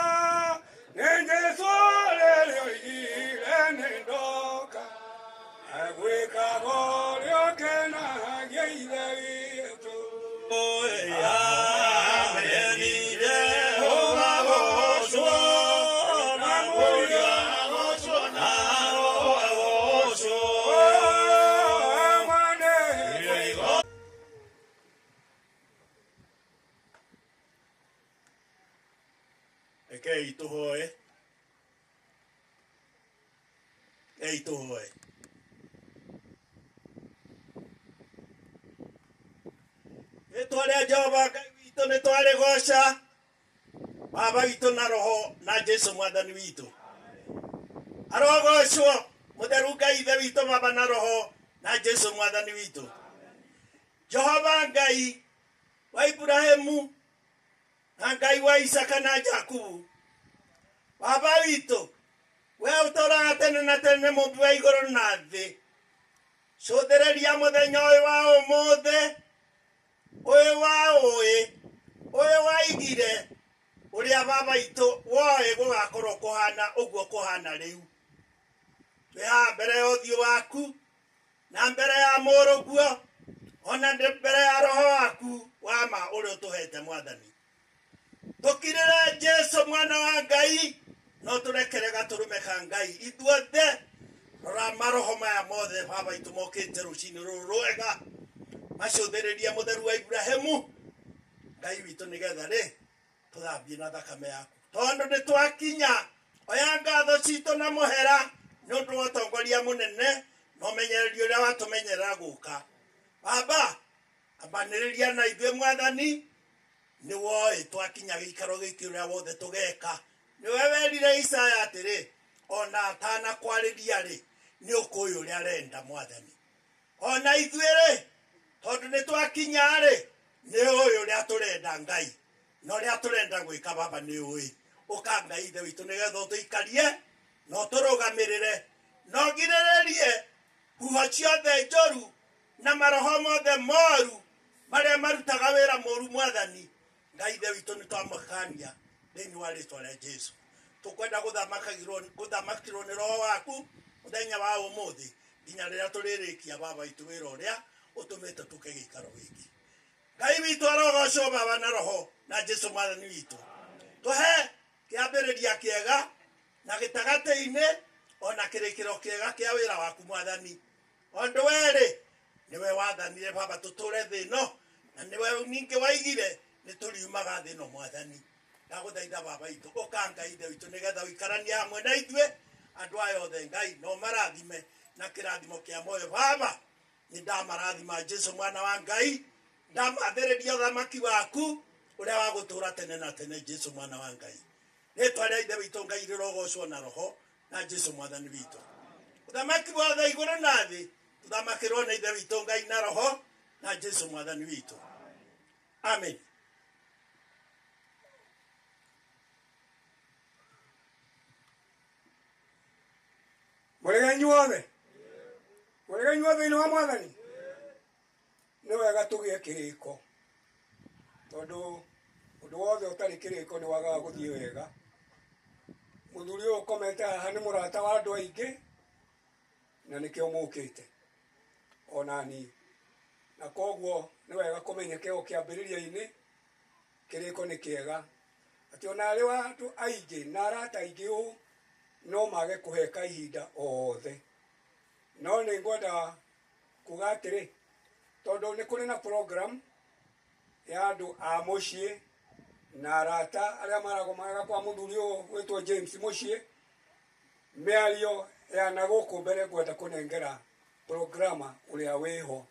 nĩ Jesũ rĩrĩa oigire nĩ ndoka agwĩkaga ũrĩa ũkenagia Ithe witũ. Rekei tũhoe. Rekei tũhoe. Rĩtwa rĩa Jehova Ngai witũ nĩ twarĩgoca, Baba witũ na Roho na Jesũ Mwathani witũ. Arogocwo mũtheru Ngai Ithe witũ Baba na Roho na Jesũ Mwathani witũ. Jehova Ngai wa Ibrahimu na Ngai wa Isaka na Jakubu, Baba witũ, we ũtũũraga tene na tene, mũmbi wa igũrũ na thĩ, cũthĩrĩria mũthenya ũyũ wa ũmũthĩ, ũyũ wa ũĩ, ũyũ waigire ũrĩa Baba witũ woĩ gũgakorwo kũhana ũguo kũhana rĩu. Twĩ haha mbere ya ũthiũ waku na mbere ya mũrũguo ona mbere ya Roho waku wa ma ũrĩa ũtũhete Mwathani. Tũkirĩre Jesũ mwana wa Ngai no tũrekere gatũrũme ka Ngai ithuothe. Rora maroho maya mothe Baba witũ mokĩte rũcinĩ rũrũ rwega, macũthĩrĩrie mũtheru wa Ibrahimu Ngai witũ, nĩgetha rĩ tũthambie na thakame yaku, tondũ nĩ twakinya. Oya ngatho citũ na mũhera nĩ ũndũ wa ũtongoria mũnene na ũmenyereri ũrĩa watũmenyerera gũka. Baba, ambanĩrĩria na ithuĩ Mwathani, nĩ woĩ twakinya gĩikaro gĩkĩ ũrĩa wothe tũgeka. Nĩwe werire Isaya atĩrĩ, ona atanakwarĩria rĩ, nĩ ũkũĩ ũrĩa arenda Mwathani. Ona ithuĩ rĩ, tondũ nĩ twakinya rĩ, nĩ ũĩ ũrĩa tũrenda Ngai, na ũrĩa tũrenda gwĩka Baba nĩ ũĩ. Ũka Ngai Ithe witũ nĩgetha ũtũikarie na ũtũrũgamĩrĩre na ũgirĩrĩrie huho ciothe njũru na maroho mothe moru marĩa marutaga wĩra mũru Mwathani. Ngai Ithe witũ nĩ twamakania thĩinĩ wa rĩtwa rĩa Jesũ. Tũkwenda gũthamakĩrwo nĩ Roho waku mũthenya wa ũmũthĩ nginya rĩrĩa tũrĩrĩkia Baba witũ wĩra ũrĩa ũtũmĩte tũke gĩikaro gĩkĩ. Ngai witũ arogocwo Baba na Roho na Jesũ Mwathani witũ. Tũhe kĩambĩrĩria kĩega na gĩtagatĩ-inĩ ona kĩrĩkĩro kĩega kĩa wĩra waku Mwathani. Ũndũ werĩ nĩwe wathanire Baba tũtũre thĩ ĩno, na nĩwe ningĩ waigire nĩ tũriumaga thĩ ĩno Mwathani. Ndagũthaitha Baba witũ, ũka Ngai Ithe witũ nĩgetha ũikaranie hamwe na ithuĩ andũ aya othe Ngai, na ũmarathime na kĩrathimo kĩa muoyo. Baba, nĩ ndamarathima Jesũ mwana wa Ngai, ndamathĩrĩria ũthamaki waku ũrĩa wa gũtũũra tene na tene, Jesũ mwana wa Ngai. Rĩtwa rĩa Ithe witũ Ngai rĩrogocwo na Roho na Jesũ Mwathani witũ. Ũthamaki wothe igũrũ na thĩ tũthamakĩrwo nĩ Ithe witũ Ngai na Roho na Jesũ Mwathani witũ. Amen. Mũrĩga inyuothe, mũrĩga inyuothe thĩinĩ wa Mwathani. Nĩ wega tũgĩe kĩrĩko, tondũ ũndũ wothe ũtarĩ kĩrĩko nĩ wagaga gũthiĩ wega. Mũthuri ũyũ ũkomete haha nĩ mũrata wa andũ aingĩ, na nĩkĩo mũkĩte ona niĩ, na koguo nĩ wega kũmenyeke o kĩambĩrĩria-inĩ kĩrĩko nĩ kĩega, atĩ ona arĩ wa andũ aingĩ na arata aingĩ ũũ no mage kũheka ihinda othe. No nĩ ngwenda kuga atĩrĩ, tondũ nĩ kũrĩ na program ya andũ a mũciĩ na arata arĩa maragomaga kwa mũthuri ũyũ wĩtwo James mũciĩ, mĩario ya na gũkũ mbere ngwenda kũnengera programa ũrĩa wĩho.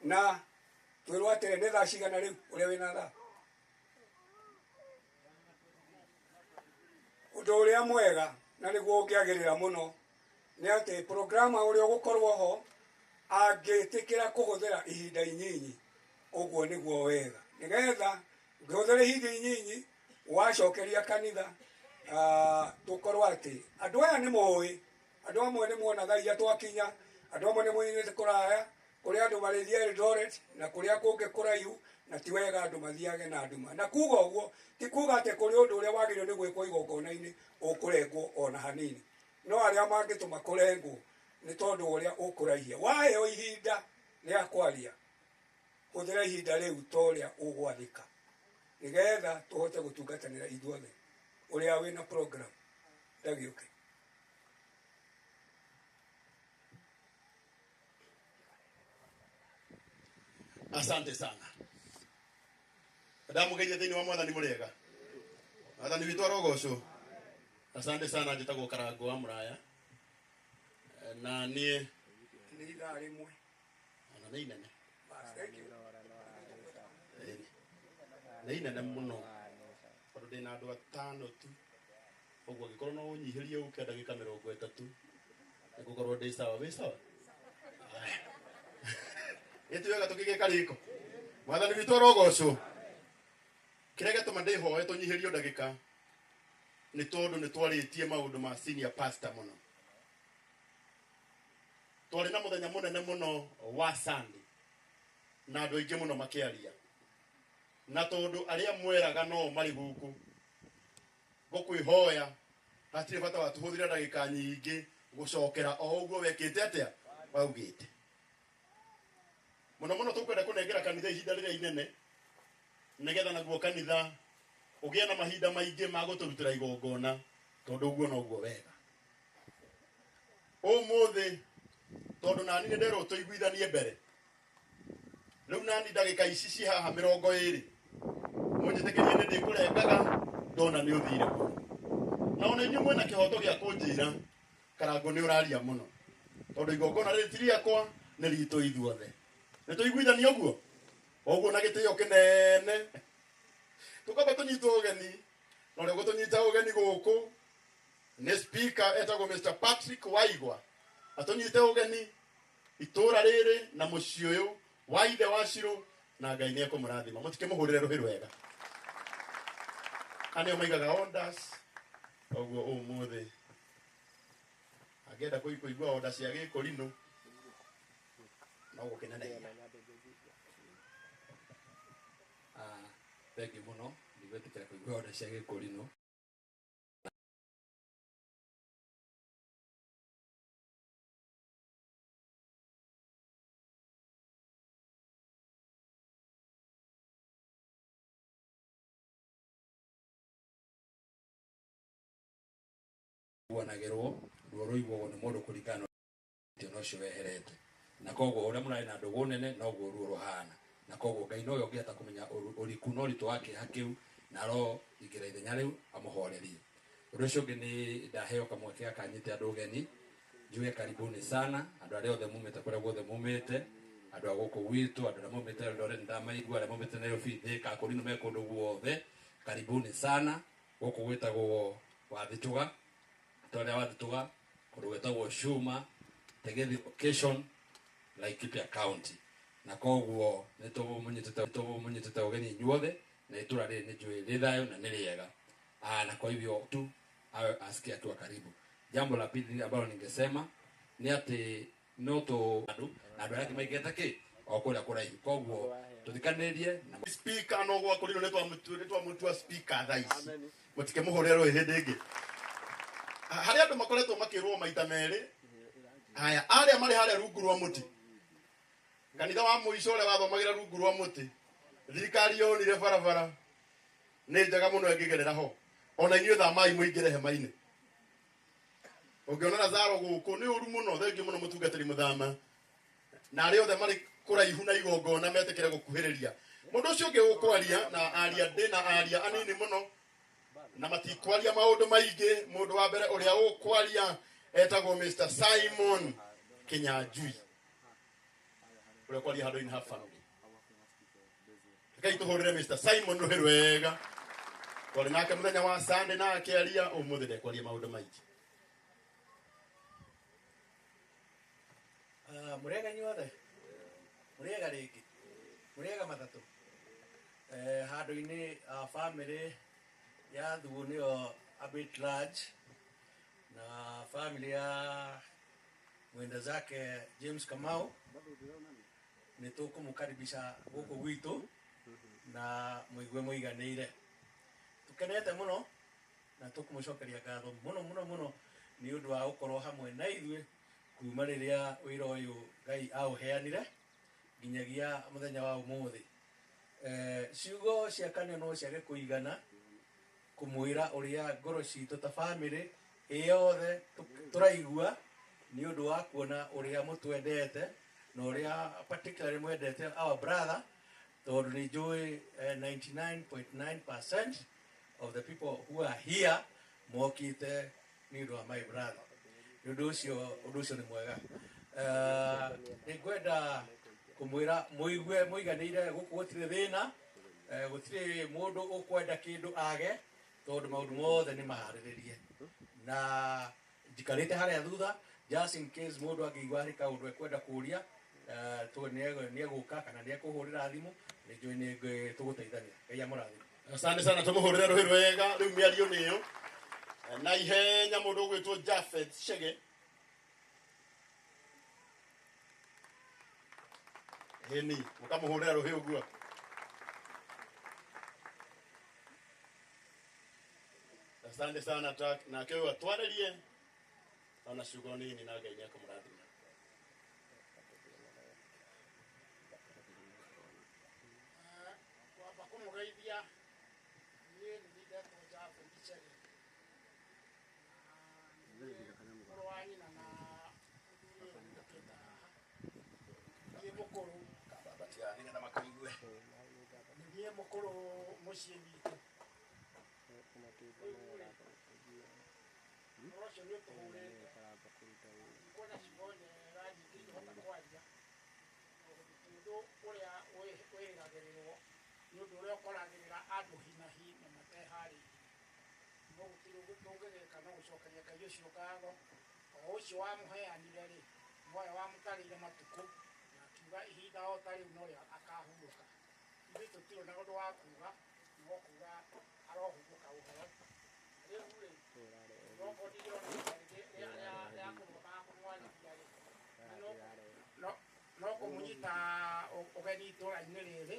Na twĩrwo atĩrĩ, nĩ thaa cigana rĩu ũrĩa wĩna thaa? Ũndũ ũrĩa mwega Na nĩguo ũngĩagĩrĩra mũno nĩ atĩ programa ũrĩa ũgũkorwo ho angĩtĩkĩra kũhũthĩra ihinda inyinyi ũguo nĩguo wega nĩgetha ũngĩhũthĩra ihinda inyinyi wacokeria kanitha tũkorwo atĩ andũ aya nĩ moĩ andũ amwe nĩ muonaga iria twakinya andũ amwe nĩ moimĩte kũraya kũrĩa andũ marĩthiĩ Eldoret na kũrĩa kũngĩ kũraihu na ti wega andũ mathiage na nduma na kuga ũguo ti kuga atĩ kũrĩ ũndũ ũrĩa wagĩrĩirwo nĩ gwĩkwo igongona-inĩ ũkũrengwo ona hanini no arĩa mangĩtũma kũrengwo nĩ tondũ ũrĩa ũkũraihia waheo ihinda rĩa kwaria hũthĩra ihinda rĩu ta ũrĩa ũgwathĩka nĩgetha tũhote gũtungatanĩra ithuothe ũrĩa wĩna program ndagĩũke. Asante sana. Ndamugeithia thĩinĩ wa mwathani mũrĩega. Mwathani witũ arogocwo. Asante sana njĩtagwo Karango wa Mũraya. Na niĩ nĩ ithaa rĩmwe. Ona nĩ inene. Thank you. Nĩ inene mũno. Tondũ ndĩna andũ atano tu. Ũguo angĩkorwo no ũnyihĩrie ũke ndagĩka 30 nĩngũkorwo ndĩ sawa. Wĩ sawa? Ĩti wega tũkĩgĩka rĩko. Mwathani witũ arogocwo. Kĩrĩa gĩatũma ndĩhoe tũnyihĩrio ndagĩka nĩ tondũ nĩ twarĩtie maũndũ ma senior pastor mũno. Twarĩ na mũthenya mũnene mũno wa Sunday na andũ aingĩ mũno makĩaria. Na tondũ arĩa mweraga no marĩ gũkũ ngũkwĩhoya hatirĩ bata wa tũhũthĩre ndagĩka nyingĩ gũcokera o ũguo wekĩte atĩa waugĩte. Mũno mũno tũkwenda kũnengera kanitha ihinda rĩrĩa inene nĩgetha naguo kanitha ũgĩe na mahinda maingĩ ma gũtũrutĩra igongona tondũ ũguo noguo wega. Ũmũthĩ tondũ nani nĩ nderwo tũiguithanie mbere rĩu nani ndagĩka ici ci haha 20 mũnjĩtĩkĩrie nĩ ndĩkũrengaga ndona nĩ ũthire mũno. Na ona inyuĩ mwĩna kĩhoto gĩa kũnjĩra Karango nĩ ũraria mũno tondũ igongona rĩrĩ ti rĩakwa nĩ ritũ ithuothe. Nĩ tũiguithanie ũguo ũguo na gĩtĩo kĩnene tũkamba tũnyitwo ũgeni na ũrĩa ũgũtũnyita ũgeni gũkũ nĩ speaker etagwo Mr. Patrick Waigwa atũnyite ũgeni itũra rĩrĩ na mũciĩ ũyũ wa ithe wa Shiro na Ngai nĩ ekũmũrathima. Mũtikĩmũhũrĩre rũhĩ rwega. Anĩo maigaga orders ũguo ũmũthĩ angĩenda kũigua order cia gĩkũrinũ no gũkĩnenehia. Thengiũ mũno ndigwĩtĩkĩra kũigua order cia gĩkũrinũ. Guanagĩrwo ruo rũiguagwo nĩ mũndũ kũringana na ũcio weherete na koguo ũrĩa mũrarĩ na ndũgũ nene noguo ruo rũhana na koguo Ngai nowe ũngĩhota kũmenya ũriku na ũritũ wa kĩeha kĩu na aro ingĩra ithenya rĩu amũhorerie. Ũndũ ũcio ũngĩ nĩ ndaheo kamweke gaka nyite andũ ũgeni njuge karibuni sana andũ arĩa othe mumĩte kũrĩa guothe mumĩte andũ a gũkũ gwitũ andũ arĩa mumĩte Eldoret ndamaigua arĩa mumĩte Nairobi Thika Kũrinũ me kũndũ guothe karibuni sana gũkũ gwĩtagwo Wathitũga tondũ Wathitũga kũndũ gwĩtagwo Shuma Tegethi location Laikipia County na koguo nĩ tũmũnyitĩte ũgeni inyuothe na itũra rĩrĩ nĩ njũĩ rĩ thayũ na nĩ rĩega na kwa hivyo tu awe asikie akiwa karibu. Jambo la pili ambalo ningesema ni atĩ no tũ andũ na andũ arĩa angĩ maigĩte kĩ o kũrĩa kũraihu koguo tũthikanĩrie na speaker no gwa kũrinũ nĩ twamũtua speaker thaa ici mũtikĩmũhũrĩre rũhĩ hĩndĩ ĩngĩ. Harĩa andũ makoretwo makĩrwo maita merĩ haya arĩa marĩ harĩa rungu rwa mũtĩ kanitha wa mũico ũrĩa wathomagĩra rungu rwa mũtĩ thirikari yonire barabara nĩ njega mũno ĩngĩgerera ho ona inyuĩ thamai mũingĩre hema-inĩ. Ũngĩona Lazaro gũkũ nĩ ũru mũno thengiũ mũno mũtungatĩri mũthama na arĩa othe marĩ kũraihu na igongona metĩkĩre gũkuhĩrĩria. Mũndũ ũcio ũngĩ ũkwaria na aria ndĩna aria anini mũno na matikwaria maũndũ maingĩ. Mũndũ wa mbere ũrĩa ũkwaria etagwo Mr. Simon Kinyanjui ũrĩa ũkwaria handũ-inĩ ha family. Rekei tũhũrĩre Mr. Simon rũhĩ rwega. Twarĩ nake mũthenya wa Sunday na akĩaria ũmũthĩ ndekwaria maũndũ maingĩ. Mũrĩega inyuothe, mũrĩega rĩngĩ, mũrĩega matatũ. Handũ-inĩ family ya Thuo nĩyo a bit large, na family ya mwenda zake James Kamau nĩ tũkũmũkaribisha gũkũ gwitũ na mũigue mũiganĩire. Tũkenete mũno na tũkũmũcokeria ngatho mũno mũno mũno nĩ ũndũ wa gũkorwo hamwe na ithuĩ kuma rĩrĩa wĩra ũyũ Ngai aũheanire nginyagia mũthenya wa ũmũthĩ. Ciugo cia kanua no ciage kũigana kũmwĩra ũrĩa ngoro citũ ta family ĩyothe tũraigua nĩ ũndũ wa kuona ũrĩa mũtwendete na ũrĩa particularly mwendete our brother, tondũ nĩ njũĩ 99.9% of the people who are here mokite nĩ ũndũ wa my brother. Nĩ ũndũ ũcio, ũndũ ũcio nĩ mwega. Nĩ ngwenda kũmwĩra mũigue mũiganĩire gũkũ gũtirĩ thĩna, gũtirĩ mũndũ ũkwenda kĩndũ age, tondũ maũndũ mothe nĩ maharĩrĩrie. Na njikarĩte harĩa thutha just in case mũndũ angĩigua harĩ kaũndũ ekwenda kũũria, nĩ egũka kana nĩ ekũhũrĩra thimũ, nĩ njũĩ nĩ tũgũteithania. Ngai amũrathime. Asante sana, tũmũhũrĩre rũhĩ rwega. Rĩu mĩario nĩyo na ihenya mũndũ ũgwĩtwo Japhet Chege. Heni mũkamũhũrĩra rũhĩ ũguo. Asante sana, nake ũyũ atwarĩrie ona ciugo nini na Ngai nĩekũmũrathima. Kwamba kũmũgeithia, niĩ nĩ ndetwo Japhet Chege, mũrũ wa nyina na mũthuri ũyũ ũkĩte haha. Niĩ mũkũrũ, nĩgetha makũigue. Niĩ mũkũrũ mũciĩ witũ. Ũhoro ũcio nĩ ũtũhũrĩte, kwona ciugo njega nyingĩ ingĩhota kwaria. Ũndũ ũrĩa wĩrĩgagĩrĩrwo nĩ ũndũ ũrĩa ũkoragĩrĩra andũ hi na hi na mateharĩirie. No gũtirĩ ũndũ tũngĩgĩka no gũcokeria Ngai ũcio ngatho, o ũcio wamũheanire rĩ, nowe wamũtarĩire matukũ na akiuga ihinda o ta rĩu norĩo akahurũka. Ithuĩ tũtirĩ na ũndũ wa kuga, no kuga arohurũka ũhoro. Rĩu rĩ, okorwo ndingĩona rĩa kũrũgama kũmwarĩria rĩ, no kũmũnyita ũgeni itũra-inĩ rĩrĩ,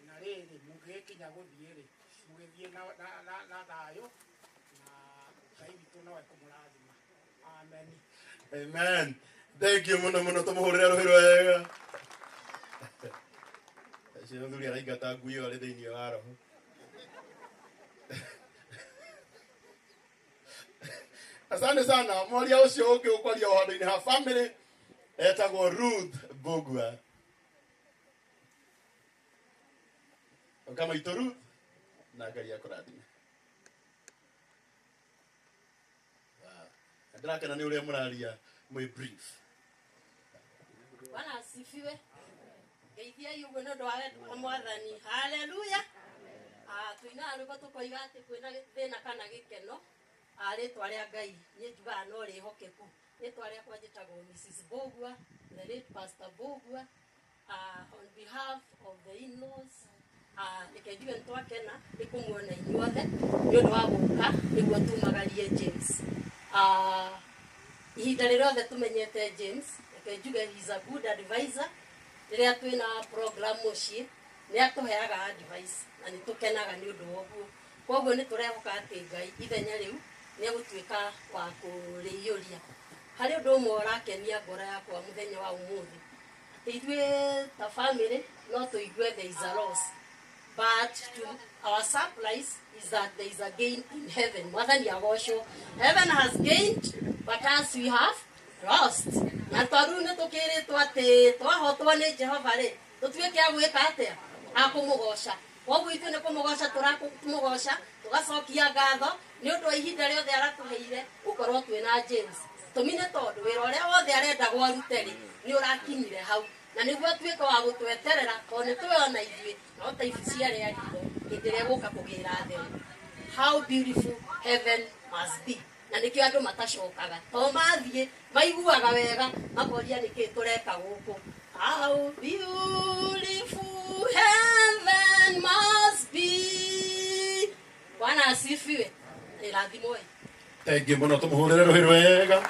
na rĩrĩ mũgĩkinya gũthiĩ rĩ, mũgĩthiĩ na thayũ, na Ngai witũ no ekũmũrathima. Amen. Amen. Thank you mũno mũno, tũmũhũrĩre rũhĩ rwega. Ũcio mũthuri araingata ngui ĩyo arĩ thĩinĩ wa roho. Asante sana. Mwaria ũcio ũngĩ ũkwaria o handũ-inĩ ha family etagwo Ruth Mbũgua. Ũka maitũ Ruth, na Ngai akũrathime. Ndĩrakena nĩ ũrĩa mũraria mwĩ brief. Bwana asifiwe. Ngeithiai ũguo nĩ ũndũ wa wendo wa Mwathani. Haleluya. Tuinaga rwĩmbo tũkoiga atĩ kwĩna thĩna kana gĩkeno, rĩtwa rĩa Ngai niĩ njugaga no rĩhokeku. Rĩtwa rĩakwa njĩtagwo Mrs. Mbũgua, the late Pastor Mbũgua. On behalf of the in-laws, reke njuge nĩ twakena nĩ kũmuona inyuothe nĩ ũndũ wa gũka nĩguo tumagarie James. Ihinda rĩrĩa tũmenyete James, reke njuge he is a good advisor. Rĩrĩa twĩna program mũciĩ nĩ atũheaga advice na nĩ tũkenaga nĩ ũndũ wa ũguo. Koguo nĩ tũrehoka atĩ Ngai ithenya rĩu nĩ egũtuĩka wa kũrĩiyũria. Harĩ ũndũ ũmwe ũrakenia ngoro yakwa mũthenya wa ũmũthĩ, atĩ ithuĩ ta family no tũigue there is a loss, but to our surprise is that there is a gain in heaven. Mwathani agocwo. Heaven has gained, but as we have lost. Na tondũ nĩ tũkĩrĩtwo atĩ twahotwo nĩ Jehova rĩ, tũtuĩke a gwĩka atĩa? A kũmũgoca. Koguo ithuĩ nĩ kũmũgoca tũramũgoca, tũgacokia ngatho nĩ ũndũ wa ihinda rĩothe aratũheire gũkorwo twĩna James. Tũmi nĩ tondũ wĩra ũrĩa wothe arendagwo arute rĩ, nĩ ũrakinyire hau, na nĩguo atuĩke wa gũtweterera, tondũ nĩ tũĩ ona ithuĩ no ta ibu cia arĩa riko hĩndĩ ĩrĩa egũka kũgĩra theru. How beautiful heaven must be. Na nĩkĩo andũ matacokaga to mathiĩ maiguaga wega makoria nĩkĩ tũreka gũkũ. How beautiful heaven must be. Bwana asifiwe. Irathimwe. Thank you muno tumuhurire ruhi rwega.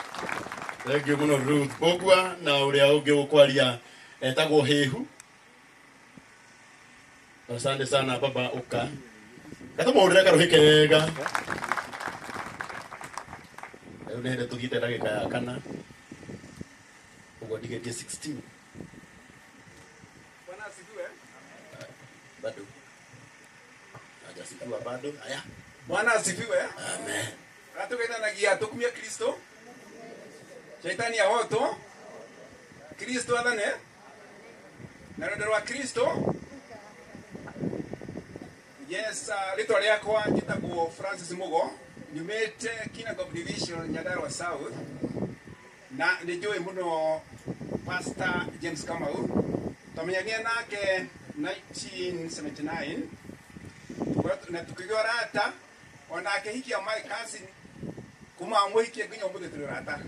Thank you muno Ruth Bogwa na uria ungi gukwaria etagwo Hihu. Asante sana baba uka. Gatumuhurire karuhi kega. Riu ni hindi tugite ndagika ya kana. Uguo ndigetie 16. Bwana asifiwe. Bado. Hajasifiwa bado. Haya. Bwana asifiwe. Amen. Ratugeithanagia tukumie Kristo. Shaitani ahotwo. Kristo athane. Na rwendo rwa Kristo. Yes, ritwa riakwa njitagwo Francis Mugo. Nyumite Kinangop Division Nyandarua South. Na nĩ njũĩ mũno Pastor James Kamau. Twamenyanire nake 1979 na tukĩgĩa ũrata onake hikia my cousin kuma amũhikie nginya ũmũthĩ tũrĩ ũrata.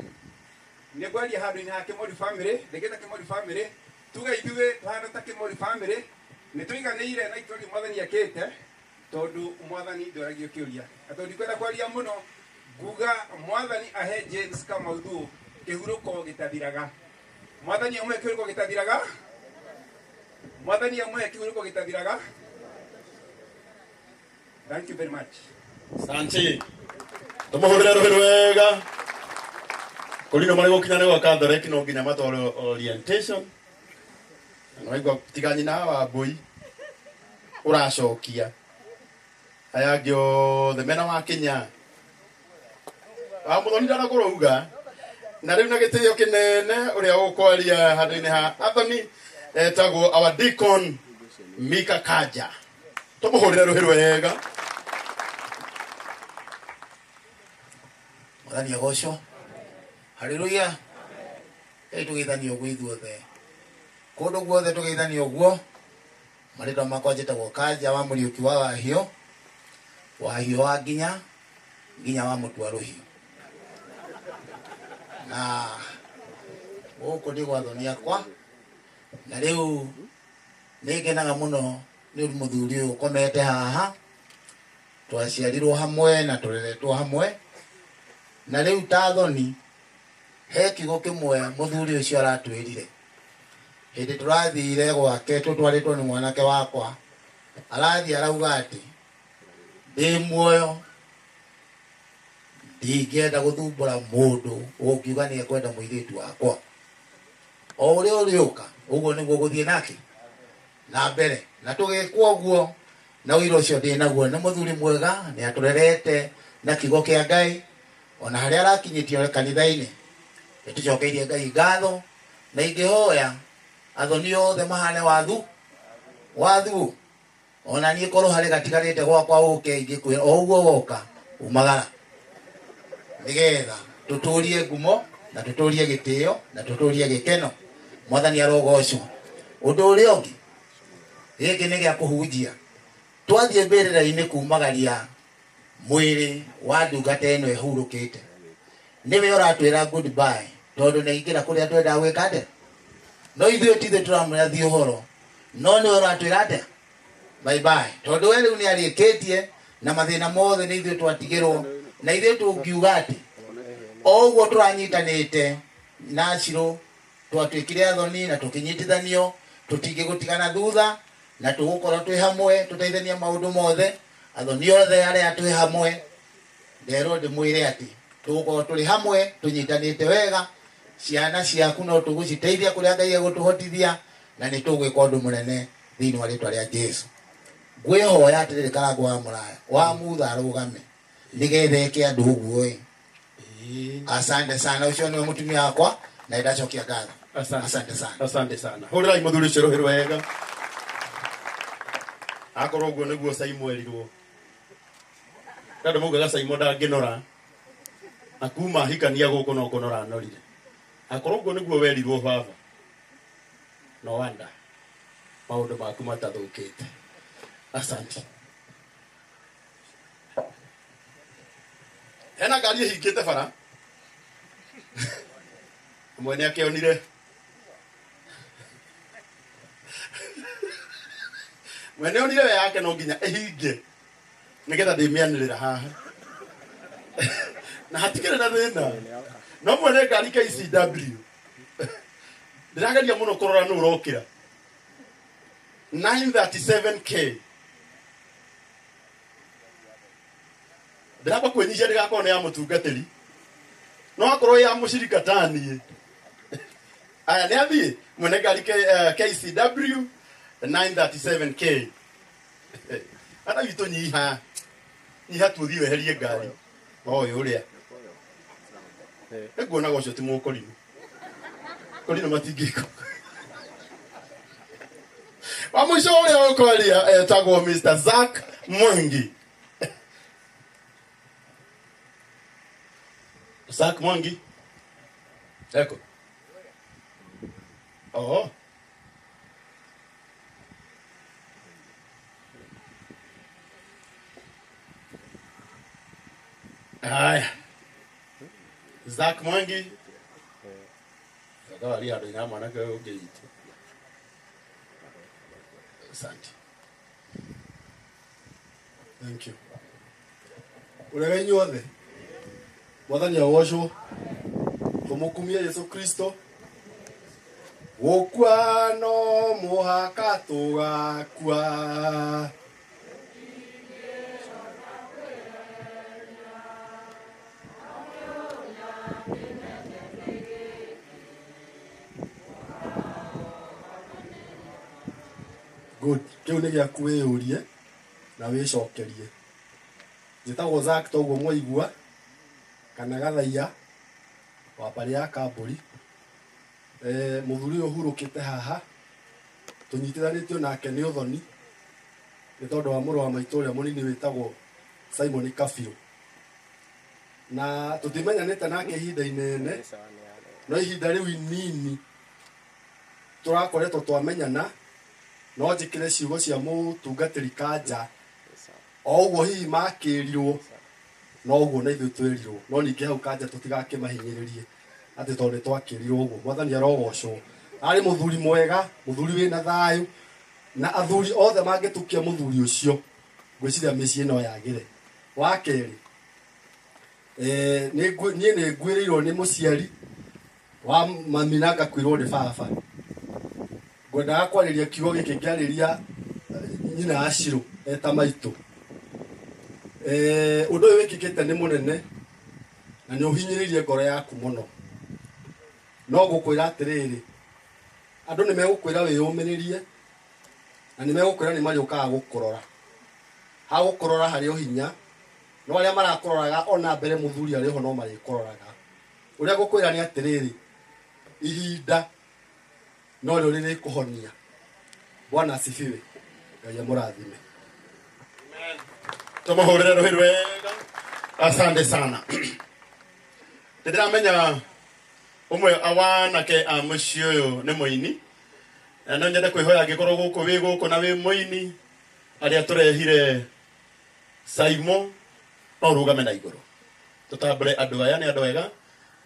Nĩ ngwaria handũ-inĩ ha Kĩmori family, ndĩngĩta Kĩmori family, tuge ithuĩ tũhana ta Kĩmori family nĩ tũiganĩire na itũri mwathani ekĩte tondũ mwathani ndoragio kĩũria. Na tondũ ndikwenda kwaria mũno nguga mwathani ahe James Kamau Thuo kĩhurũko gĩtathiraga. Mwathani amũhe kĩhurũko gĩtathiraga. Mwathani amũhe kĩhurũko gĩtathiraga. Thank you very much. Asante. Tumuhurire ruhi rwega. Kũrino marĩ gũkinya nĩ gwa Catholic no nginya matwarwo orientation. Na waigua tiga nyina wa mbũi ũracokia. Aya angĩ othe mena wa Kenya. Wa mũthoni ndanakũrauga. Na rĩu na gĩtĩo kĩnene ũrĩa ũkwaria handũ-inĩ ha Anthony etagwo our deacon Mika Kaja. Tumuhurire ruhi rwega. Mwathani agocwo. Haleluya. Rĩu tũgeithanie ũguo ithuothe. Kũndũ guothe tũgeithanie ũguo. Marĩtwa makwa njĩtagwo Kanja wa Mũriũki wa Wahiũ. Wahiũ wa nginya nginya wa mũtua rũhiũ. Na gũkũ nĩ gwa thoni akwa. Na rĩu nĩ ngenaga mũno nĩ mũthuri ũyũ ũkomete haha. Twaciarirwo hamwe na tũreretwo hamwe. Na rĩu ta thoni he kiugo kĩmwe mũthuri ũcio aratwĩrire. Hĩndĩ tũrathire gwake tũtwarĩtwo nĩ mwanake wakwa. Arathiĩ arauga atĩ ndĩ muoyo ndingĩenda gũthumbũra mũndũ ũngiuga nĩ ekwenda mũirĩtu wakwa. O ũrĩa ũrĩũka ũguo nĩguo gũthiĩ nake na mbere. Na tũgĩkwo ũguo na ũira ũcio ndĩ naguo nĩ mũthuri mwega, nĩ atũrerete na kiugo kĩa Ngai. Ona harĩa arakinyĩtio kanitha-inĩ nĩ tũcokeirie Ngai ngatho. Na ingĩhoya athoni othe mahane wathu wathu. Ona niĩ korwo harĩ gatigarĩte gwakwa ũke ingĩkwĩra o ũguo woka umagara, nĩgetha tũtũrie ngumo na tũtũrie gĩtĩo na tũtũrie gĩkeno. Mwathani arogocwo. Ũndũ ũrĩa ũngĩ gĩkĩ nĩ gĩa kũhunjia. Twathiĩ mbĩrĩra-inĩ kumagaria mwĩrĩ wa ndungata ĩno ĩhurũkĩte. Nĩwe ũratwĩra goodbye tondũ nĩ aingĩra kũrĩa twendaga gwĩka atĩa. No ithuĩ ti ithuĩ tũramũrathi ũhoro, no nĩwe ũratwĩra atĩa bye bye, tondũ we rĩu nĩ arĩkĩtie na mathĩna mothe nĩ ithuĩ twatigĩrwo. Na ithuĩ tũngiuga atĩ o ũguo tũranyitanĩte na Shiro twatuĩkire athoni na tũkĩnyitithanio, tũtingĩgũtigana thutha na tũgũkorwo twĩ hamwe tũteithania maũndũ mothe. Athoni othe arĩa twĩ hamwe nderwo ndĩmwĩre atĩ tũgũkorwo tũrĩ hamwe tũnyitanĩte wega. Ciana ciaku no tũgũciteithia kũrĩa Ngai egũtũhotithia, na nĩ tũgwĩka ũndũ mũnene thĩinĩ wa rĩtwa rĩa Jesũ. Ngwĩhoya atĩrĩrĩ Karangũ wa Mũraya wa Mutha arũgame nĩgetha eke andũ ũguo ĩ. Asante sana. Ũcio nĩwe mũtumia wakwa na nĩndacokia ngatho. Asante sana. Asante sana. Hũrĩrai mũthuri ũcio rũhĩ rwega. Akorwo ũguo nĩguo Saimo erirwo. Andũ maugaga Saimo ndangĩnora. Na kuma ahikania gũkũ no kũnora anorire. Akorwo ũguo nĩguo werirwo baba. No wonder maũndũ maku matathũkĩte. Asante. Hena ngari ĩhingĩte bara. Mwene akĩonire. Mwene onire we yake no nginya ĩhinge. Nĩgetha ndĩmĩanĩrĩra haha. Na hatikĩrĩ na thĩna. No mwene ngari KCW. Ndĩrageria mũno kũrora nũ ũrokĩra. 937K. Ndĩramba kwĩnyihia ndĩgakorwo nĩ ya mũtungatĩri. No akorwo ya mũcirika taniĩ. Aya nĩ athiĩ mwene ngari KCW 937K. Ata witũ nyiha. Nyiha tũthiĩ weherie ngari. Ũyũ ũrĩa. Nĩnguonaga ũcio ti mũkorino. Korino matingĩka. Wa mũico ũrĩa ũkwaria etagwo Mr. Zack Mwangi. Zack Mwangi. Eko. Oh. Haya. Zack Mwangi. Kawali andũ ina mwanake ũyũ ũngĩnyitwo. Asante. Thank you. Ũrega inyuothe. Mwathani agocwo. Tũmũkumie Yesu Kristo. Gũkua no mũhaka tũgakua. Good. Kĩu nĩ gĩaku wĩyũrie na wĩcokerie. Njĩtagwo Zack toguo mwaigua kana Gathaiya wa mbarĩ ya Kambũri. Mũthuri ũyũ ũhurũkĩte haha tũnyitithanĩtio nake nĩ ũthoni nĩ tondũ wa mũrũ wa maitũ ũrĩa mũnini wĩtagwo Simon Kabiũ. Na tũtimenyanĩte nake ihinda inene, no ihinda rĩu inini tũrakoretwo twamenyana, no njĩkĩre ciugo cia mũtungatĩri Kanja o ũguo hihi makĩrirwo no ũguo na ithuĩ twĩrirwo, no ningĩ hau Kanja tũtigakĩmahinyĩrĩrie atĩ tondũ nĩtwakĩrirwo ũguo. Mwathani arogocwo. Arĩ mũthuri mwega, mũthuri wĩna thayũ, na athuri othe mangĩtukia mũthuri ũcio ngwĩciria mĩciĩ no yagĩre. Wa kerĩ, niĩ nĩ ngwĩrĩirwo nĩ mũciari wa mami na ngakuĩrwo nĩ baba. Ngwendaga kwarĩria kiugo gĩkĩ ngĩarĩria nyina wa Shiro eta maitũ. Ũndũ ũyũ wĩkĩkĩte nĩ mũnene na nĩ ũhinyĩrĩirie ngoro yaku mũno. No ngũkwĩra atĩrĩrĩ, andũ nĩ megũkwĩra wĩyũmĩrĩrie na nĩ megũkwĩra nĩ marĩũkaga gũkũrora. Ha gũkũrora harĩ o hinya, no arĩa marakũroraga ona mbere mũthuri arĩ ho no marĩkũroraga. Ũrĩa ngũkwĩra nĩ atĩrĩrĩ, ihinda no rĩo rĩrĩkũhonia. Bwana asifiwe. Ngai amũrathime. Tũmũhũrĩre rũhĩ rwega. Asante sana. Nĩndĩramenya ũmwe wanake a mũciĩ ũyũ nĩ mũini. Na no nyende kwĩhoya angĩkorwo gũkũ wĩ gũkũ na wĩ mũini, arĩa tũrehire Saimo no ũrũgame na igũrũ. Tũtambũre andũ aya nĩ andũ ega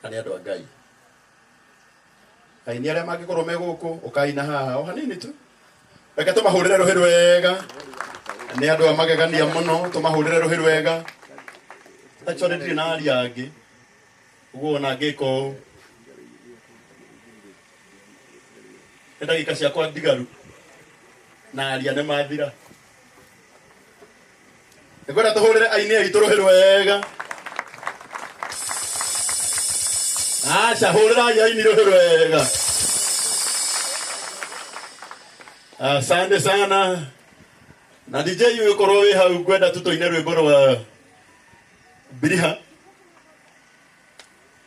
na nĩ andũ a Ngai. Aini arĩa mangĩkorwo me gũkũ ũkaina haha o hanini tu. Reke tũmahũrĩre rũhĩ rwega. Nĩ andũ a magegania mũno, tũmahũrĩre rũhĩ rwega. Actually ndirĩ na aria angĩ. Ũguo ona ngĩka ũũ. Nĩ ndagĩka ciakwa ndigaru. Na aria nĩ mathira. Nĩngwenda tũhũrĩre aini aitũ rũhĩ rwega. Aca, hũrĩrai aini rũhĩ rwega. Asante sana. Na DJ ũgĩkorwo wĩ hau ngwenda tu tũine rwĩmbo rwa Biriha.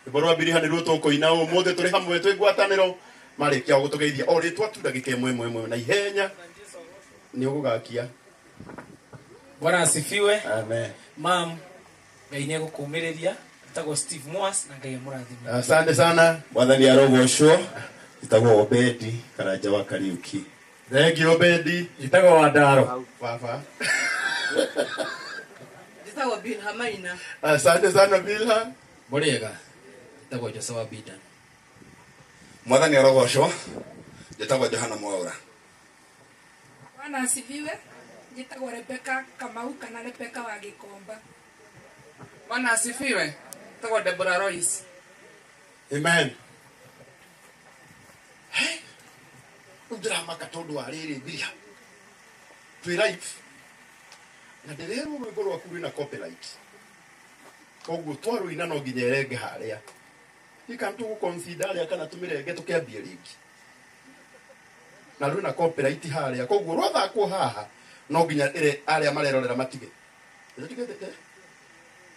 Rwĩmbo rwa Biriha nĩruo tũkũina ũmũthĩ tũrĩ hamwe twĩ ngwatanĩro. Marĩkia gũtũgeithia o rĩtwa tu ndagĩka ĩmwe ĩmwe ĩmwe na ihenya nĩ ũgũgakia. Bwana asifiwe. Amen. Mam, Ngai nĩ egũkũũmĩrĩria. Njĩtagwo Steve Mwas na Ngai amũrathime. Asante sana. Mwathani arogocwo. Njĩtagwo Obedi Karanja wa Kariuki. Thank you Obedi. Njĩtagwo Wandaro. Baba. Njĩtagwo Njĩtagwo Bilha Maina. Asante sana Bilha. Mũrĩega, njĩtagwo Joshua Bidan. Mwathani arogocwo, njĩtagwo Johana Mwaura. Bwana asifiwe. Njĩtagwo Rebecca Kamau kana Rebecca wa Gikomba. Bwana asifiwe. Njĩtagwo Deborah Royce. Amen. Hey, ndĩramaka tondũ wa rĩrĩ mbia twĩ live na ndĩrerwo rwĩmbo rwaku rwĩna copyright, koguo twarũina no nginya ĩrenge harĩa ikana tũgũconsider harĩa kana tũmĩrenge tũkĩambie rĩngĩ na rwĩna copyright harĩa, koguo rwathakwo haha no nginya ĩre arĩa marerorera matige. Tũtigete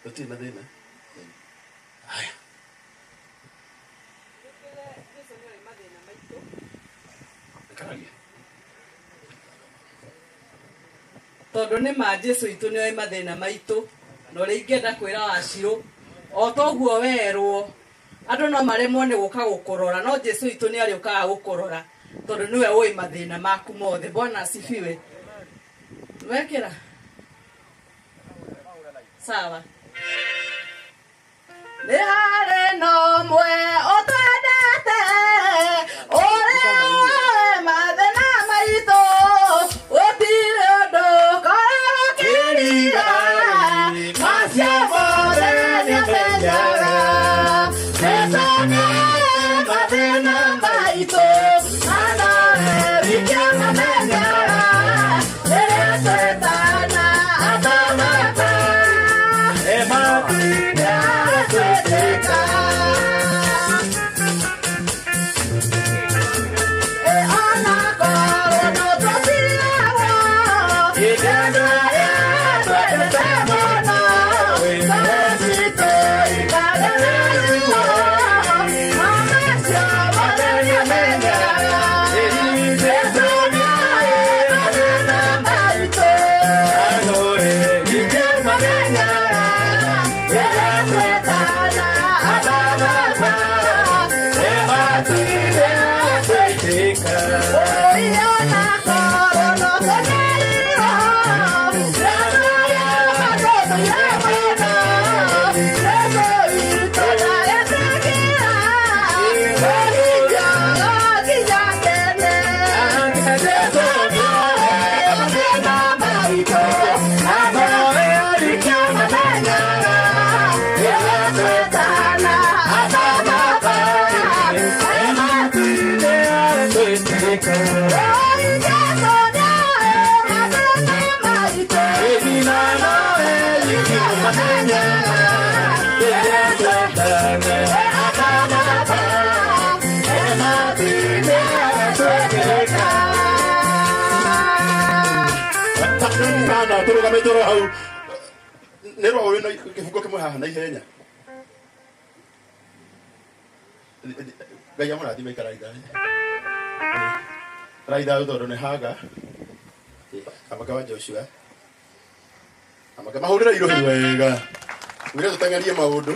tũtirĩ na thĩna. Haya. Kararia. Tondũ nĩ ma Jesũ witũ nĩoĩ mathĩna maitũ, na ũrĩa ingĩenda kwĩra Wacirũ o toguo werwo andũ no maremwo nĩ gũka gũkũrora, no Jesũ witũ nĩ arĩũkaga gũkũrora tondũ nĩwe ũĩ mathĩna maku mothe. Bwana asifiwe. Wekĩra sawa. Nĩ harĩ na ũmwe ũtwendete, ũrĩa ũĩ mathĩna maitũ, gũtirĩ ũndũ ũkoragwo ũkĩrira, macio mothe nĩamenyaga. Jesũ nĩoĩ mathĩna maitũ, na nowe wiki amamenyaga. Rĩrĩa twetana atũmata, nĩatwĩtĩka. Tũrũgamĩte oro hau nĩ rwa wĩna kĩbungo kĩmwe haha na ihenya. Ngai amũrathime, ikarai thayũ. Ikarai thayũ tondũ nĩ haga. Amaka wa Joshua. Amaka mahũrĩre irũhi wega. Mwĩre tũteng'erie maũndũ.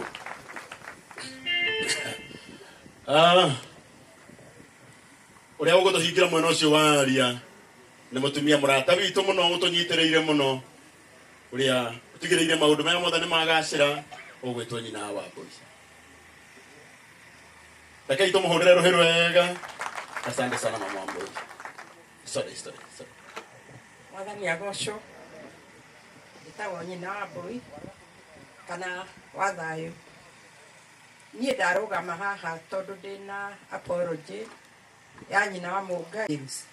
Ũrĩa ũgũtũhingĩra mwena ũcio waria nĩ mũtumia mũrata witũ mũno ũtũnyitĩrĩire mũno, ũrĩa ũtigĩrĩire maũndũ maya mothe nĩ magacĩra, ũgwĩtwo nyina wa Wambũi. Rekei tũmũhũrĩre rũhĩ rwega. Asante sana mama Wambũi. Sorry, sorry, sorry. Mwathani agocwo. Njĩtagwo nyina wa Wambũi kana wa thayũ. Niĩ ndarũgama haha tondũ ndĩna apology ya nyina wa Mũngai James.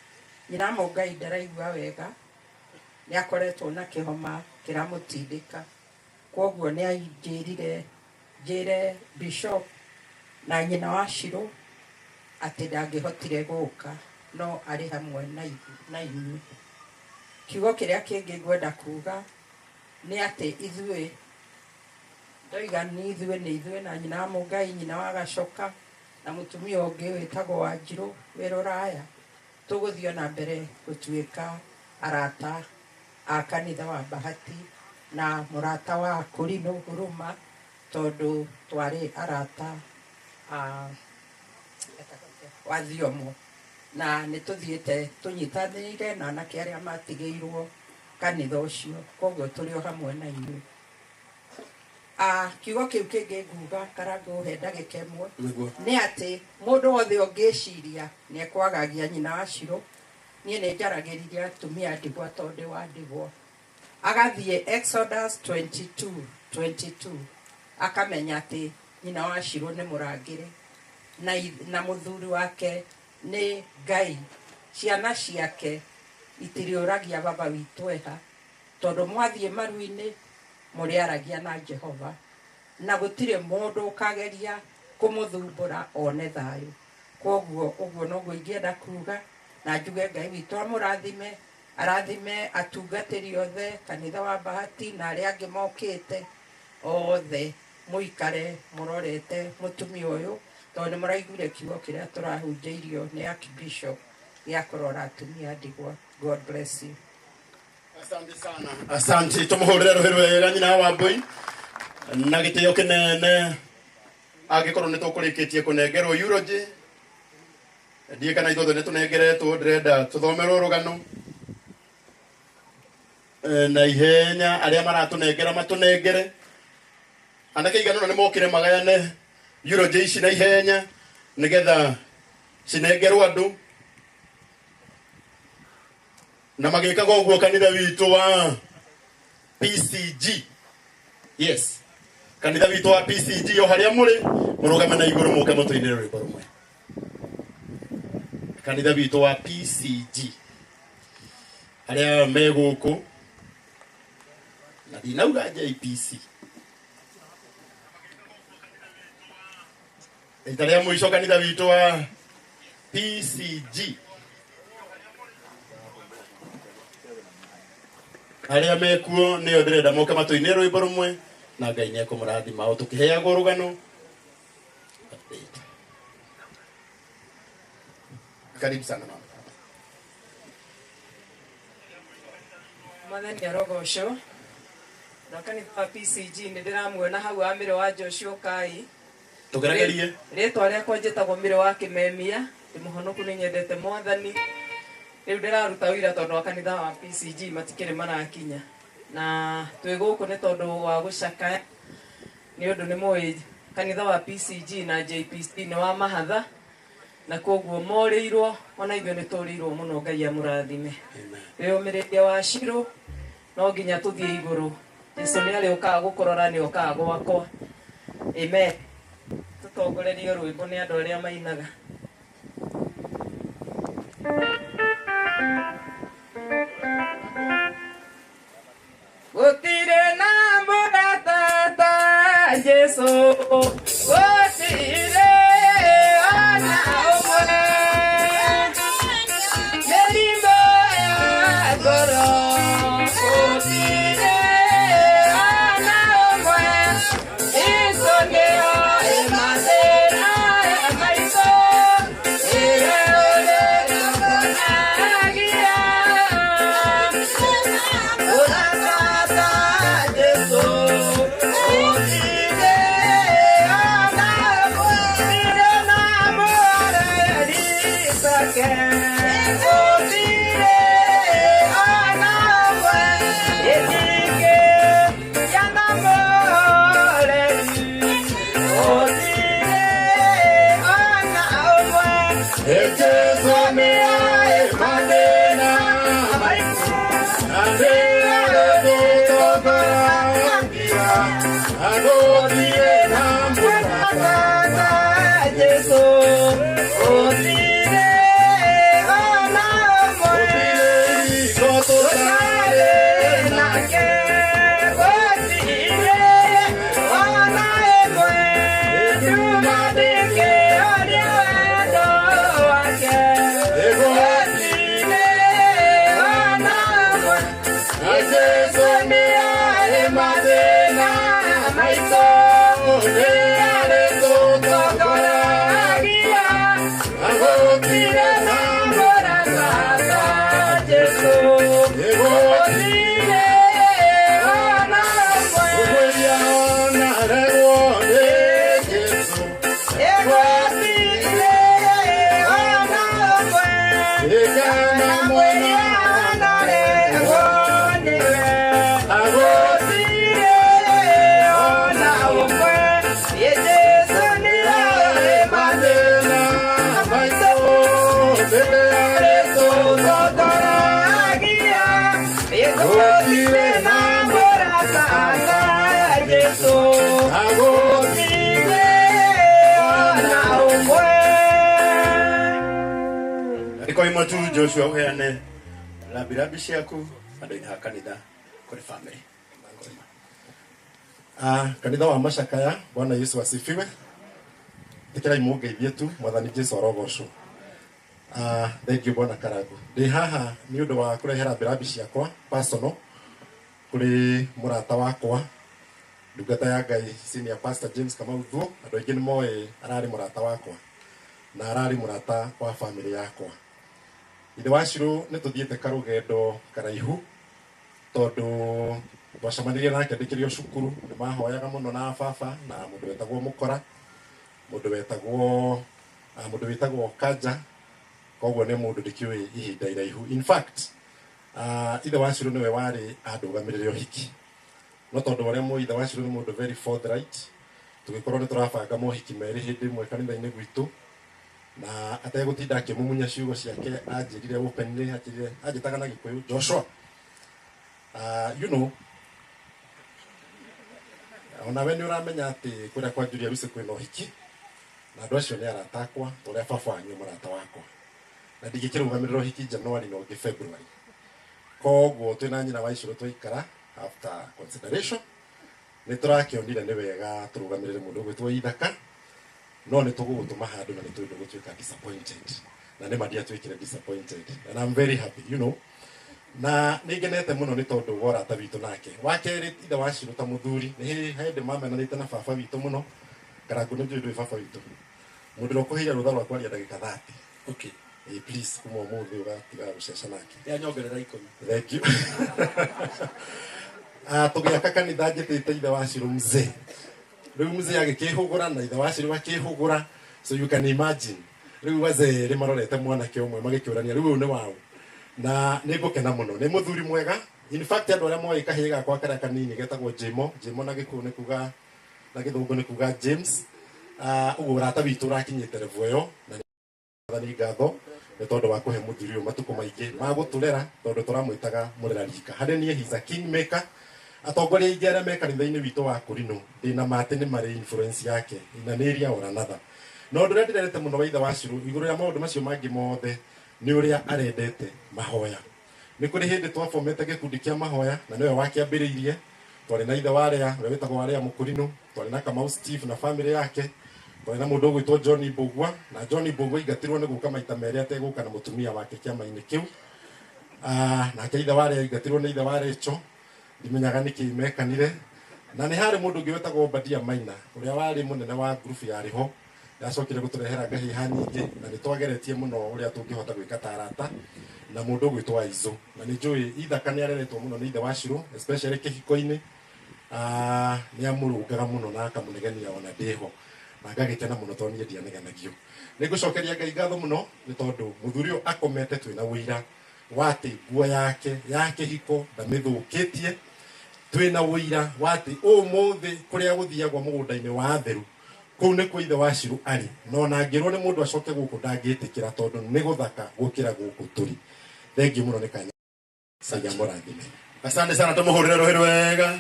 Nyina wa Mũngai ndaraigua wega, nĩ akoretwo na kĩhoma kĩramũtindĩka, kwoguo nĩ anjĩrire njĩre bishop na nyina wa Shiro atĩ ndangĩhotire gũka no arĩ hamwe na inyuĩ. Kiugo kĩrĩa kĩngĩ ngwenda kuga nĩ atĩ ithuĩ ndoiga nĩ ithuĩ nĩ ithuĩ na nyina wa Mũngai, nyina wa Gacoka na mũtumia ũngĩ wĩtagwo Wanjirũ wĩ Rũraya, tũgũthiĩ na mbere gũtuĩka arata a kanitha wa Bahati na mũrata wa Kũrinũ Huruma, tondũ twarĩ arata a wa Thiomo, na nĩ tũthiĩte tũnyitanĩire na anake arĩa matigĩirwo kanitha ũcio, koguo tũrĩ o hamwe na inyuĩ. Kiugo kĩu kĩngĩ nguga Karangũ he ndagĩka ĩmwe Nĩguo. nĩ atĩ mũndũ wothe ũngĩciria nĩ ekwagagia nyina wa Shiro, niĩ nĩ njaragĩririe atumia a ndigwa tondũ ndĩ wa ndigwa. Agathiĩ Exodus 22:22 akamenya atĩ nyina wa Shiro nĩ mũrangĩre na mũthuri wake nĩ Ngai. Ciana ciake itiriũragia baba witũ eha, tondũ mwathiĩ maru-inĩ mũrĩaragia na Jehova, na gũtirĩ mũndũ ũkageria kũmũthumbũra one thayũ. Koguo ũguo noguo ingĩenda kuga, na njuge Ngai witũ amũrathime, arathime atungatĩri othe kanitha wa Bahati na arĩa angĩ mokĩte othe, mũikare mũrorete mũtumia ũyũ, tondũ nĩ mũraiguire kiugo kĩrĩa tũrahunjĩirio nĩ Archbishop gĩa kũrora atumia ndigwa. God bless you. Asante sana. Asante, tumuhurire ruhi rwega nyina wa Mbui na gĩtĩo kĩnene. Angĩkorwo nĩ tũkũrĩkĩtie kũnengerwo eulogy, ndiĩ kana ithuothe nĩ tũnengeretwo, ndĩrenda tũthomerwo rũgano na ihenya. Arĩa maratũnengera matũnengere. Anake igana nĩ mokire magayane eulogy ici na ihenya nĩgetha cinengerwo andũ, na magĩkaga ũguo kanitha witũ wa PCG. Yes, kanitha witũ wa PCG, o harĩa mũrĩ mũrũgame na igũrũ mũke mũtũinĩre rwĩmbo rũmwe. Kanitha witũ wa PCG, arĩa me gũkũ, na ndinauga JPC. Rita rĩa mũico kanitha witũ wa PCG, arĩa mekuo nĩo ndĩrenda moke matũinĩre rwĩmbo rũmwe, na Ngai nĩ ekũmũrathima o tũkĩheagwo rũgano. Karibu sana mama. Mwathani arogocwo. Na kanitha wa PCG nĩ ndĩramuona hau wa Mĩrĩ wa Joshua Kai. Tũgeregerie. Rĩtwa rĩakwa njĩtagwo Mĩrĩ wa Kĩmemia, ndĩ mũhonoku, nĩ nyendete Mwathani. Rĩu ndĩraruta wĩra tondũ wa kanitha wa PCG matikĩrĩ marakinya. Na twĩ gũkũ nĩ tondũ wa gũcakaya, nĩ ũndũ nĩ mũĩ kanitha wa PCG na JPC nĩ wa mahatha, na koguo morĩirwo ona ithuĩ nĩ tũrĩirwo mũno. Ngai amũrathime. Wĩyũmĩrĩria wa Shiro no nginya tũthiĩ igũrũ. Jesu nĩ arĩũkaga gũkũrora, nĩ okaga gwakwa. Amen. Tũtongorerio rwĩmbo nĩ andũ arĩa mainaga. Gũtirĩ na mũrata ta Jesu, gũtirĩ ona ũmwe. Mĩrimũ ya ngoro, gũtirĩ ona ũmwe. Jesu nĩo ĩmathĩna maitũ, ĩrĩa ũrĩtũkonagia. Mũrata ta Jesu, gũtirĩ ona ũmwe. Gũtirĩ na mũreri take, gũtirĩ ona ũmwe. Gĩtingĩ kĩa na mũreri, gũtirĩ ona ũmwe. Jesu nĩoĩ mathĩna maitũ, na nĩarĩtũtongoragia. Gũtirĩ na mũrata ta Jesu, gũtirĩ ona ũmwe. Gũtirĩ Tũtarĩ nake, gũtirĩ ona ĩmwe. Nduma ndĩngĩhoria wendo wake, gũtirĩ ona ĩmwe. Jesu nĩoĩ mathĩna maitũ, nĩarĩtũtongoragia. Gũtirĩ na mũrata ta Jesu, gũtirĩ ona ũmwe. Ũgwĩria naregwo nĩ Jesu, Gũtirĩ ona ũmwe. Ĩkana mwena Naregwo nĩwe, gũtirĩ ona Ĩmwe. Ndagĩka ĩmwe tu Joshua ũheane rambirambi ciaku andũ-inĩ ha kanitha kũrĩ family. Kanitha wa Macakaya, Bwana Yesu asifiwe. Tikirai mungeithie tu Mwathani Jesu arogocwo. Thank you Bwana Karagu. Ndĩ haha nĩ ũndũ wa kũrehera rambirambi ciakwa personal kũrĩ mũrata wakwa ndungata ya Ngai Senior Pastor James Kamau Thuo. Andũ aingĩ nĩ moĩ ararĩ mũrata wakwa na ararĩ mũrata wa family yakwa. Ithe wa Shiro nĩ tũthiĩte karũgendo karaihu tondũ twacemanirie nake ndĩkĩrĩ o cukuru, nĩ mahoyaga mũno na baba na mũndũ wetagwo Mũkora, mũndũ wetagwo Kanja, koguo nĩ mũndũ ndĩkĩũĩ ihinda iraihu. In fact, ithe wa Shiro nĩwe warĩ andũgamĩrĩre ũhiki, no tondũ ũrĩa mũĩ ithe wa Shiro nĩ mũndũ very forthright, tũgĩkorwo nĩ tũrabanga mohiki merĩ hĩndĩ ĩmwe kanitha-inĩ gwitũ, na ategũtinda akĩmumunya ciugo ciake anjĩrire openly, anjĩrire, anjĩtaga na Gĩkũyũ Joshua, you know, onawe nĩ ũramenya atĩ kũrĩa kwa Julia Lucy kwĩna ũhiki na andũ acio nĩ arata akwa ta ũrĩa baba wanyu mũrata wakwa, na ndingĩkĩrũgamĩrĩra ũhiki January na ũngĩ February. Koguo twĩna nyina wa Icũrũ twaikara after consideration nĩ tũrakĩonire nĩ wega tũrũgamĩrĩre mũndũ ũgwĩtwo Ithaka, no nĩ tũgũgũtũma handũ na nĩ tũĩ ndũgũtuĩka disappointed, na nĩ ma ndiatuĩkire disappointed and I'm very happy, you know. Na nĩ ngenete mũno nĩ tondũ wa ũrata witũ nake. Wa kerĩ, ithe wa Shiro ta mũthuri nĩ hĩndĩ mamenanĩte na baba witũ mũno. Karangu nĩ njũĩ ndũĩ baba witũ, mũndũ ũrĩa ũkũheire rũtha rwa kwaria ndagĩka 30. Okay. Please kuma ũmũthĩ ũgatiga gũceca nake. Ya nyongerera 10. Thank you. Tũgĩaka kanitha njĩtĩte ithe wa Shiro mzee. Rĩu mzee agĩkĩhũgũra na ithe wa Shiro akĩhũgũra, so you can imagine. Rĩu wazee erĩ marorete mwanake ũmwe magĩkĩũrania rĩu ũyũ nĩ waũ. Na nĩ ngũkena mũno, nĩ mũthuri mwega. In fact andũ arĩa moĩ kahĩĩ gakwa karĩa kanini getagwo Jimo, Jimo na Gĩkũyũ nĩ kuga, na Gĩthũngũ nĩ kuga James. Ũguo ũrata witũ ũrakinyĩte level ĩyo, na Mwathani ngatho nĩ tondũ wa kũhe mũthuri ũyũ matukũ maingĩ ma gũtũrera, tondũ tũramwĩtaga mũrera rika. Harĩ niĩ he's a king maker. Atongoria aingĩ arĩa me kanitha-inĩ witũ wa Kũrinũ ndĩna ma atĩ nĩ marĩ influence yake in an area or another. No ũndũ ũrĩa ndĩrerete mũno wa ithe wa Shiro igũrũ rĩa maũndũ macio mangĩ mothe nĩ ũrĩa arendete mahoya. Nĩ kũrĩ hĩndĩ twabomete gĩkundi kĩa mahoya na nĩwe wakĩambĩrĩirie. Twarĩ na ithe wa Arĩa ũrĩa wĩtagwo Arĩa Mũkũrinũ, twarĩ na Kamau Steve na family yake, twarĩ na mũndũ ũgwĩtwo John Mbũgua, na John Mbũgua aingatirwo nĩ gũka maita merĩ ategũka na mũtumia wake kĩama-inĩ kĩu. Nake ithe wa Arĩa aingatirwo nĩ ithe wa Rachel, ndimenyaga nĩkĩ mekanire. Na nĩ harĩ mũndũ ũngĩ wetagwo Obadia Maina ũrĩa warĩ mũnene wa ngurubu yarĩ ho, yacokire gũtũrehera ngahĩha nyingĩ, na nĩ twageretie mũno ũrĩa tũngĩhota gwĩka ta arata na mũndũ ũgwĩtwo Aizo. Na nĩ njũĩ Ithaka nĩ areretwo mũno nĩ ithe wa Shiro, especially kĩhiko-inĩ. Nĩ amũrũngaga mũno na akamũnegenia ona ndĩho, na ngagĩkena mũno tondũ niĩ ndianegenagio. Nĩ ngũcokeria Ngai ngatho mũno nĩ tondũ mũthuri ũyũ akomete twĩna ũira wa atĩ nguo yake ya kĩhiko ndamĩthũkĩtie. Twĩna ũira wa atĩ ũmũthĩ kũrĩa gũthiagwo mũgũnda-inĩ wa Atheru kũu nĩkuo ithe wa Shiro arĩ, na ona angĩrwo nĩ mũndũ acoke gũkũ ndangĩtĩkĩra tondũ nĩ gũthaka gũkĩra gũkũ tũrĩ. Thengiũ mũno nĩ kanya. Ngai amũrathime. Asante sana, tũmũhũrĩre rũhĩ rwega.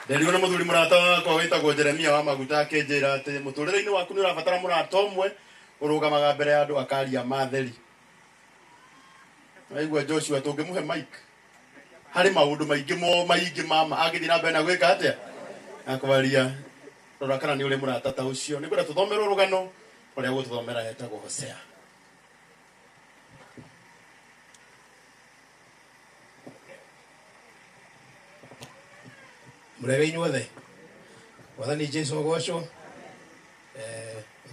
Nderirwo nĩ mũthuri mũrata wakwa wĩtagwo Jeremia wa Maguta akĩnjĩra atĩ mũtũrĩre-inĩ waku nĩ ũrabatara mũrata ũmwe ũrũgamaga mbere ya andũ akaria matheri. Waigua Joshua tũngĩmũhe mic harĩ maũndũ maingĩ mo maingĩ mama angĩthiĩ na mbere na gwĩka atĩa na kwaria. Rora kana nĩ ũrĩ mũrata ta ũcio. Nĩ ngwenda tũthomerwo rũgano ũrĩa gũtũthomera etagwo Hosea. Mũrega inyuothe. Mwathani Jesu agocwo.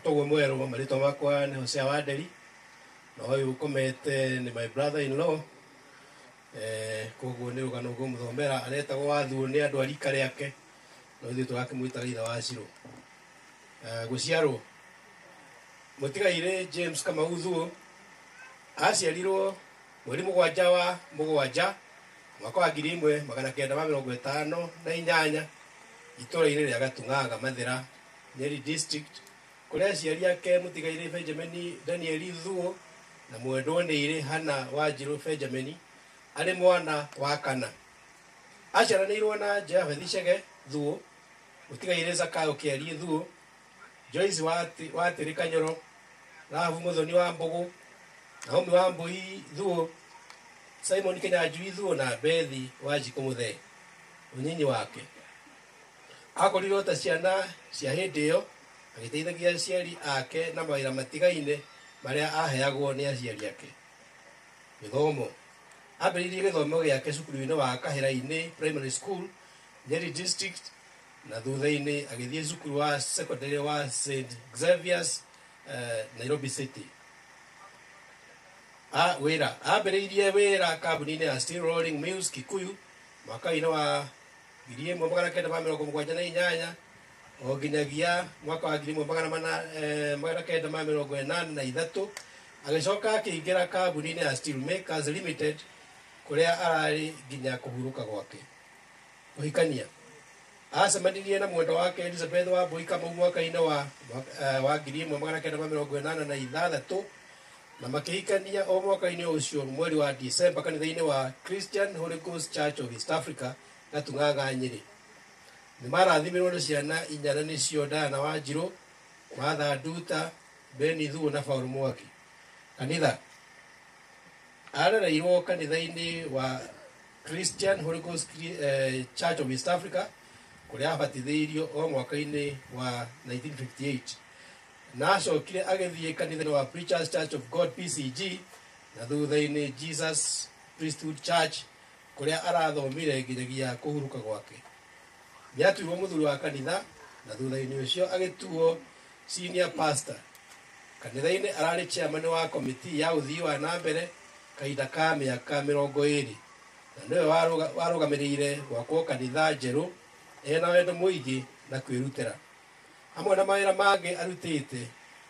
Toguo mwerwo marĩtwa makwa nĩ Hosea Wanderi, na ũyũ ũkomete nĩ my brother in law. Koguo nĩ rũgano ngũmũthomera, aretagwo Wathuo nĩ andũ a rika rĩake, no ithuĩ tũgakĩmwĩtaga ithe wa Shiro. Gũciarwo mũtigairĩ James Kamau Thuo aciarirwo mweri 7 wa 7 mwaka wa 1958 itũra-inĩ rĩa Gatung'aga Mathĩra, Nyeri district, kũrĩa aciari ake mũtigairĩ Benjamin Daniel Thuo na mwendwo nĩ Hana Wanjirũ Benjamin arĩ mwana wa kana. Aciaranĩirwo na Japheth Chege Thuo, mũtigairĩ Zakayo Kĩarie Thuo Joyce wa Tĩrĩ Kanyoro, Rahabu Muthoni wa Mbugu, Naomi wa Mbui Thuo, Simon Kinyanjui Thuo na Bethi wa Njikũ Mũthee, mũnyinyi wake. Akorirwo ta ciana cia hĩndĩ ĩyo agĩteithagia aciari ake na mawĩra matigaine marĩa aheagwo nĩ aciari ake. Gĩthomo. Ambĩrĩirie gĩthomo gĩake cukuru-inĩ wa Kahĩra-inĩ Primary School, Nyeri District, na thutha-inĩ agĩthiĩ cukuru wa secondary wa St Xavier's, Nairobi City. Wĩra. Ambĩrĩirie wĩra kambuni-inĩ ya Steel Rolling Mills Kikuyu mwaka-inĩ wa 1978 o nginyagia mwaka wa 1983, agĩcoka akĩingĩra kambuni-inĩ ya Steel Makers Limited kũrĩa ararĩ nginya kũhurũka gwake. Kũhikania. Acemanirie na mwendwa wake Elizabeth Wambui Kamau mwaka-inĩ wa 1986 na makĩhikania o mwaka-inĩ ũcio mweri wa December kanitha-inĩ wa Christian Holy Ghost Church of East Africa, Gatung'ang'a, Nyĩrĩ. Nĩ marathimirwo nĩ ciana inya na nĩcio Diana Wanjirũ, Martha Nduta, Beni Thuo na Paul Mwangi. Kanitha. Arereirwo kanitha-inĩ wa Christian Holy Ghost Church of East Africa kũrĩa abatithĩirio o mwaka-inĩ wa 1958, na acokire agĩthiĩ kanitha-inĩ wa Preachers Church of God PCG na thutha-inĩ Jesus Priesthood Church kũrĩa arathomire nginyagia kũhurũka gwake. Nĩatuirwo mũthuri wa kanitha na thutha-inĩ ũcio agĩtuo senior pastor. Kanitha-inĩ ararĩ chairman wa komiti ya ũthii wa na mbere kahinda ka mĩaka 20, na nĩwe warũgamĩrĩire gwakwo kanitha njerũ ena wendo mũingĩ na kwĩrutĩra. Hamwe na mawĩra mangĩ arutĩte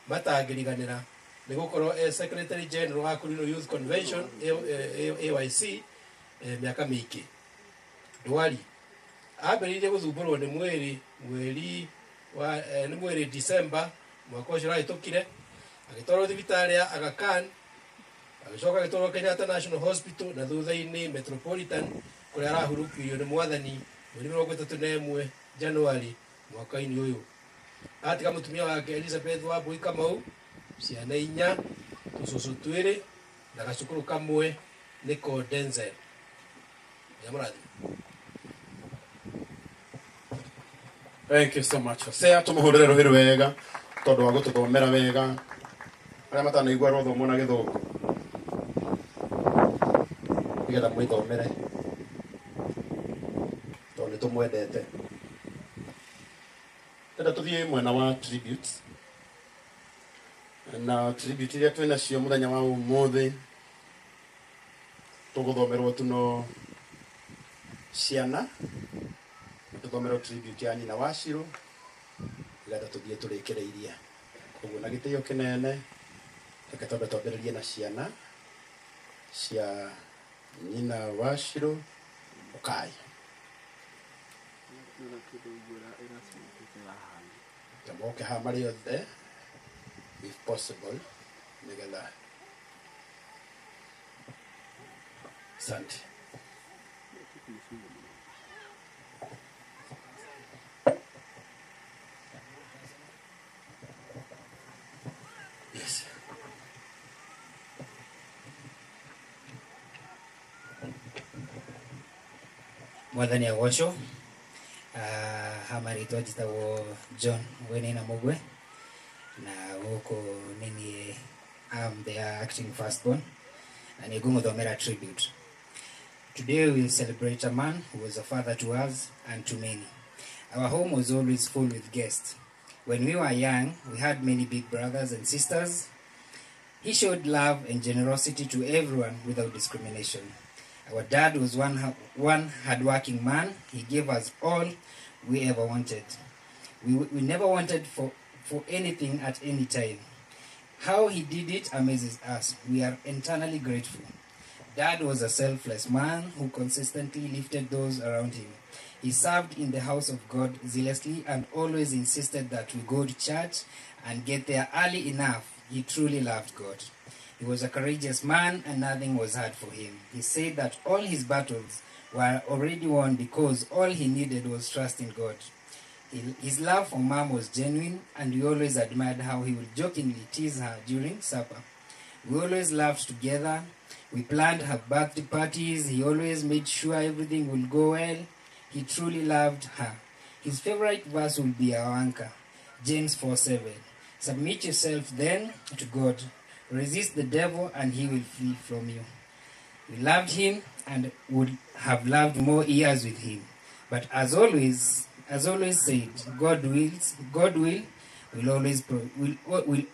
matangĩriganĩra nĩ gũkorwo e secretary general wa Kulino Youth Convention AYC mĩaka mĩingĩ. Ndwari. Ambĩrĩirie gũthumbũrwo nĩ mwĩrĩ mweri wa nĩ mwĩrĩ December mwaka ũcio ũrahĩtũkire, agĩtwarwo thibitarĩ ya Aga Khan, agĩcoka agĩtwarwo Kenyatta National Hospital na thutha-inĩ Metropolitan kũrĩa arahurũkirio nĩ mwathani mweri 31 Januari mwaka-inĩ ũyũ. Atiga mũtumia wake Elizabeth Wambui Kamau, ciana inya, tũcũcũ twĩrĩ na gacukuru kamwe nĩko Denzel. Mũrathime. Thank you so much. Hosea, tumuhurire ruhi wega tondu wa gututhomera wega aria matanaigua rũthomo na gĩthũngũ nigetha mwĩthomere tondũ nĩtũmwendete. Tenda tũthiĩ mwena wa tributes, na tribute iria twĩ nacio mũthenya wa ũmũthĩ tũgũthomerwo tu no ciana, tũthomerwo tribute ya nyina wa Shiro nĩgetha tũthiĩ tũrĩkĩrĩirie. Koguo na gĩtĩo kĩnene reke twambe twambĩrĩrie na ciana cia nyina wa Shiro. Ũkai moke haha marĩ othe if possible nĩgetha. Asante. Yes. Mwathani agocwo. Hamarĩtwa njĩtagwo John Wenena Mugwe na gũkũ nĩ niĩ am the acting firstborn na nĩ ngũmũthomera tribute. Today we will celebrate a man who was a father to us and to many. Our home was always full with guests. When we were young, we had many big brothers and sisters. He showed love and generosity to everyone without discrimination. Our dad was one hardworking man. He gave us all we ever wanted. We never wanted for anything at any time. How he did it amazes us. We are eternally grateful. Dad was a selfless man who consistently lifted those around him. He served in the house of God zealously and always insisted that we go to church and get there early enough. He truly loved God. He was a courageous man and nothing was hard for him. He said that all his battles were already won because all he needed was trust in God. His love for mom was genuine, and we always admired how he would jokingly tease her during supper. We always laughed together. We planned her birthday parties. He always made sure everything would go well. He truly loved her. His favorite verse will be our anchor, James 4:7. Submit yourself then to God. Resist the devil and he will flee from you. We loved him and would have loved more years with him. But as always said, God will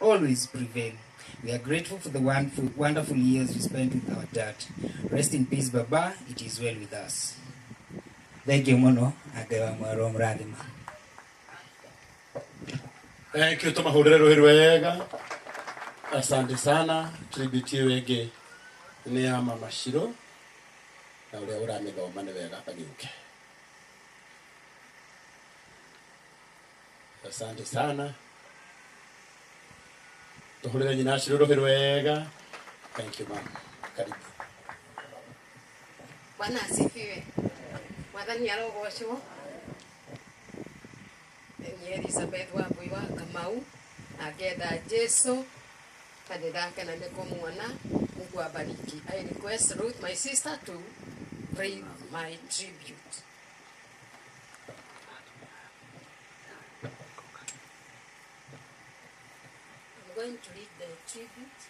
always prevail. We are grateful for the wonderful years we spent with our dad. Rest in peace, Baba. It is well with us. Thank you, Mono. Thank you, Tomahurero Hiruega. Asante sana. Tribute wege ni ya Mama Shiro. Na uria uramithoma ni wega agiuke. Asante sana. Tuhurire nyina Shiro Hiruega. Thank you, ma'am. Karibu. Bwana asifiwe. Mwathani arogocwo. Ni Elizabeth Wambui wa Kamau na ngenda Jesu na ndĩrakena nĩ kũmuona. Mungu abariki. I request Ruth, my sister, to read my tribute. I'm going to read the tribute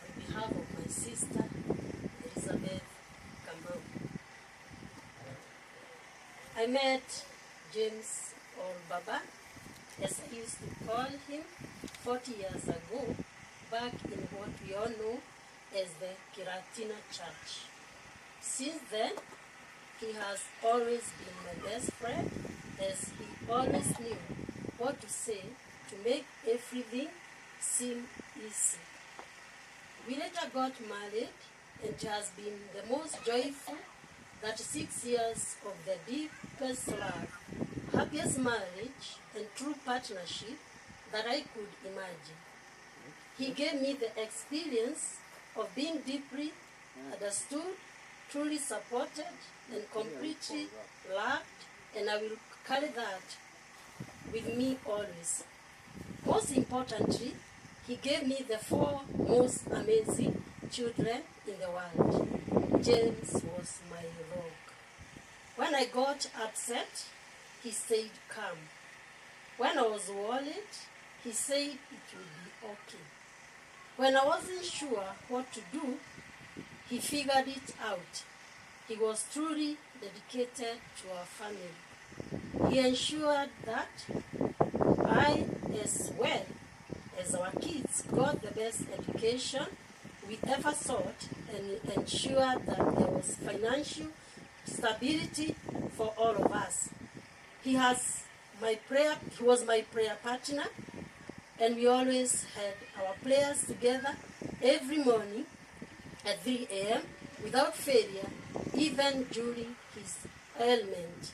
on behalf of my sister Elizabeth Kamau. I met James, or Baba, as I used to call him, 40 years ago, back in what we all know as the Kiratina Church. Since then, he has always been my best friend, as he always knew what to say to make everything seem easy. We later got married, and it has been the most joyful 36 years of the deepest love, happiest marriage, and true partnership that I could imagine. He gave me the experience of being deeply understood, truly supported, and completely loved, and I will carry that with me always. Most importantly, he gave me the 4 most amazing children in the world. James was my rock. When I got upset, he stayed calm. When I was worried, he said it would be okay. When I wasn't sure what to do, he figured it out. He was truly dedicated to our family. He ensured that I, as well as our kids, got the best education we ever sought, and ensured that there was financial stability for all of us. He was my prayer partner, and we always had our prayers together every morning at 3 a.m. without failure, even during his ailment.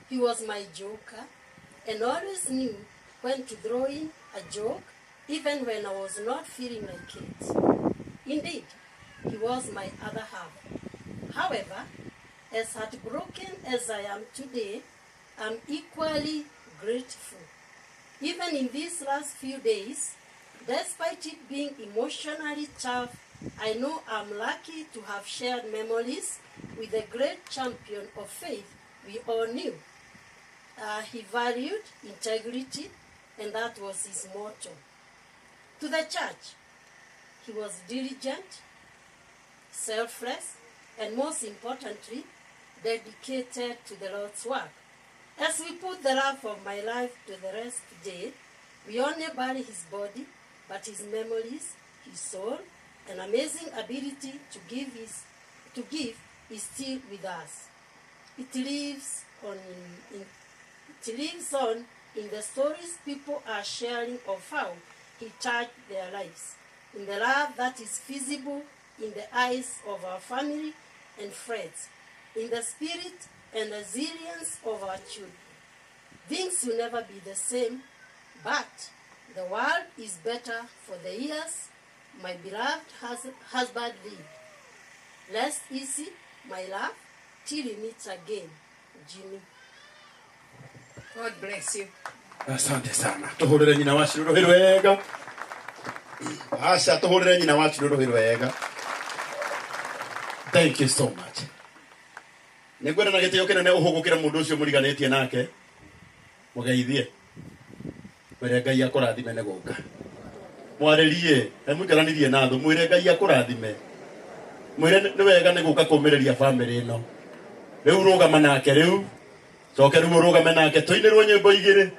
He was my joker and always knew when to throw in a joke, even when I was not feeling like it. Indeed, he was my other half. However, as heartbroken as I am today, I'm equally grateful. Even in these last few days, despite it being emotionally tough, I know I'm lucky to have shared memories with the great champion of faith we all knew. He valued integrity, and that was his motto. To the church, he was diligent, selfless, and most importantly, dedicated to the Lord's work. As we put the love of my life to the rest today, we only bury his body, but his memories, his soul, and amazing ability to give is still with us. It lives on in the stories people are sharing of how he touched their lives, in the love that is visible in the eyes of our family and friends, in the spirit and resilience of our children. Things will never be the same, but the world is better for the years my beloved husband lived. Less easy, my love, till we meet again, Jimmy. God bless you. Asante sana. Tuhurire nyina wa Shiro ruhi rwega. Aca tuhurire nyina wa Shiro ruhi rwega. Thank you so much. Nĩngwenda na gĩtĩo kĩnene ũhũgũkĩre mũndũ ũcio mũriganĩtie nake. Mũgeithie. Mwĩre Ngai akũrathime nĩ gũka. Mwarĩrie, mũikaranirie na thũ, mwĩre Ngai akũrathime. Mwĩre nĩ wega nĩ gũka kũmĩrĩria bamĩrĩ ĩno. Rĩu rũgama nake rĩu. Coke rĩu ũrũgame nake tũinĩrwo nyĩmbo igĩrĩ.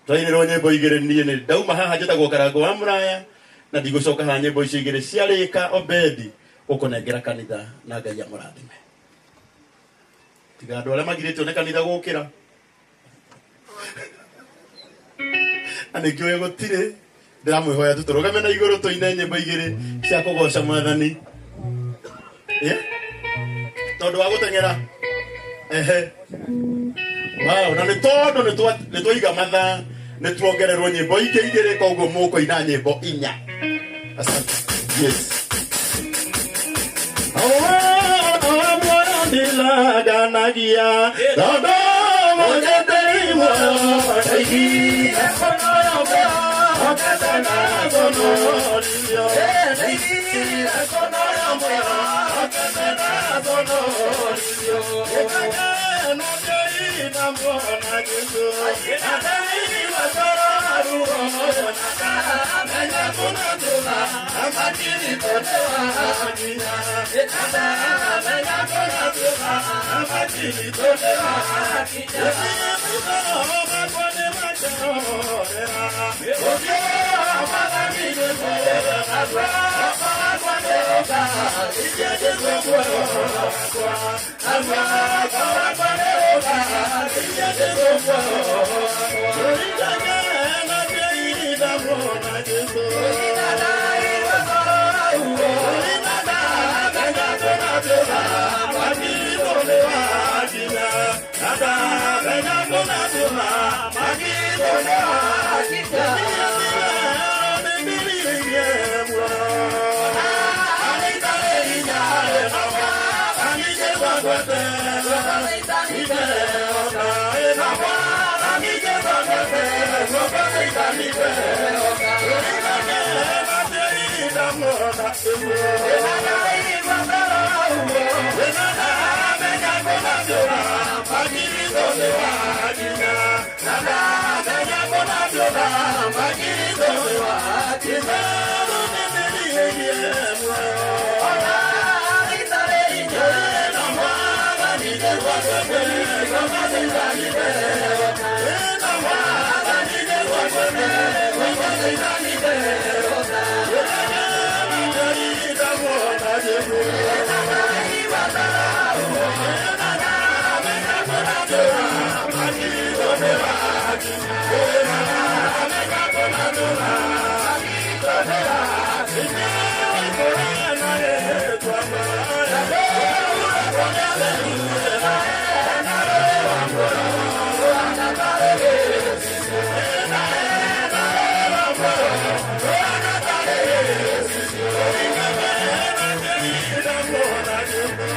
Twainĩrwo nyĩmbo igĩrĩ niĩ nĩ ndauma haha njĩtagwo Karango wa Mũraya na ndigũcoka haha nyĩmbo icio igĩrĩ ciarĩka Obedi ũkũnengera kanitha na Ngai amũrathime. Tiga andũ arĩa magirĩtio nĩ kanitha gũkĩra. Na nĩngĩũĩ gũtirĩ ndĩramwĩhoya tu tũrũgame na igũrũ tũine nyĩmbo igĩrĩ cia kũgoca Mwathani. Tondũ wa gũteng'era. Ehe. Wow, na nĩ tondũ nĩ twaiga mathaa nĩ tuongererwo nyĩmbo ingĩ igĩrĩ koguo mũkũina nyĩmbo inya. Asante. Yes. Ndilaganagia tondũ mũnyendeire Bye.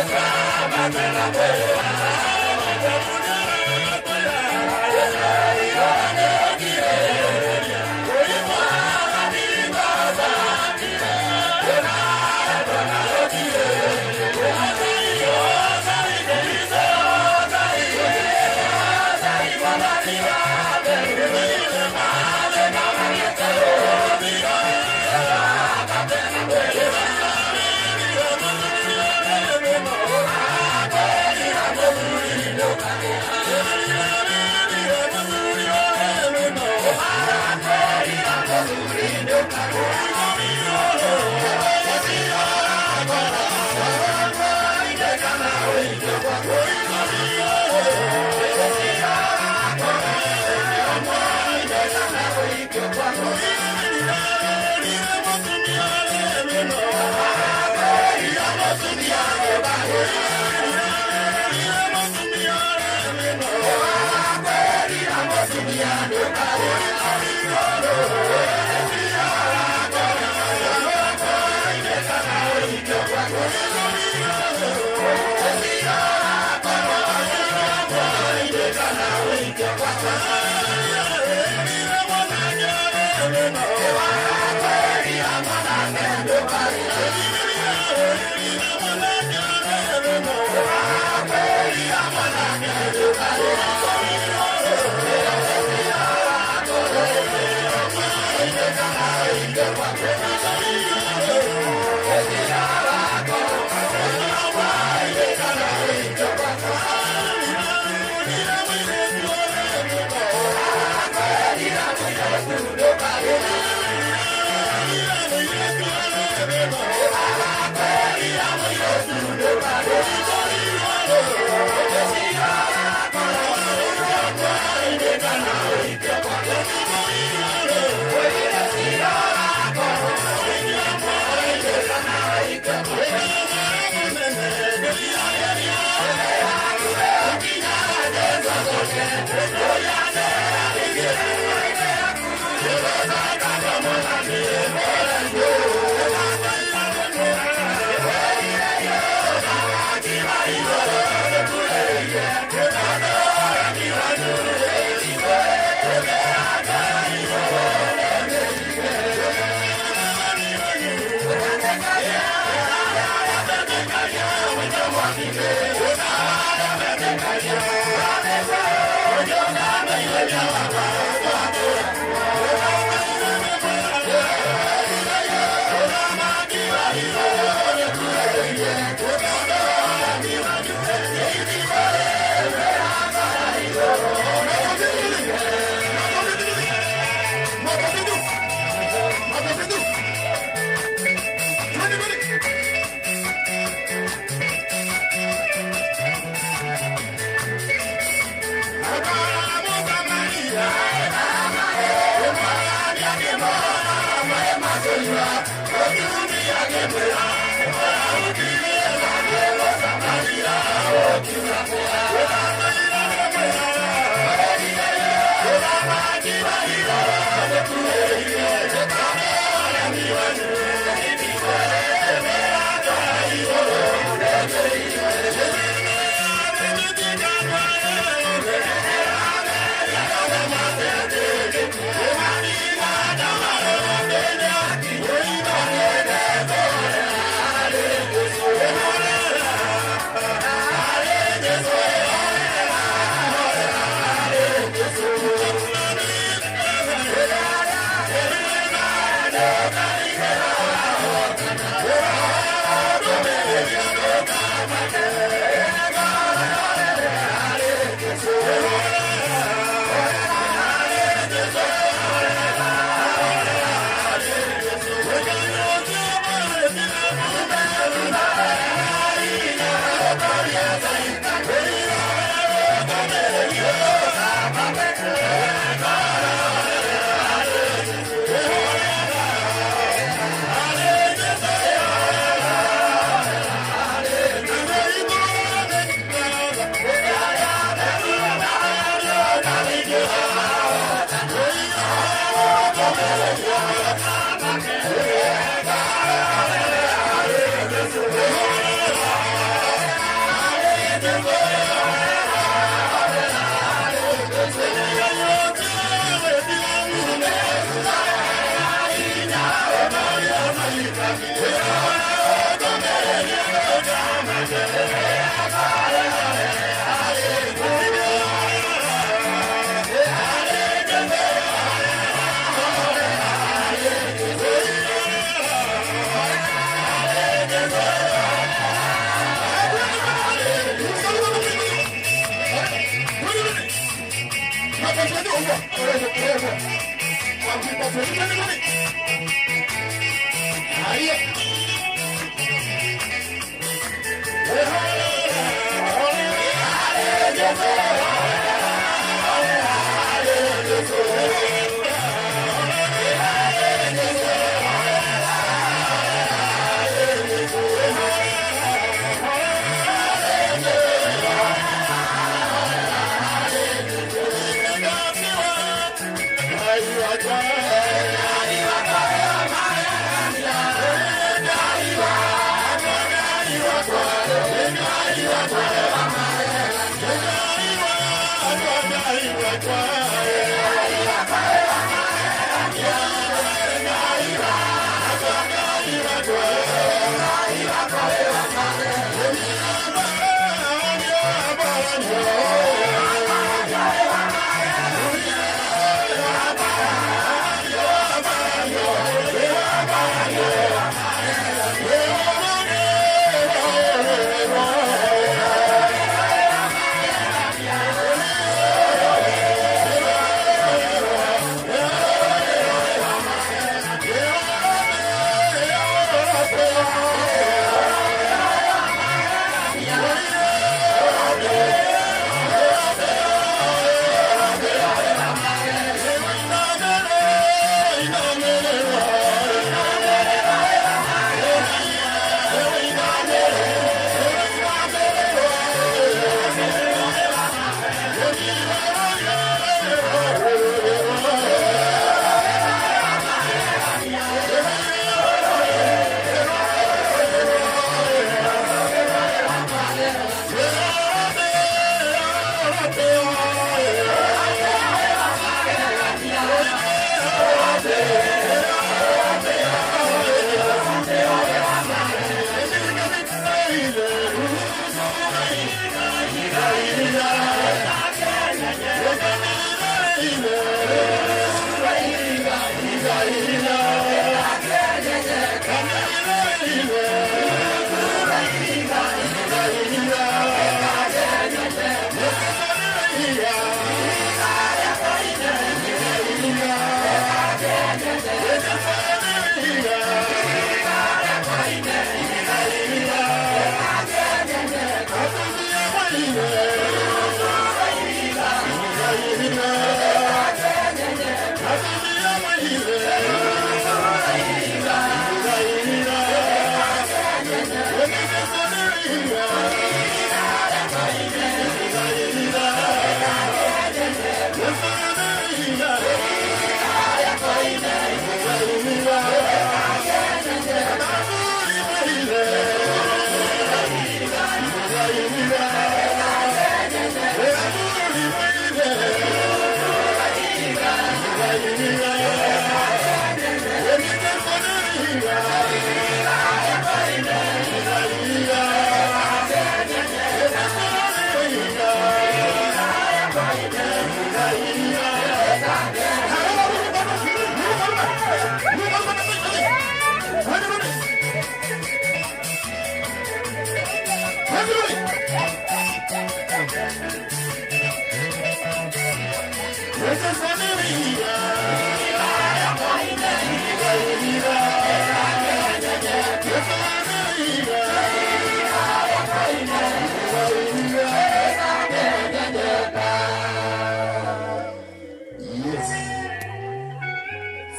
Yeah.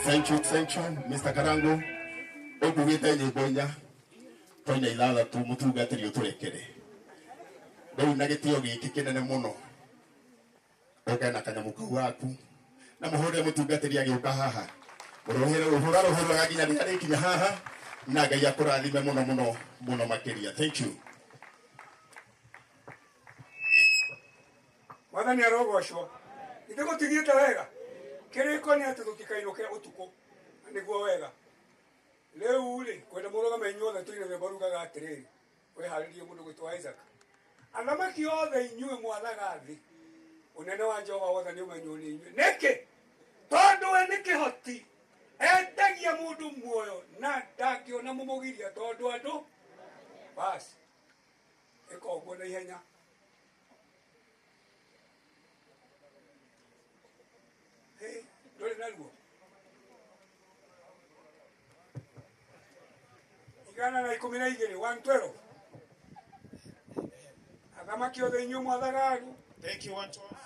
Thank you, thank you, Mr. Karango. Ũkugĩte nyĩmbo inya twaina ithathatũ mũtungatĩri ũtũrekere rĩu na gĩtĩo gĩkĩ kĩnene mũno ũke na kanyamũ kau gaku na mũhũre mũtungatĩri agĩũka haha mũrũhĩre rũhũra rũhũraga nginya rĩrĩa rĩkinya haha na Ngai akũrathime mũno mũno mũno makĩria. Thank you. Mwathani arogocwo. Ithe gũtithiĩte wega. Kĩrĩko nĩ atĩ tũtikainũke ũtukũ. Na nĩguo wega. Rĩu rĩ, kwenda mũrũgame inyuothe tũine rwĩmbo rugaga atĩrĩrĩ, wĩharĩrie mũndũ gwĩtwo Isaac. Athamaki othe inyuĩ mwathaga thĩ, ũnene wa Jehova wothe nĩ ũmenywo nĩ inyuĩ. Nĩkĩ? Tondũ we nĩ kĩhoti endagia mũndũ muoyo na ndangĩona mũmũgiria tondũ andũ basi ĩka ũguo na ihenya. Hĩ, ndũrĩ naruo? 112, 112. Athamaki othe inyuĩ mwathaga andũ. Thank you, 112.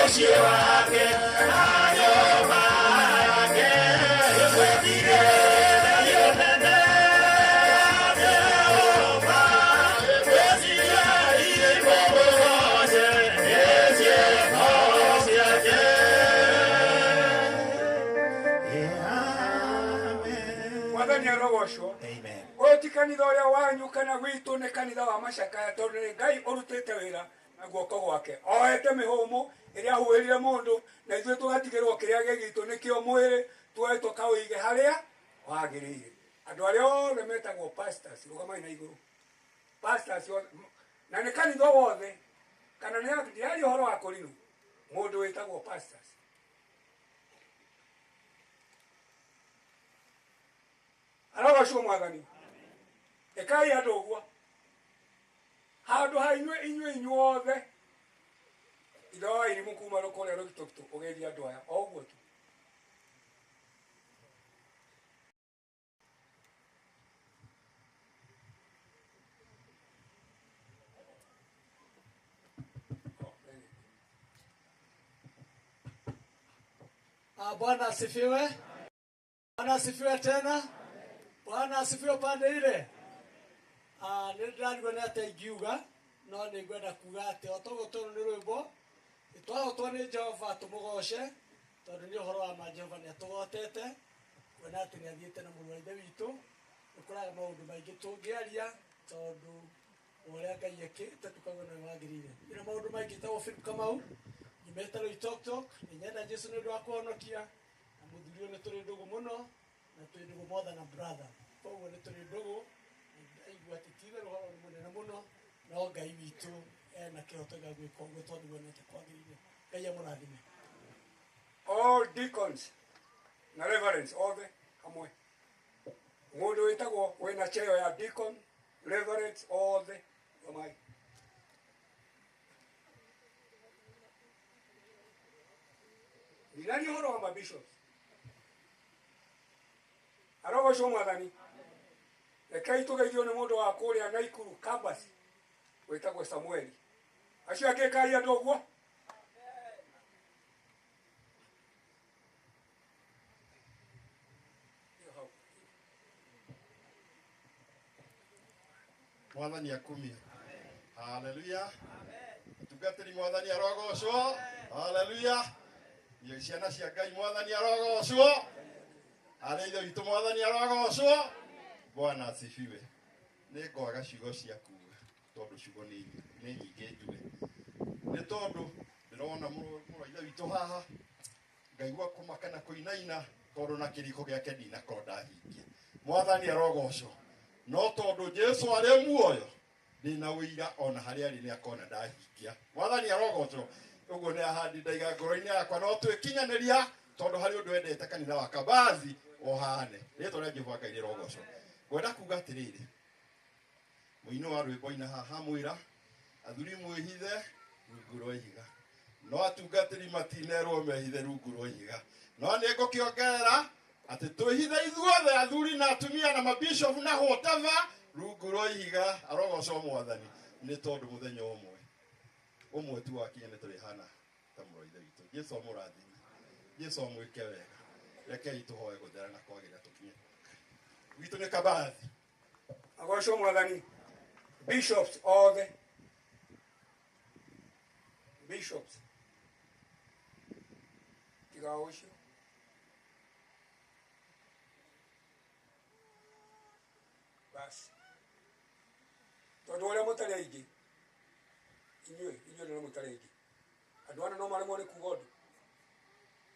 Mũciĩ wake na nyũmba yake ĩmwĩtigĩre nene. Jehova wĩcirai mũmũgoce nĩ ciĩko ciake. Mwathani arogocwo. Ũyũ ti kanitha ũrĩa wanyu kana gwitũ, nĩ kanitha wa macakaya, tondũ nĩ Ngai ũrutĩte wĩra na guoko gwake, oete mĩhũmũ ĩrĩa ahuhĩrire mũndũ, na ithuĩ tũgatigĩrwo kĩrĩa gĩ gitũ, nĩkĩo mwĩrĩ, tuoe tũkaũige harĩa wagĩrĩire. Andũ arĩa othe metagwo pastors, rũgamai na igũrũ. Pastors othe, na nĩ kanitha wothe, kana nĩ ndiraria ũhoro wa kũrinũ, mũndũ wĩtagwo pastors. Arogocwo Mwathani. Ĩkai andũ ũguo handũ ha inyuĩ inyuĩ inyuothe, ithe wa irimũ kuma kũrĩa Rũgitokito ũgeithia andũ aya o ũguo tu. Bwana asifiwe. Bwana asifiwe tena. Bwana asifiwe pande ile. Nĩ ndĩrarigwo nĩ atĩa ingiuga, no nĩ ngwenda kuga atĩ o toguo tũrũ nĩ rwĩmbo twahotwo nĩ Jehova tũmũgoce, tondũ nĩ ũhoro wa ma Jehova nĩ atũgotete, kuona atĩ nĩ athiĩte na mũrũ wa ithe witũ. Nĩ kũraga maũndũ maingĩ tũngĩaria, tondũ ũrĩa Ngai ekĩte tukauga nĩwe wagĩrĩire. Ĩna maũndũ maingĩ tagwo Philip Kamau, nyumĩte Loitoktok, nĩ nyenda Jesu nĩ ũndũ wa kũhonokia, na mũthuri ũyũ nĩ tũrĩ ndũgũ mũno, na twĩ ndũgũ more than a brother. Koguo nĩ tũrĩ ndũgũ, na ndaigua atĩ ti itherũ ũhoro nĩ mũnene mũno, no Ngai witũ ena kĩhoto gĩa gwĩka ũguo tondũ nĩwe onete kwagĩrĩire. Ngai amũrathime. All deacons na reverends othe hamwe, mũndũ wĩtagwo wĩna cheo ya deacon, reverends othe, rũgamai. Ndinaria ũhoro wa mabishops. Arogocwo Mwathani. Rekei tũgeithio nĩ mũndũ wa kũrĩa Naikuru Kabas wĩtagwo Samueli. Acio angĩ kai andũ ũguo. Mwathani akumie. Haleluya. Mũtungatĩri, Mwathani arogocwo. Haleluya. Inyuĩ ciana cia Ngai, Mwathani arogocwo. Arĩa ithe witũ, Mwathani arogocwo. Bwana asifiwe. Nĩ ngwaga ciugo cia kuga tondũ ciugo nĩ nyingĩ njuge, nĩ tondũ ndĩrona mũrũ wa ithe witũ haha, ngaigua kũmaka na kũinaina, tondũ na kĩriko gĩake ndinakorwo ndahingia. Mwathani arogocwo. No tondũ Jesu arĩ muoyo, ndĩna ũira ona harĩa arĩ nĩ akona ndahingia. Mwathani arogocwo. Ũguo nĩ ahandi ndaiga ngoro-inĩ yakwa, no twĩkinyanĩria, tondũ harĩ ũndũ endete kanitha wa Kabathi ũhane. Rĩtwa rĩa Jehova Ngai rĩrogocwo. Ngwenda kuga atĩrĩrĩ, mũini wa rwĩmbo ina haha mwĩra athuri mwĩhithe rungu rwa ihiga, no atungatĩri matinerwo mehithe rungu rwa ihiga. No nĩ ngũkĩongerera atĩ twĩhithe ithuothe, athuri na atumia na mabishop na whatever, rungu rwa ihiga. Arogocwo Mwathani. Nĩ tondũ mũthenya ũmwe ũmwe tu wakinya nĩ tũrĩhana ta mũrũ wa ithe witũ. Jesu amũrathime, Jesu amwĩke wega. Rekei tũhoe gũthera na kwagĩra tũkinye gwitũ nĩ Kabathi. Agocwo Mwathani. Bishops othe, bishops tiga ũcio. Basi tondũ ũrĩa mũtarĩ aingĩ, inyuĩ inyuĩ nĩ mũtarĩ aingĩ, andũ ana no maremwo nĩ kuga ũndũ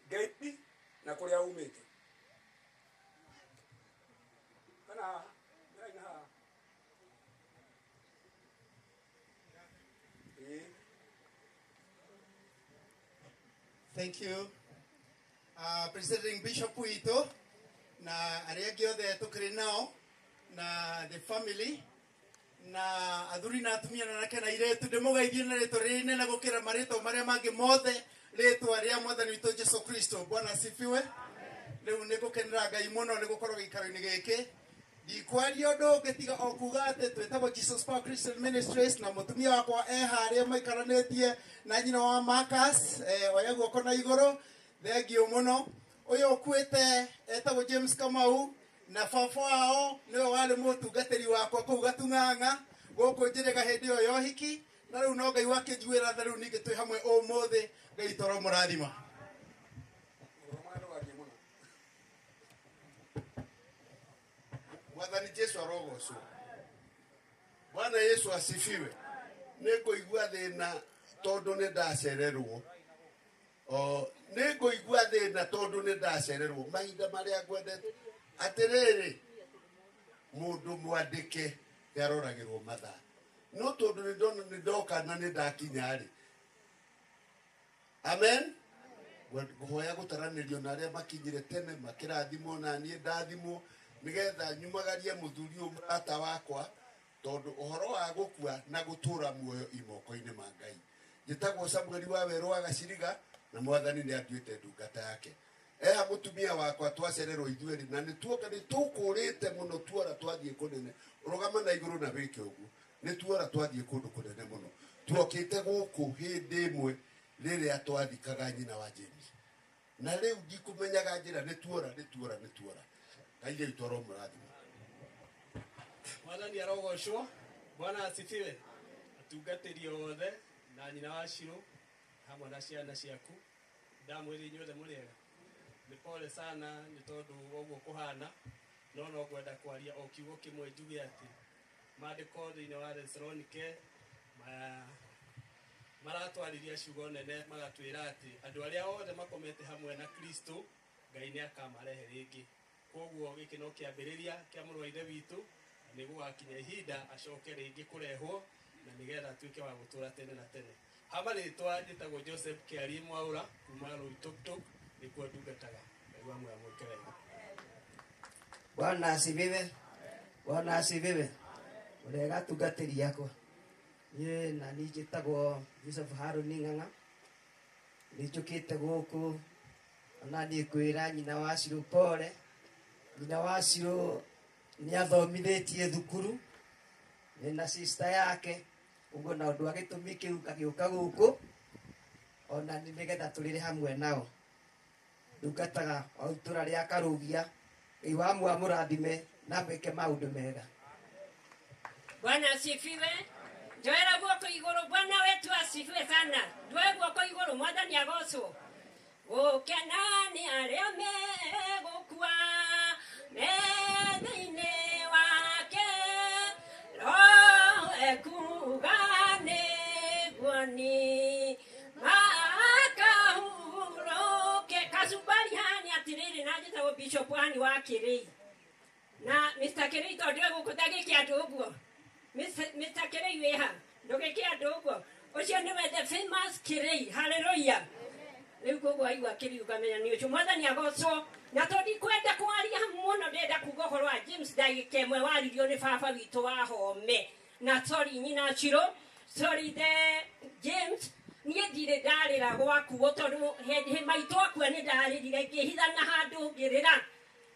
ngeithi na kũrĩa umĩte kana haha na haha. Ĩĩ. Thank you. Presiding Bishop witũ na arĩa angĩ othe tũkĩrĩ nao na the family na athuri na atumia na anake na airĩtu, ndĩmũgeithie na rĩtwa rĩrĩ inene gũkĩra marĩtwa marĩa mangĩ mothe, rĩtwa rĩa Mwathani witũ Jesu Kristo. Bwana asifiwe. Rĩu nĩ ngũkenera Ngai mũno nĩ gũkorwo gĩikaro-inĩ gĩkĩ. Ndikwaria ũndũ ũngĩ tiga o kuga atĩ twĩtagwo Jesus Power Christian Ministries na mũtumia wakwa e harĩa maikaranĩtie na nyina wa Marcus, oya guoko na igũrũ. Thengiũ mũno. Ũyũ ũkuĩte etagwo James Kamau na baba wao nĩwe warĩ mũtungatĩri wakwa kũu Gatung'ang'a gũkũ Njĩrĩga hĩndĩ ĩyo ya ũhiki, na rĩu no Ngai wakĩnjiguĩra tha, rĩu ningĩ twĩ hamwe ũmũthĩ. Ngai toro mũrathima. Mwathani Jesu arogocwo. Bwana Yesu asifiwe. Nĩngũigua thĩna tondũ nĩ ndacererwo. Nĩngũigua thĩna tondũ nĩ ndacererwo mahinda marĩa ngwendete. Atĩrĩrĩ, mũndũ mwandĩke nĩaroragĩrwo mathaa, no tondũ nĩ ndoka na nĩ ndakinya rĩ. Amen. Ngũhoya gũtaranĩrio na arĩa makinyire tene makĩrathimwo na niĩ ndathimwo, nĩgetha nyumagarie mũthuri ũyũ mũrata wakwa, tondũ ũhoro wa gũkua na gũtũra muoyo i moko-inĩ ma Ngai. Njĩtagwo Samueli wa Werũ wa Gaciriga na Mwathani nĩ anduĩte ndungata yake. Eha mũtumia wakwa twacererwo ithuerĩ na nĩtuoka nĩtũkũrĩte mũno, tuora twathiĩ kũnene. Rũgama na igũrũ na wĩke ũguo. Nĩ tuora twathiĩ kũndũ kũnene mũno. Tuokĩte gũkũ hĩndĩ ĩmwe rĩrĩa twathikaga nyina wa James. Na rĩu ndikũmenyaga njĩra, nĩ tuora nĩ tuora nĩ tuora. Ngai rĩu twaro mũrathimo. Mwathani arogocwo. Bwana asifiwe. Atungatĩri othe na nyina wa Shiro hamwe na ciana ciaku, ndamwĩra inyuothe mũrĩ ega. Nĩ pole sana nĩ tondũ ũguo kũhana, no no ngwenda kwaria o kiugo kĩmwe njuge atĩ maandĩko thĩinĩ wa Thessalonike maratwarĩria ciugo nene, magatwĩra atĩ andũ arĩa othe makomete hamwe na Kristo Ngai nĩ akamarehe rĩngĩ. Koguo gĩkĩ no kĩambĩrĩria kĩa mũrũ wa ithe witũ, na nĩ gũgakinya ihinda acoke rĩngĩ kũrehwo na nĩgetha atuĩke wa gũtũra tene na tene. Hama rĩtwa njĩtagwo Joseph Kĩarie Mwaũra kuma Loitoktok, nĩkuo ndungataga. Ngai wa muoyo amwĩke wega. Bwana asifiwe. Bwana asifiwe. Ũrega tungatĩri yakwa. Niĩ na niĩ njĩtagwo Joseph Haruni Ng'ang'a. Nĩ njũkĩte gũkũ ona niĩ kwĩra nyina wa Shiro pole. Nyina wa Shiro nĩ athomithĩtie thukuru na sister yake, ũguo na ũndũ wa gĩtũmi kĩu agĩũka gũkũ ona nĩgetha tũrĩre hamwe nao. Ndungataga o itũra rĩa Karũgia. Ngai wa muoyo amũrathime na amwĩke maũndũ mega. Bwana asifiwe. Njoera guoko igũrũ. Bwana wetu asifiwe sana. Njoe guoko igũrũ, Mwathani agocwo. Gũkena nĩ arĩa megũkua me thĩinĩ wake, Roho ekuuga nĩguo niĩ makahurũke. Kacumbari haha nĩ atĩrĩrĩ, na njĩtagwo Bishop Ann wa Kĩrĩi. Na Mr. Kĩrĩi tondũ e gũkũ ndagĩke andũ ũguo. Mr. Kĩrĩi wĩ ha? Ndũgĩke andũ ũguo. Ũcio nĩwe the famous Kĩrĩi. Hallelujah. Rĩu koguo aigua Kĩrĩi ũkamenya nĩ ũcio. Mwathani agocwo. Na tondũ ndikwenda kwaria mũno, ndĩrenda kuga ũhoro wa James ndagĩka ĩmwe waririo nĩ baba witũ wa Home. Na sorry nyina Shiro, sorry the James, niĩ ndirĩ ndarĩra gwakuo tondũ hĩndĩ maitũ akua nĩ ndarĩrire ngĩhitha na handũ ngĩrĩra.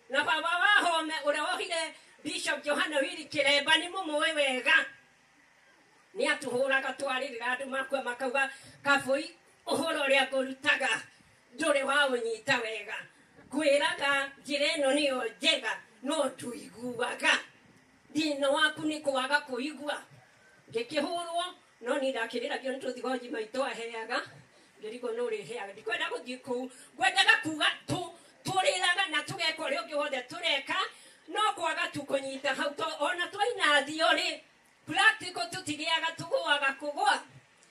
Na baba wa Home ũrĩa wohire Bishop Johana Wili Kĩremba nĩ mũmũĩ wega. Nĩ atũhũraga twarĩrĩra andũ makua makauga kabũi ũhoro ũrĩa ngũrutaga ndũrĩ waũnyita wega. Ngwĩraga njĩra ĩno nĩyo njega no ndũiguaga. Thĩna waku nĩ kwaga kũigua. Ngĩkĩhũrwo no niĩ ndakĩrĩragio nĩ tũthigoji maitũ aheaga, ngĩrigwo nĩ ũrĩheaga. Ndikwenda gũthiĩ kũu, ngwendaga kuga tũrĩraga na tũgeka ũrĩa ũngĩ wothe tũreka, no kwaga tu kũnyita hau ona twaina theory practical tũtigĩaga, tũgũaga kũgũa.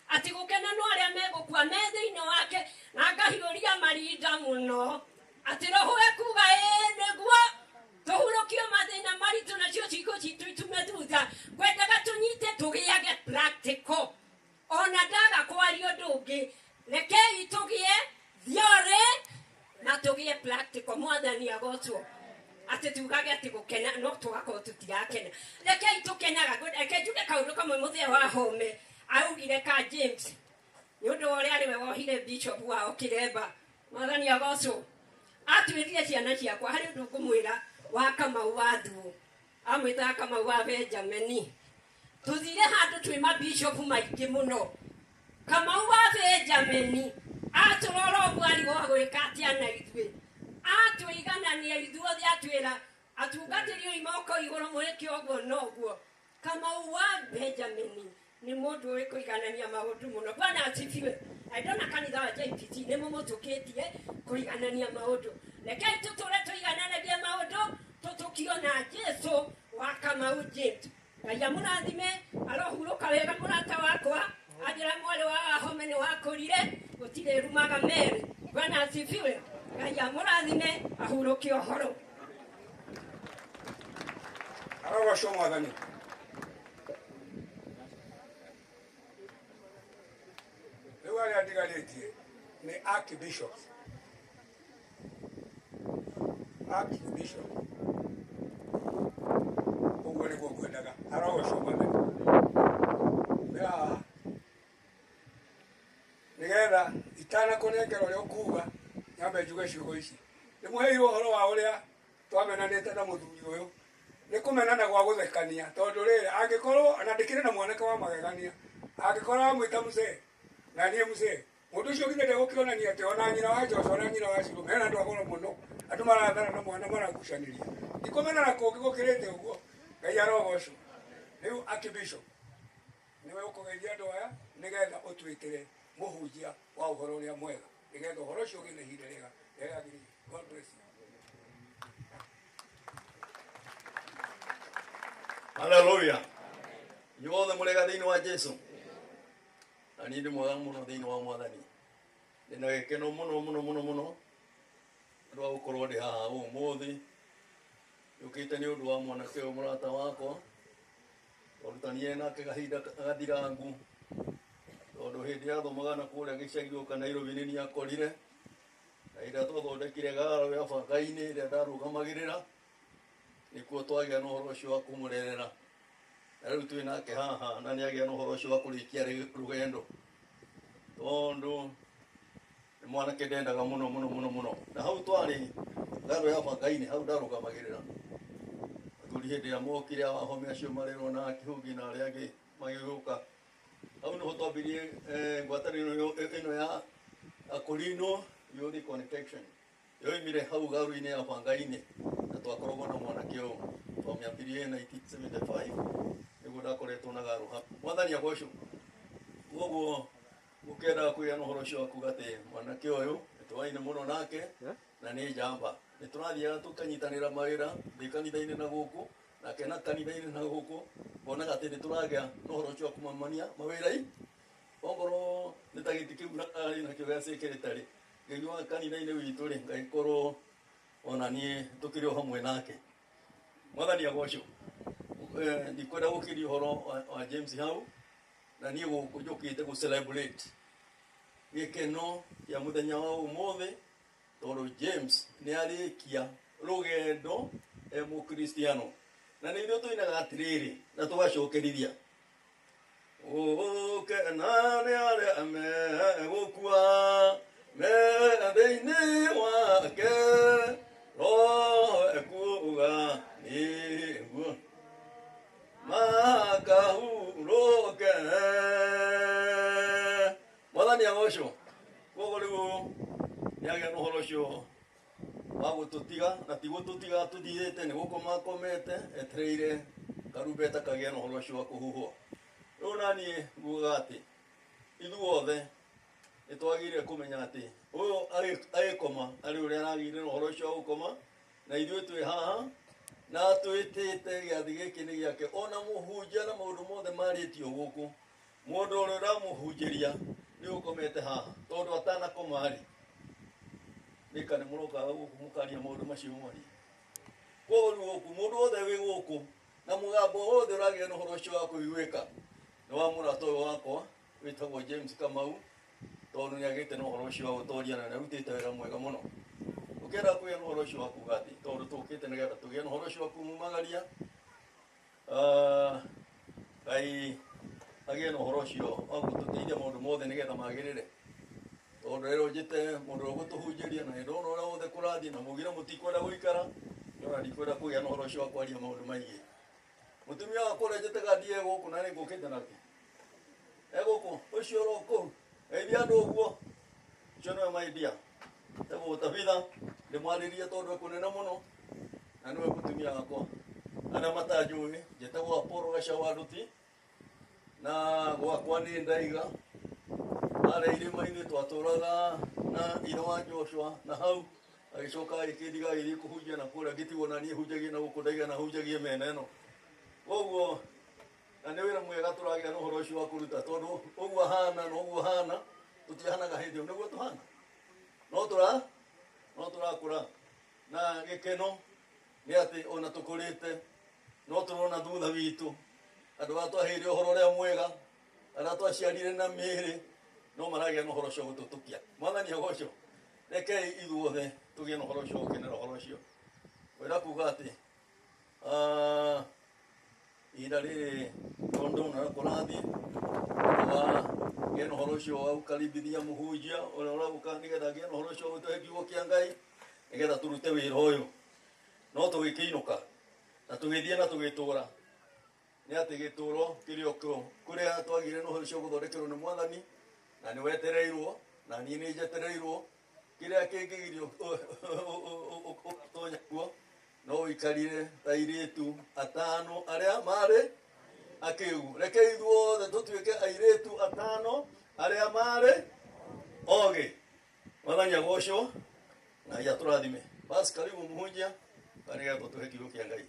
Atĩ gũkena no arĩa megũkua me thĩinĩ wake, na ngahiũria marinda mũno. Atĩ roho ekuga ĩĩ nĩguo tũhurũkio mathĩna maritũ nacio ciiko citũ itume thutha. Ngwendaga tũnyite tũgĩage practical. Ona ndaga kwaria ũndũ ũngĩ, rekei tũgĩe theory na tũgĩe practical. Mwathani agocwo. Atĩ tugage atĩ gũkena no tũgakorwo tũtirakena. Rekei tũkenaga. Reke njuge kaũndũ kamwe mũthee wa Home augire ka James nĩ ũndũ wa ũrĩa arĩ we wohire Bishop wao Kĩremba. Mwathani agocwo. Atwĩrire ciana ciakwa harĩ ũndũ ngũmwĩra wa Kamau wa Thuo. Amwĩtaga Kamau wa Benjamini. Tũthire handũ twĩ mabishopu maingĩ mũno. Kamau wa Benjamini atũrora ũguo arigwo gwĩka atĩa na ithuĩ. Atũiganania ithuothe atwĩra atungatĩri oima moko igũrũ mwĩke ũguo na ũguo. Kamau wa Benjamini nĩ mũndũ ũĩ kũiganania maũndũ mũno. Bwana asifiwe. Na ndona kanitha wa JPT nĩ mũmũtũkĩtie kũiganania maũndũ. Rekei tũtũre tũigananagie maũndũ tũtũkio na Jesu wa Kamau James. Ngai amũrathime, arohurũka wega mũrata wakwa. Anjĩra mwarĩ wa Wahome nĩ wakũrire, gũtirĩ rumaga merĩ. Bwana asifiwe. Ngai amũrathime, ahurũke ũhoro. Arogocwo Mwathani. Rĩu arĩa ndigarĩtie nĩ archbishop. Archbishop. Ũguo nĩguo ngwendaga. Arogocwo Mwathani. Wĩ haha nĩgetha itanakũnengera ũrĩa ũkuga nyambe njuge ciugo ici. Ndĩmũheirwo ũhoro wa ũrĩa twamenanĩte na mũthuri ũyũ. Nĩ kũmenana gwa gũthekania tondũ rĩrĩ angĩkorwo na ndĩkĩrĩ na mwanake wa magegania angĩkorwo amwĩta mzee na niĩ mzee mũndũ ũcio githĩ ndegũkĩonania atĩ ona nyina wa Joshua na nyina wa Shilo mena andũ a goro mũno andũ marathana na mwana maragucanĩria ti kũmenana kũngĩ gũkĩrĩte ũguo. Ngai arogocwo. Rĩu archbishop nĩwe ũkũgeithia andũ aya nĩgetha ũtwĩtĩre mũhunjia wa ũhoro ũrĩa mwega nĩgetha ũhoro ũcio ũgĩe na ihinda rĩega rĩrĩa rĩagĩrĩire. God bless you. Haleluya. Inyuothe mũrĩega thĩinĩ wa Jesu. Na niĩ ndĩ mwega mũno thĩinĩ wa Mwathani. Ndĩna gĩkeno mũno mũno mũno mũno nĩ ũndũ wa gũkorwo ndĩ haha ũmũthĩ. Njũkĩte nĩ ũndũ wa mwanake ũyũ mũrata wakwa. Twarutanire nake kahinda gathirangu. Tondũ hĩndĩ ĩrĩa athomaga na kũrĩa gĩcagi gũka Nairobi nĩ niĩ akorire. Na hĩndĩ ĩrĩa twathondekire garo ya banga-inĩ ĩrĩa ndarũgamagĩrĩra nĩkuo twagĩa na ũhoro ũcio wa kũmũrerera. Na rĩu twĩ nake haha na nĩ agĩa na ũhoro ũcio wa kũrĩkia rũgendo. Tondũ nĩ mwanake ndendaga mũno mũno mũno mũno. Na hau twarĩ garo ya banga-inĩ hau ndarũgamagĩrĩra. Athuri hĩndĩ ĩrĩa mokire Wahome acio marerwo na Kĩhũngĩ na arĩa angĩ magĩũka. Hau nĩho twambirie ngwatanĩro ĩno ya Akorino Youth Connection. Yoimire hau garu-inĩ ya banga-inĩ na twakoragwo na mwanake ũyũ. Twamĩambirie 1975 nĩguo ndakoretwo na garu hau. Mwathani agocwo. Koguo gũkĩendaga kũgĩa na ũhoro ũcio wa kuga atĩ mwanake ũyũ nĩtũraine mũno nake na nĩ njamba. Nĩ tũrathiaga tũkanyitanĩra mawĩra ndĩ kanitha-inĩ na gũkũ nake na kanitha-inĩ na gũkũ ngonaga atĩ nĩ tũragĩa na ũhoro ũcio wa kũmamania mawĩra-i. Ongorwo nĩ ta gĩtĩ kĩu arĩ nakĩo gĩa secretary ngĩigua kanitha-inĩ witũ rĩ ngagĩkorwo ona niĩ tũkĩrĩ o hamwe nake. Mwathani agocwo. Ndikwenda gũkĩria ũhoro wa James hau na niĩ gũkũ njũkĩte gũ celebrate gĩkeno kĩa mũthenya wa ũmũthĩ tondũ James nĩ arĩkia rũgendo e mũkristiano. Na nĩ ithuĩ tũinaga atĩrĩrĩ na tũgacokerithia ũkena nĩ arĩa megũkua me thĩinĩ wake Roho ekuuga nĩguo makahurũke. Mwathani agocwo. Koguo rĩu nĩ agĩa na ũhoro ũcio wa gũtũtiga na ti gũtũtiga tũthiĩte nĩ gũkoma akomete etereire karumbeta kagĩa na ũhoro ũcio wa kũhuhwo. Rĩu naniĩ ngugaga atĩ ithuothe nĩ twagĩrĩire kũmenya atĩ ũyũ agĩkoma arĩ ũrĩa aragĩire na ũhoro ũcio wa gũkoma na ithuĩ twĩ haha na twĩtĩte gĩathĩ gĩkĩ nĩ gĩake ona mũhunjia na maũndũ mothe marĩtio gũkũ mũndũ ũrĩa ũramũhunjĩria nĩ ũkomete haha tondũ atanakoma rĩ nĩka nĩ mũrokaga gũkũ mũkaria maũndũ macio mwaria. Koguo rĩu gũkũ mũndũ wothe wĩ gũkũ na mũgambo wothe ũragĩa na ũhoro ũcio wa kũiguĩka nĩ wa mũrata ũyũ wakwa wĩtagwo James Kamau tondũ nĩ agĩte na ũhoro ũcio wa gũtoria na nĩ arutĩte wĩra mwega mũno. Ũkĩenda kũgĩa na ũhoro ũcio wa kuga atĩ tondũ tũkĩte nĩgetha tũgĩe na ũhoro ũcio wa kumumagaria Ngai agĩe na ũhoro ũcio wa gũtũteithia maũndũ mothe nĩgetha magĩrĩre. Tondũ rĩrĩa njĩte mũndũ ũrĩa ũgũtũhunjĩria na nĩndona ũrĩa wothe kũrathiĩ na mũgire mũtikwenda gũikara, ona ndikwenda kũgĩa na ũhoro ũcio wa kwaria maũndũ maingĩ. Mutumia wakwa ũrĩa njĩtaga ndiĩ gũkũ na nĩ ngũkĩte nake. E gũkũ, ũcio ũro kũu. Geithia andũ ũguo. Ũcio nĩwe my dear. Etagwo Tabitha, ndĩmwarĩrie tondũ e kũnene mũno na nĩwe mũtumia wakwa. Arĩa matanjũĩ, njĩtagwo Apollo Gacau wa Nduti na gwakwa nĩ Ndaiga. Harĩa irĩma-inĩ twatũraga na ithe wa Joshua na hau agĩcoka agĩkĩndiga agĩthiĩ kũhunjia na kũrĩa ngĩtigwo na niĩ hunjagie na gũkũ Ndaiga na hunjagie mĩena ĩno. Koguo na nĩ wĩra mwega tũragĩa na ũhoro ũcio wa kũruta tondũ ũguo ahana na ũguo ahana tũtiahanaga hĩndĩ ĩyo nĩguo tũhana no tũrakũra na gĩkeno nĩ atĩ ona tũkũrĩte no tũrona thutha witũ andũ arĩa twaheire ũhoro ũrĩa mwega arĩa twaciarire na mĩĩrĩ no maragĩa na ũhoro ũcio gũtũtũkia. Mwathani agocwo. Rekei ithuothe tũgĩe na ũhoro ũcio gũkenera ũhoro ũcio. Wĩra kuga atĩ ihinda rĩrĩ tondũ na kũrathiĩ wa gĩe na ũhoro ũcio wa gũkaribithia mũhunjia ũrĩa ũragũka nĩgetha agĩe na ũhoro ũcio wa gũtũhe kiugo kĩa Ngai nĩgetha tũrute wĩra ũyũ. No tũgĩkĩinũka na tũgĩthiĩ na tũgĩtũra nĩ atĩ gĩtũro kĩrĩ o kĩo kũrĩa twagĩire na ũhoro ũcio gũthondekerwo nĩ Mwathani na nĩ wetereirwo na niĩ nĩ njetereirwo kĩrĩa kĩngĩgirio ũgatonya kuo no ũikarire ta airĩtu atano arĩa marĩ akĩgu. Reke ithuothe tũtuĩke airĩtu atano arĩa marĩ ogĩ. Mwathani agocwo na Ngai atũrathime. Basi karibu mũhunjia nĩgetha tũtũhe kiugo kĩa Ngai.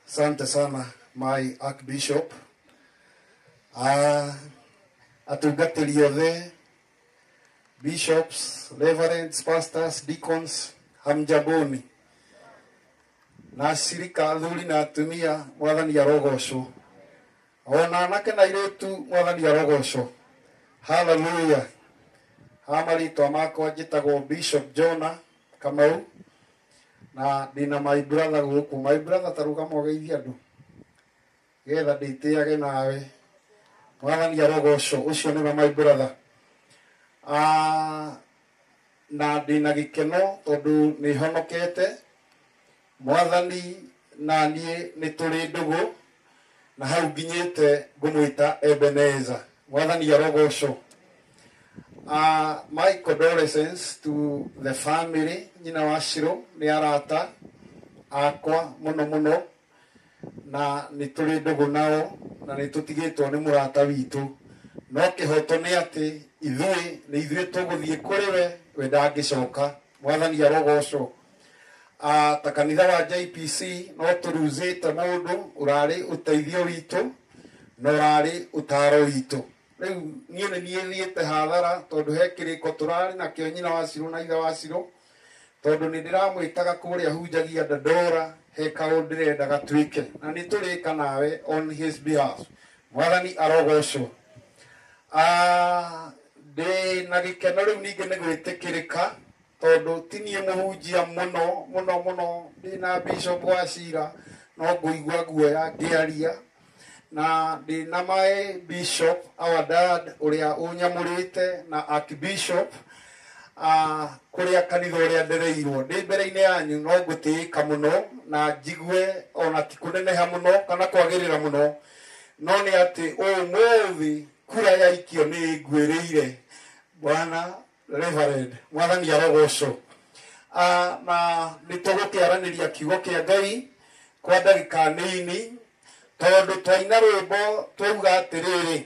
Asante sana my Archbishop. Atungatĩri othe, bishops, reverends, pastors, deacons, hamjaboni. Na acirika athuri na atumia, Mwathani arogocwo. Ona anake na airĩtu, Mwathani arogocwo. Hallelujah. Ha marĩtwa makwa njĩtagwo Bishop Jonah Kamau na ndĩna my brother gũkũ. My brother ta rũgama ũgeithie andũ getha ndĩtĩage nawe. Mwathani arogocwo, ũcio nĩwe my brother. Na ndĩna gĩkeno tondũ nĩ honokete. Mwathani na niĩ nĩ tũrĩ ndũgũ na hau nginyĩte ngũmwĩta Ebenezer. Mwathani arogocwo. My condolences to the family. Nyina wa Shiro nĩ arata akwa mũno mũno na nĩ tũrĩ ndũgũ nao na nĩ tũtigĩtwo nĩ mũrata witũ. No kĩhoto nĩ atĩ ithuĩ nĩ ithuĩ tũgũthiĩ kũrĩ we, we ndangĩcoka. Mwathani arogocwo. Ta kanitha wa JPC no tũruzĩte mũndũ ũrarĩ ũteithio witũ na ũrarĩ ũtaro witũ. Rĩu niĩ nĩ niĩ thiĩte hathara tondũ he kĩrĩko tũrarĩ nakĩo nyina wa Shiro na ithe wa Shiro tondũ nĩ ndĩramwĩtaga kũrĩa hunjagia Dandora he kaũndũ ndĩrenda gatuĩke na nĩ tũrĩka nawe on his behalf. Mwathani arogocwo. Ndĩ na gĩkeno rĩu ningĩ nĩ gwĩtĩkĩrĩka tondũ ti niĩ mũhunjia mũno mũno mũno, ndĩ na Bishop wa Cira no ngũigua guoya ngĩaria na ndĩ na my bishop our dad ũrĩa ũnyamũrĩte na archbishop kũrĩa kanitha ũrĩa ndereirwo. Ndĩ mbere-inĩ yanyu no ngũtĩĩka mũno na njigue ona ti kũneneha mũno kana kwagĩrĩra mũno, no nĩ atĩ ũmũthĩ kura yaikio nĩ ngwĩrĩire Bwana Reverend. Mwathani arogocwo. Na nĩ tũgũkĩaranĩria kiugo kĩa Ngai kwa ndagĩka nini tondũ twaina rwĩmbo twauga atĩrĩrĩ,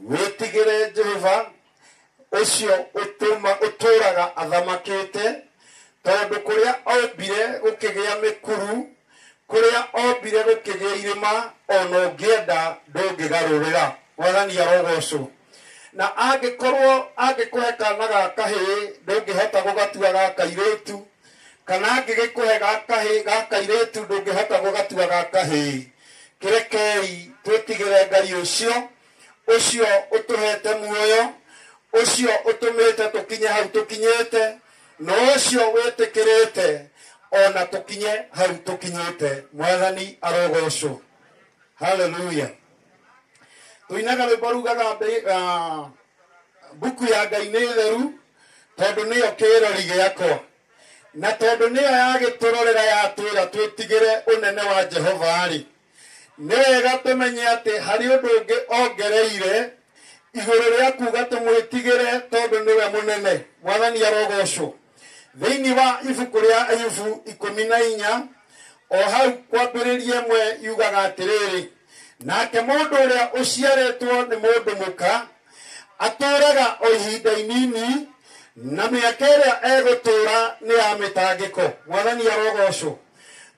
wĩtigĩre Jehova ũcio ũtũraga athamakĩte, tondũ kũrĩa ombire gũkĩgĩa mĩkuru, kũrĩa ombire gũkĩgĩa irĩma, ona ũngĩenda ndũngĩgarũrĩra. Mwathani arogocwo. Na angĩkorwo angĩkũhe kana ga kahĩĩ ndũngĩhota gũgatua ga kairĩtu, kana angĩgĩkũhe ga kahĩĩ ga kairĩtu ndũngĩhota gũgatua ga kahĩĩ. Kĩrekei twĩtigĩre Ngai ũcio, ũcio ũtũhete muoyo, ũcio ũtũmĩte tũkinye hau tũkinyĩte, na ũcio wĩtĩkĩrĩte ona tũkinye hau tũkinyĩte. Mwathani arogocwo. Hallelujah. Tuinaga rwĩmbo rugaga mbuku ya Ngai nĩ theru tondũ nĩyo kĩrori gĩakwa. Na tondũ nĩyo yagĩtũrorera yatwĩra twĩtigĩre ũnene wa Jehova rĩ, nĩ wega tũmenye atĩ harĩ ũndũ ũngĩ ongereire igũrũ rĩa kuga tũmwĩtigĩre tondũ nĩwe mũnene. Mwathani arogocwo. Thĩinĩ wa ibuku rĩa Ayubu 14 o hau kwambĩrĩria ĩmwe yugaga atĩrĩrĩ, nake mũndũ ũrĩa ũciarĩtwo nĩ mũndũ mũka atũũraga o ihinda inini, na mĩaka ĩrĩa egũtũũra nĩ ya mĩtangĩko. Mwathani arogocwo.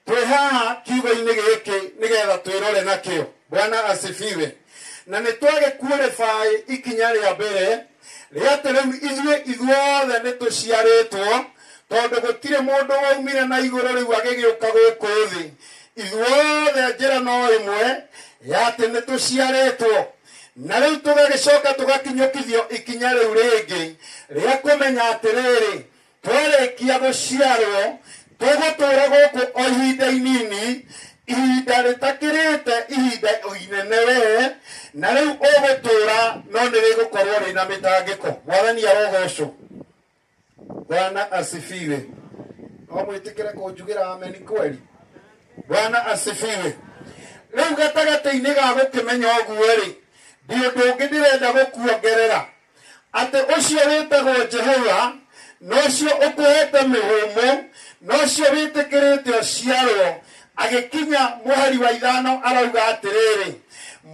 Twĩ haha kiugo-inĩ gĩkĩ nĩgetha twĩrore nakĩo. Bwana asifiwe. Na nĩ twagĩkuĩrĩbaĩ ikinya rĩa mbere rĩa atĩ rĩu ithuĩ ithuothe nĩ tũciarĩtwo, tondũ gũtirĩ mũndũ waumire na igũrũ rĩu agĩgĩũka gũkũ thĩ. Ithuothe njĩra no ĩmwe ya atĩ nĩ tũciarĩtwo. Na rĩu tũgagĩcoka tũgakinyũkithio ikinya rĩu rĩngĩ rĩa kũmenya atĩrĩrĩ, twarĩkia gũciarwo tũgũtũũra gũkũ o ihinda inini, ihinda rĩtakĩrĩte ihinda inene we, na rĩu ũgũtũũra no nĩ rĩgũkorwo rĩna mĩtangĩko. Mwathani arogocwo. Bwana asifiwe. No mwĩtĩkĩre kũnjugĩra ameni kweli? Bwana asifiwe. Rĩu gatagatĩ-inĩ ga gũkĩmenya ũguo rĩ, ndi ũndũ ũngĩ ndĩrenda gũkuongerera, atĩ ũcio wĩtagwo Jehova na ũcio ũkũhete mĩhũmũ na ũcio wĩtĩkĩrĩte ũciarwo, agĩkinya mũhari wa 5 arauga atĩrĩrĩ,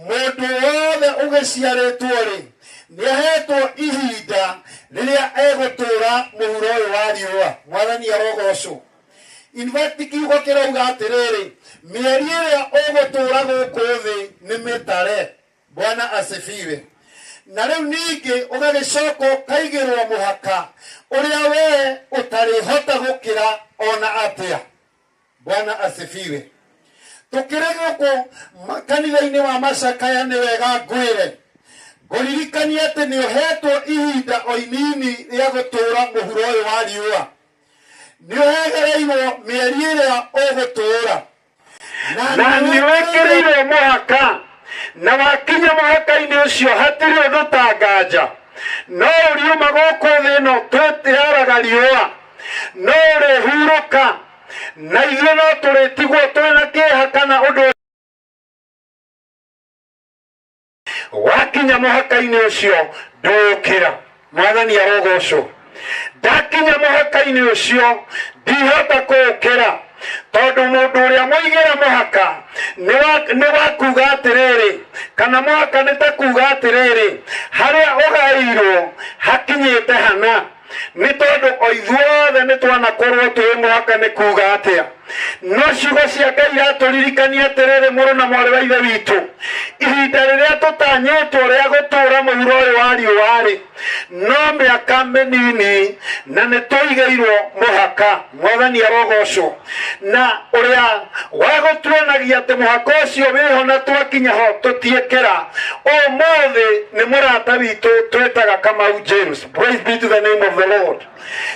mũndũ wothe ũgĩciarĩtwo rĩ, nĩahetwo ihinda rĩrĩa egũtũũra mũhuro ũyũ wa riũa. Mwathani arogocwo. In fact kiugo kĩrauga atĩrĩrĩ, mĩeri ĩrĩa ũgũtũũra gũkũ thĩ nĩ mĩtare. Bwana asifiwe. Na rĩu ningĩ ũgagĩcoka ũkaigĩrwo mũhaka ũrĩa we ũtarĩhota gũkĩra ona atĩa. Bwana asifiwe. Tũkĩrĩ gũkũ kanitha-inĩ wa macakaya nĩ wega ngwĩre, ngũririkanie atĩ nĩ ũhetwo ihinda o inini rĩa gũtũũra mũhuro ũyũ wa riũa. Nĩ ũhegereirwo mĩeri ĩrĩa ũgũtũũra, na nĩ wĩkĩrĩirwo mũhaka, na wakinya mũhaka-inĩ ũcio hatirĩ ũndũ ta nganja. No ũriuma gũkũ thĩ ĩno twĩtĩaraga riũa, no ũrĩhurũka, na ithuĩ no tũrĩtigwo twĩna kĩeha kana ũndũ. Wakinya mũhaka-inĩ ũcio ndũũkĩra. Mwathani arogocwo. Ndakinya mũhaka-inĩ ũcio ndihota kũũkĩra, tondũ mũndũ ũrĩa mũigĩra mũhaka nĩ wa kuga atĩrĩrĩ, kana mũhaka nĩ ta kuga atĩrĩrĩ, harĩa ũgaĩirwo hakinyĩte hana. Nĩ tondũ o ithuothe nĩ twanakorwo tũĩ mũhaka nĩ kuga atĩa. No ciugo cia Ngai iratũririkania atĩrĩrĩ, mũrũ na mwarĩ wa Ithe witũ, ihinda rĩrĩa tũtanyĩtwo rĩa gũtũũra mũhuro ũyũ wa riũa-rĩ, no mĩaka mĩnini, na nĩ tũigĩirwo mũhaka. Mwathani arogocwo. Na ũrĩa wa gũtuonagia atĩ mũhaka ũcio wĩho na twakinya ho tũtiĩkĩra, ũmũthĩ nĩ mũrata witũ twĩtaga Kamau James. Praise be to the name of the Lord.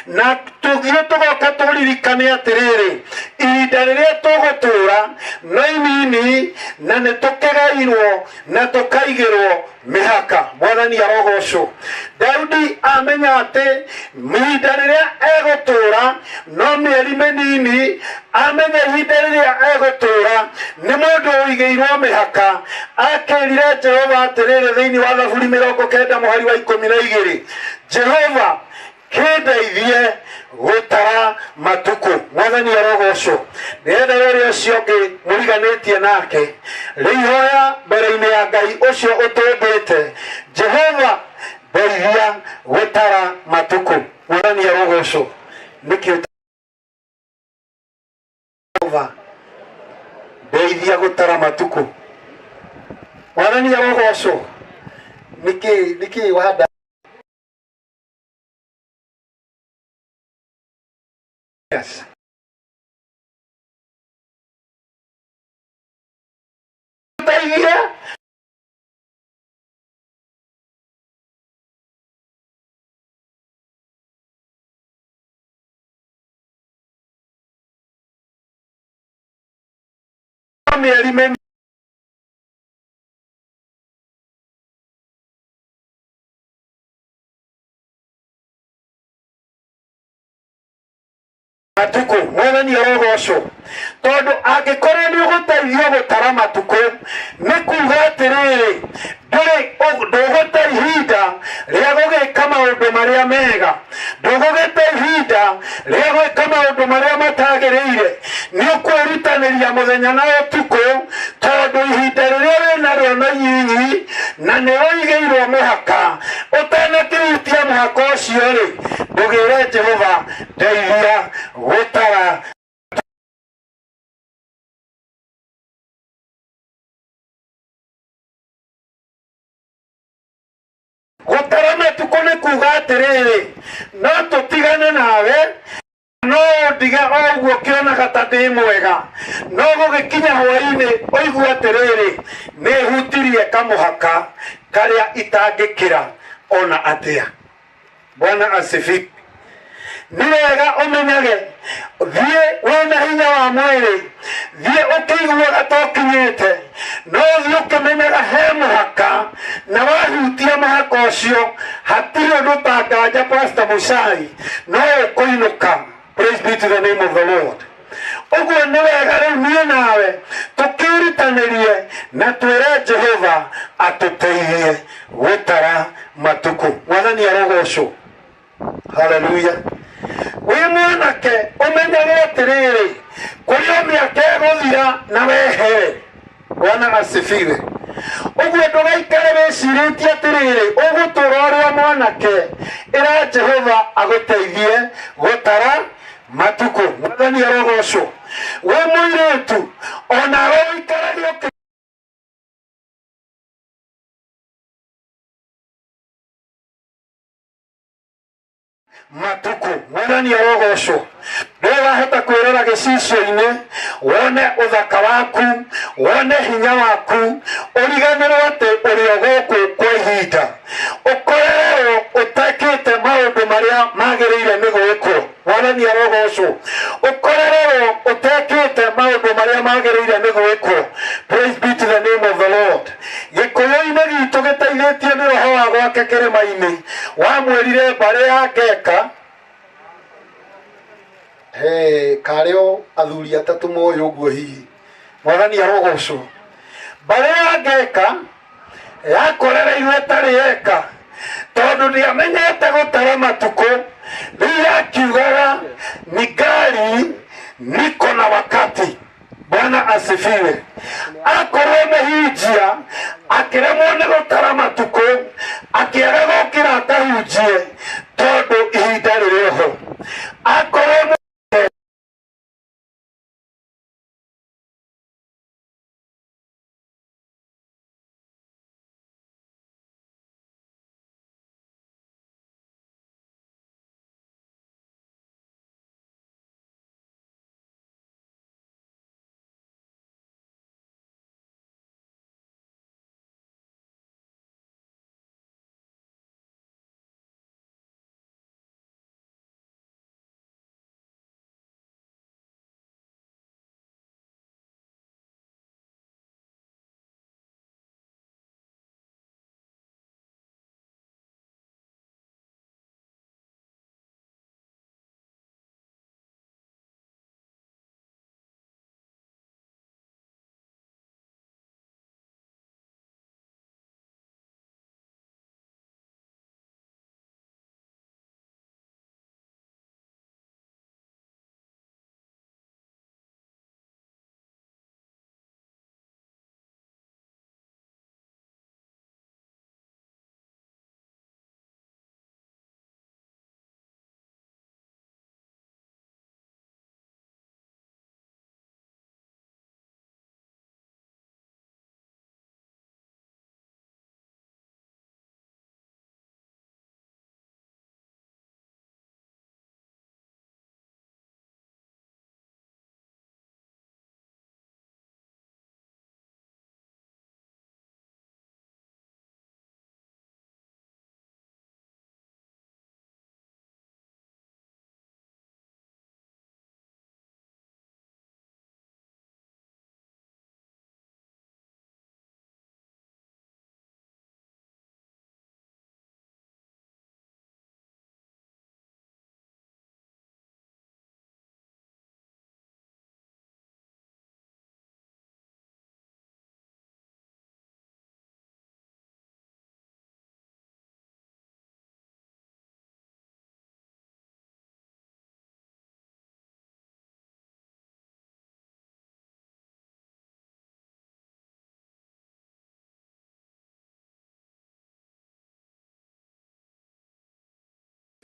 Na tũthiĩ tũgoka tũririkane atĩrĩrĩ, ihinda rĩrĩa tũgũtũũra no inini, na nĩ tũkegairwo na tũkaigĩrwo mĩhaka. Mwathani arogocwo. Daudi amenya atĩ ihinda rĩrĩa egũtũũra no mĩeri mĩnini, amenya ihinda rĩrĩa egũtũũra nĩ mũndũ ũigĩirwo mĩhaka. Akĩrire Jehova atĩrĩrĩ thĩinĩ wa Thaburi 90 mũhari wa 12, Jehova kĩndeithie gũtara matukũ. Mwathani arogocwo. Nĩgetha ũrĩa ũcio ũngĩ mũriganĩtie nake, rĩihoya mbere-inĩ ya Ngai ũcio ũtũmbĩte, Jehova ndeithia gũtara matukũ. Mwathani arogocwo. Nĩkĩo Jehova ndeithia gũtara matukũ. Mwathani arogocwo. Nĩkĩ wanda Yes. Teithia mĩeri mĩnini. Matukũ. Mwathani arogocwo, tondũ angĩkorwo nĩ ũgũteithio gũtara matukũ, nĩ kuga atĩrĩrĩ, ndũrĩ ndũgũte ihinda rĩa gũgĩka maũndũ marĩa mega, ndũgũgĩte ihinda rĩa gwĩka maũndũ marĩa matagĩrĩire. Nĩ ũkwĩrutanĩria mũthenya na ũtukũ, tondũ ihinda rĩrĩa wĩnarĩo nĩ inyinyi na nĩ ũigĩirwo mũhaka. Ũtanakĩhutia mũhaka ũcio rĩ, ndũgĩre Jehova ndeithia gũtara. Gũtara matukũ nĩ kuga atĩrĩrĩ, no tũtigane nawe, no ũndige o ũguo ũkĩonaga ta ndĩ mwega, no gũgĩkinya hwaĩ-inĩ ũigue atĩrĩrĩ, nĩ hutirie kamũhaka karĩa itangĩkĩra ona atĩa. Bwana asifiwe. Nĩ wega ũmenyage, thiĩ wĩna hinya wa mwĩrĩ, thiĩ ũkĩiguaga ta ũkinyĩte, no thiĩ ũkĩmenyaga he mũhaka, na wahutia mũhaka ũcio hatirĩ ũndũ ũtanganja. Pastor Mucai, no ũkũinũka. Praise be to the name of the Lord. Ũguo nĩ wega rĩu niĩ nawe tũkĩrutanĩrie na twĩre Jehova atũteithie gũtara matukũ. Mwathani arogocwo. Haleluya. Wĩ mwanake, ũmenyage atĩrĩrĩ, kũrĩ o mĩaka ĩgũthira na wehere. Bwana asifiwe. Ũguo ndũgaikare wĩcirĩtie atĩrĩrĩ, ũgũtũra ũrĩa mwanake. Ĩra Jehova agũteithie gũtara matukũ. Mwathani arogocwo. Wĩ mũirĩtu, onawe ũikarage ũkĩ matukũ. Mwathani arogocwo. Ndũĩ wahota kwĩrora gĩcicio-inĩ, wone ũthaka waku, wone hinya waku, ũriganĩrwo atĩ ũrĩ o gũkũ kwa ihinda, ũkorerwo ũtekĩte maũndũ marĩa magĩrĩire nĩ gwĩkwo. Mwathani arogocwo. Ũkorerwo ũtekĩte maũndũ marĩa magĩrĩire nĩ gwĩkwo. Praise be to the name of the Lord. Gĩkũyũ-inĩ gitũ gĩteithĩtio nĩ roho wa gwake kĩrĩma-inĩ, wamwĩrire mbarĩ ya ngeka. Hey, karĩ o athuri atatũ moĩ ũguo hihi. Mwathani arogocwo. Mbarĩ ya ngeka yakorereirwo ĩtarĩ eka, tondũ ndĩamenyete gũtara matukũ. Rĩu yakiugaga ni gari niko na wakati. Bwana asifiwe. Akorwo mũhunjia akĩremwo nĩ gũtara matukũ, akĩaga gũkĩra akahunjie, tondũ ihinda rĩrĩ oho. Akorwo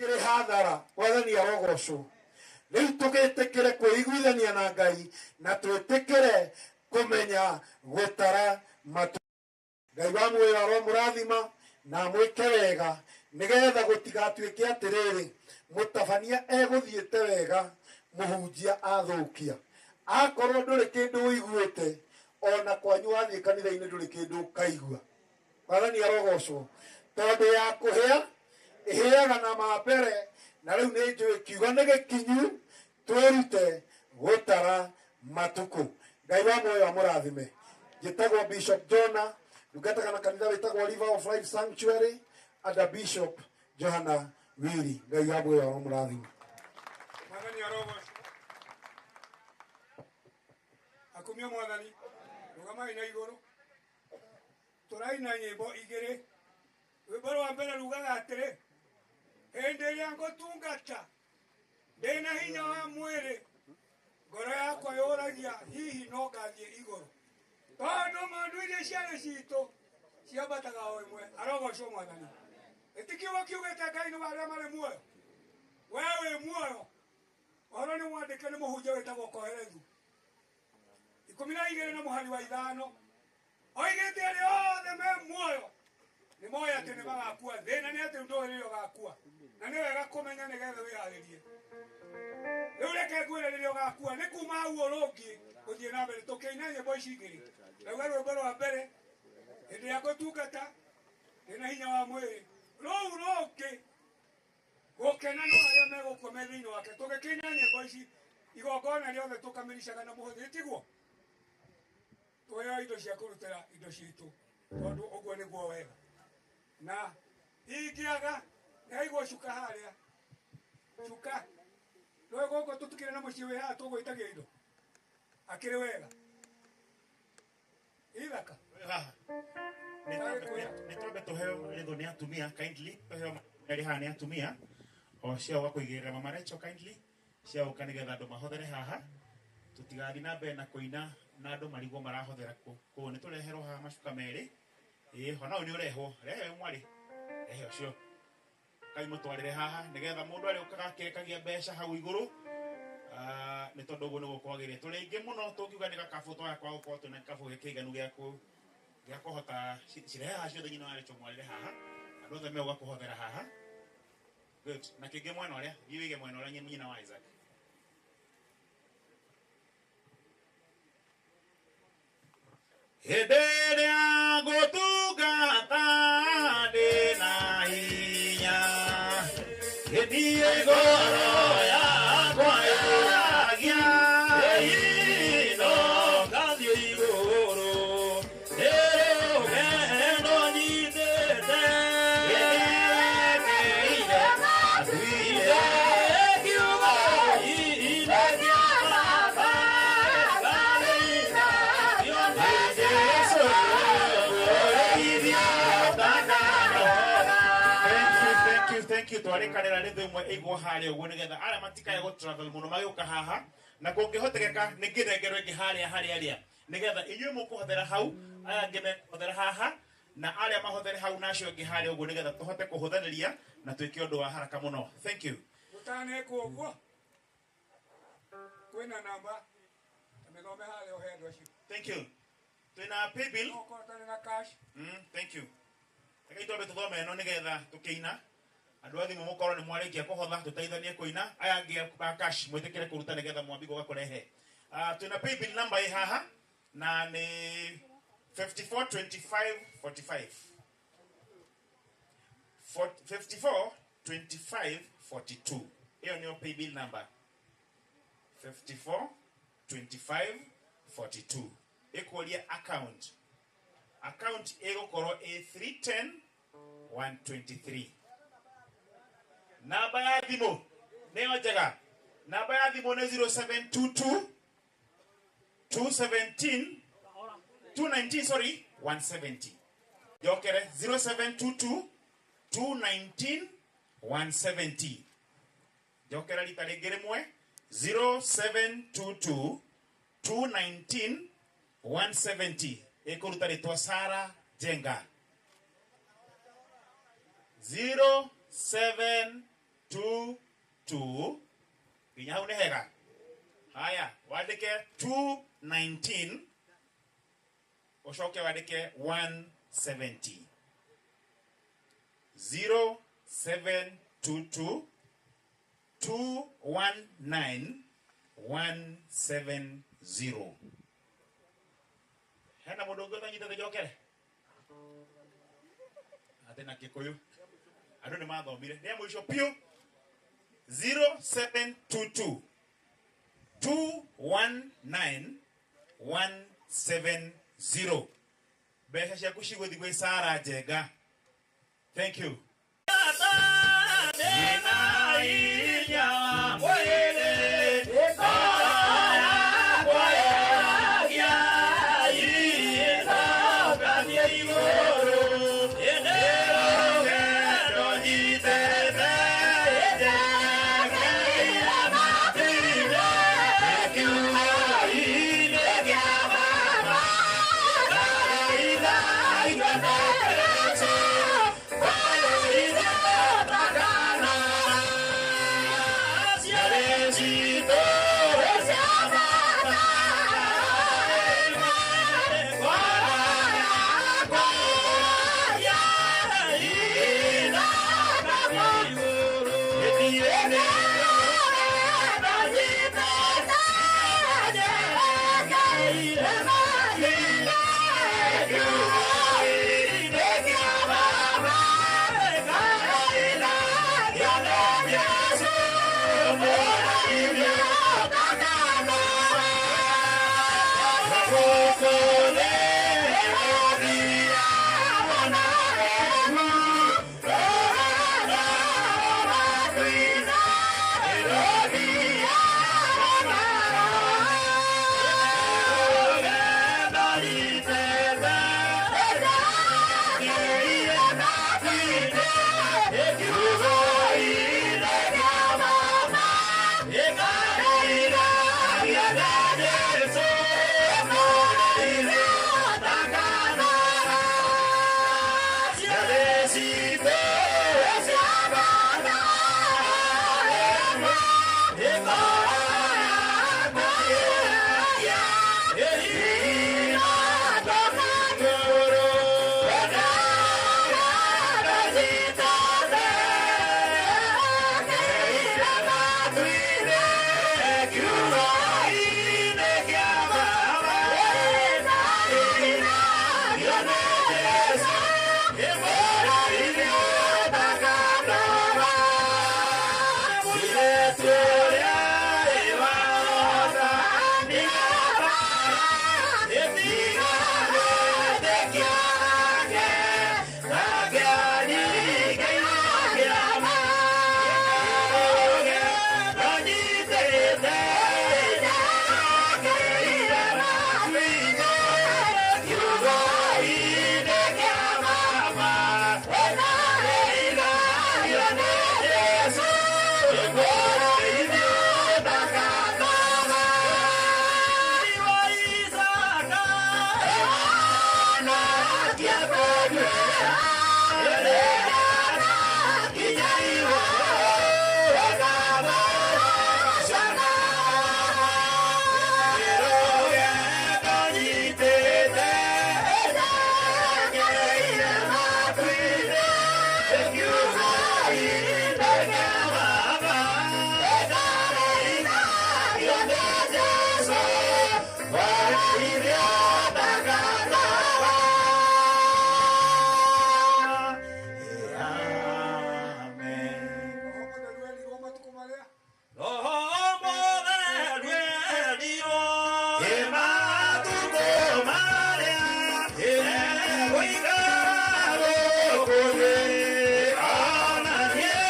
Kĩrĩ hathara Mwathani arogocwo. Rĩu tũgĩtĩkĩre kwĩiguithania na Ngai na twĩtĩkĩre kũmenya gũtara matu. Ngai wa muoyo aromũrathima na amwĩke wega nĩgetha gũtigatuĩke atĩrĩrĩ mũtabania egũthiĩte wega mũhunjia athũkia. Akorwo ndũrĩ kĩndũ ũiguĩte ona kwanyu wathiĩ kanitha-inĩ ndũrĩ kĩndũ ũkaigua. Mwathani arogocwo tondũ ya kũhĩa ĩhĩaga na ma mbere na rĩu nĩ njũĩ kiugo nĩ gĩkinyu twĩrute gũtara matukũ. Ngai wa muoyo amũrathime. Njĩtagwo Bishop Jonah, ndungataga na kanitha wĩtagwo River of Life Sanctuary under Bishop Johana Wiri. Ngai wa muoyo amũrathime. Mwathani arogocwo. Akumio Mwathani, rũgamai na igũrũ. Tũraina nyĩmbo igĩrĩ. Rwĩmbo rwa mbere rugaga atĩrĩ, hĩndĩ ĩrĩa ngũtungata ndĩna hinya wa mwĩrĩ, ngoro yakwa yũragia hihi no ngathiĩ igũrũ, tondũ ng'ondu iria ciarĩ citũ ciambataga o ĩmwe. Arogocwo Mwathani. Ĩti kiugo kiugĩte Ngai nĩ wa arĩa marĩ muoyo. We wĩ muoyo. Ũhoro nĩ mwandĩke nĩ mũhunjia wĩtagwo Kohelethu 12 na mũhari wa 5. Oigĩte arĩa othe me muoyo nĩ moĩ atĩ nĩ magakua. Thĩna nĩ atĩ ndũĩ rĩrĩa ũgakua, na nĩ wega kũmenya nĩgetha wĩharĩrie. Rĩu reke ngwĩre rĩrĩa ũgakua nĩ kuma hau ũrũngiĩ gũthiĩ na mbere. Tũkĩina nyĩmbo ici igĩrĩ, ndauga rwĩmbo rwa mbere hĩndĩ ĩrĩa ngũtungata ndĩna hinya wa mwĩrĩ, rũu rũngĩ gũkena no arĩa megũkua me thĩinĩ wake. Tũgĩkĩina nyĩmbo ici igongona rĩothe tũkamĩricaga na mũhũthĩ, tiguo? Tũheo indo cia kũrutĩra indo citũ tondũ ũguo nĩguo wega. Na ingĩaga nĩhaigwo cuka harĩa cuka nĩwe gũkũ tũtikĩrĩ na mũciĩ wĩ haha tũgwĩtagia indo akĩrĩ wega ithaka. Nĩ twambe tũheo rĩthũ nĩ atumia kindly, tũheo erĩ haha nĩ atumia o cia gũka kũigĩrĩra mama Rachel kindly cia gũka nĩgetha andũ mahothere haha tũtigathiĩ na mbere na kũina na andũ marigwo marahothera kũ. Koguo nĩ tũreherwo haha macuka merĩ. Ĩĩ ona ũyũ nĩ ũrehwo, rehe ũyũ mwarĩ, rehe ũcio kai mũtwarĩre haha nĩgetha mũndũ arĩũkaga akĩrekagia mbeca hau igũrũ. Nĩ tondũ ũguo nĩguo kwagĩrĩire. Tũrĩ aingĩ mũno tũngiuga nĩ gakabũ twaya kwa gũkorwo twĩna gĩkabũ gĩkĩiganu gĩa kũhota cirehe haha ciothe nyina wa Rachel mwarĩre haha andũ othe megũka kũhothera haha. Good. Na kĩngĩ mwena ũrĩa thiĩ wĩige mwena ũrĩa nyina wa Isaac. Hĩndĩ ĩrĩa ngũtungata ndĩna hinya, hĩndĩ ngoro yakwa yũragia, hihi no ngathiĩ igũrũ, nĩ rũgendo nyitĩte, nĩnderekeire atuire kiugo inĩ kĩa Baba. Thank you. Twarĩkanĩra rĩthũ ĩmwe ĩigwo harĩa ũguo nĩgetha arĩa matikae gũ travel mũno magĩũka haha na kũngĩhotekeka nĩ ngĩnengerwo ĩngĩ harĩa harĩa arĩa nĩgetha inyuĩ mũkũhothera hau aya angĩ mekũhothera haha na arĩa mahothere hau na acio angĩ harĩa ũguo nĩgetha tũhote kũhũthanĩria na twĩke ũndũ wa haraka mũno. Thank you. Gũtanekwo ũguo kwĩna namba mĩthome harĩa ũhe andũ acio. Thank you. Twĩna paybill. No ũkorwo ũtarĩ na cash. Thank you. Reke twambe tũthome ĩno nĩgetha tũkĩina andũ a thimũ mũkorwo nĩ mwarĩkia kũhotha tũteithanie kũina aya angĩ a cash mwĩtĩkĩre kũruta nĩgetha mwambie gũka kũrehe. Twĩna paybill number ĩ haha na nĩ 542545. 542542. Ĩyo nĩyo paybill number. 542542. Ĩkũria account. Account ĩgũkorwo ĩ 310123. Namba ya thimũ nĩyo njega. Namba ya thimũ nĩ 0722 217 219 sorry 170. Njokere 0722 219 170. Njokera rita rĩngĩ rĩmwe 0722 219 170. Ĩkũruta rĩtwa Sarah Jenga. 07 22 nginya hau nĩ hega. Haya, wandĩke 219 ũcoke wandĩke 170. 0722 219 170. Hena mũndũ ũngĩ ũtanyitĩte njokere? Atĩ na Gĩkũyũ andũ nĩ mathomire. Nĩ ya mũico biũ. 0722 219 170. Mbeca ciaku cigũthiĩ gwĩ Sarah Njenga. Thank you. Ona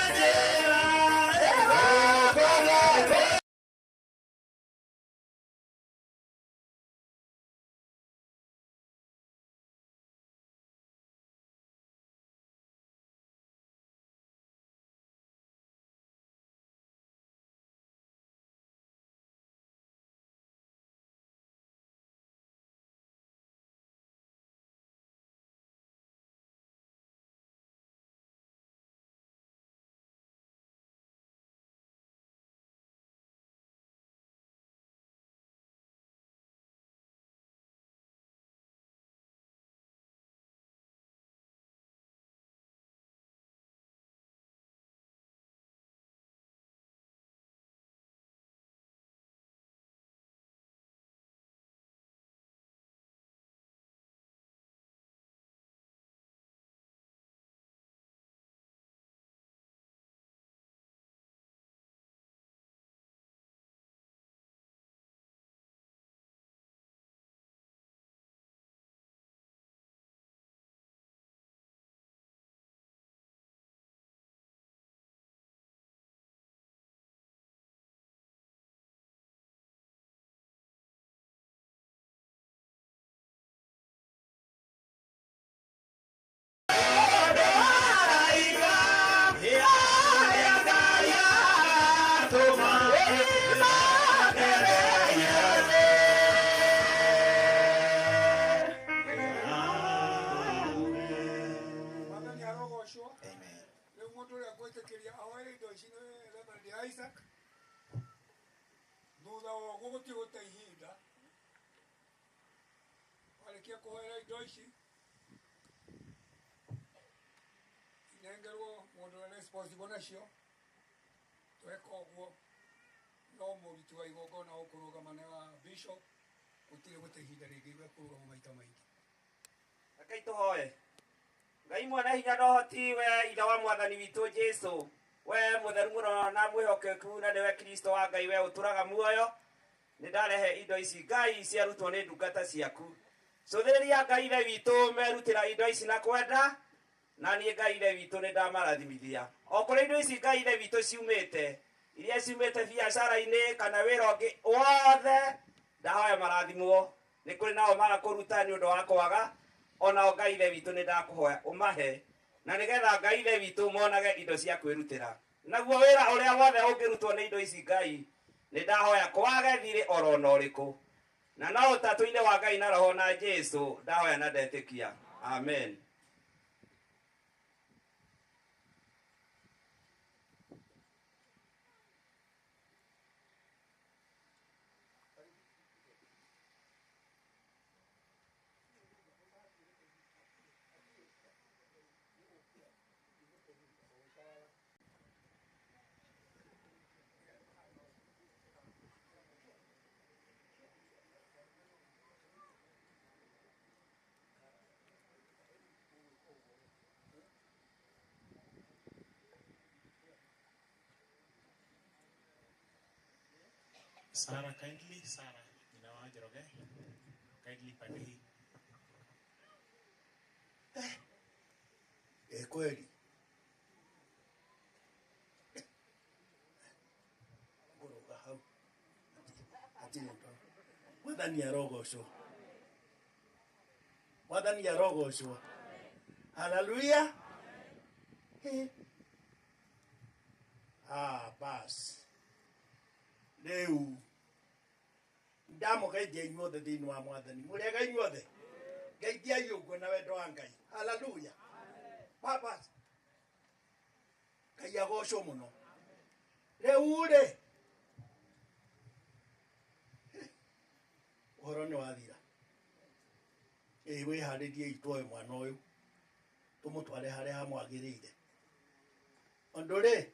Mundu uria ngwitikiria ahoere indo ici ni Reverend Isaac. Thutha wa ũguo gũtirĩ gũte ihinda. Warĩkia kũhoera indo ici inengerwo mũndũ ũrĩa responsible nacio. Tweka ũguo no mũruti wa igongona ũkũrũgama nĩ wa bishop, gũtirĩ gũte ihinda rĩngĩ gĩa kũrũgama maita maingĩ. Rekei tũhoe. Ngai mwene hinya na ũhoti, we ithe wa mwathani witũ Jesũ, we mũtheru mũno na mwĩhokeku, na nĩwe Kristo wa Ngai, we ũtũraga muoyo. Nĩ ndarehe indo ici Ngai ciarutwo nĩ ndungata ciaku. Cũthĩrĩria Ngai ithe witũ merutĩra indo ici na kwenda, na niĩ Ngai ithe witũ nĩ ndamarathimithia. O kũrĩa indo ici Ngai ithe witũ ciumĩte, iria ciumĩte biacara-inĩ kana wĩra ũngĩ wothe, ndahoya marathimwo. Nĩ kũrĩ nao maga kũruta nĩ ũndũ wa kwaga, onao Ngai ithe witũ nĩ ndakũhoya ũmahe, na nĩgetha Ngai ithe witũ monage indo cia kwĩrutĩra. Naguo wĩra ũrĩa wothe ũngĩrutwo nĩ indo ici Ngai, nĩ ndahoya kwage thirĩ oro na ũrĩkũ. Na no ũtatũ-inĩ wa Ngai na Roho na Jesũ ndahoya na ndetĩkia. Amen. Sarah, kindly, Sarah, nyina wa Njoroge, kindly pande hii. Kweli. Ngũrũga hau. Hatirĩ ũndũ. Mwathani arogocwo. Mwathani arogocwo. Haleluya. Ah, bas. Rĩu ndamũgeithia inyuothe thĩinĩ wa mwathani. Mũrĩega inyuothe. Ngeithiai ũguo na wendo wa Ngai. Haleluya. Baba. Ngai agocwo mũno. Rĩu rĩ, ũhoro nĩ wathira. Ĩ wĩharĩrie itwoe mwana ũyũ tũmũtware harĩa hamwagĩrĩire. Ũndũ rĩ,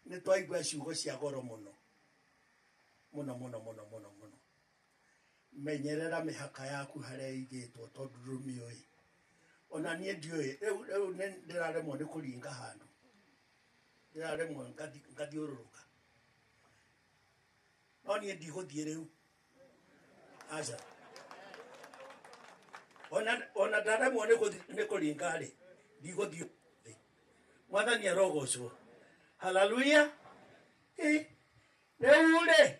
nĩ twaigua ciugo cia goro mũno mũno mũno mũno mũno mũno. Menyerera mĩhaka yaku harĩa ĩigĩtwo tondũ ndũmĩũĩ. Ona niĩ ndiũĩ, rĩu ndĩraremwo nĩ kũringa handũ, ndĩraremwo ngathiũrũrũka. No niĩ ndigũthiĩ rĩu, aca. Ona ndaremwo nĩ kũringa rĩ, ndigũthiĩ thĩ. Mwathani arogocwo. Haleluya. Rĩu rĩ,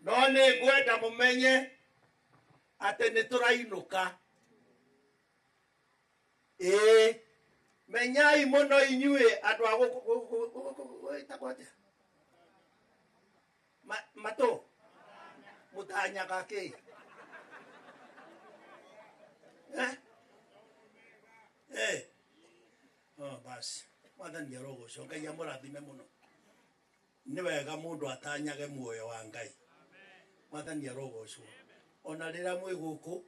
no nĩ ngwenda mũmenye atĩ nĩ tũrainũka. Ĩĩ, menyai mũno inyuĩ andũ a gũkũ gwĩtagwo atĩa? Matũ mũtanyaga kĩ? Oh, basi. Mwathani arogocwo. Ngai amũrathime mũno. Nĩ wega mũndũ atanyage muoyo wa Ngai. Mwathani arogocwo. Ona rĩrĩa mwĩ gũkũ,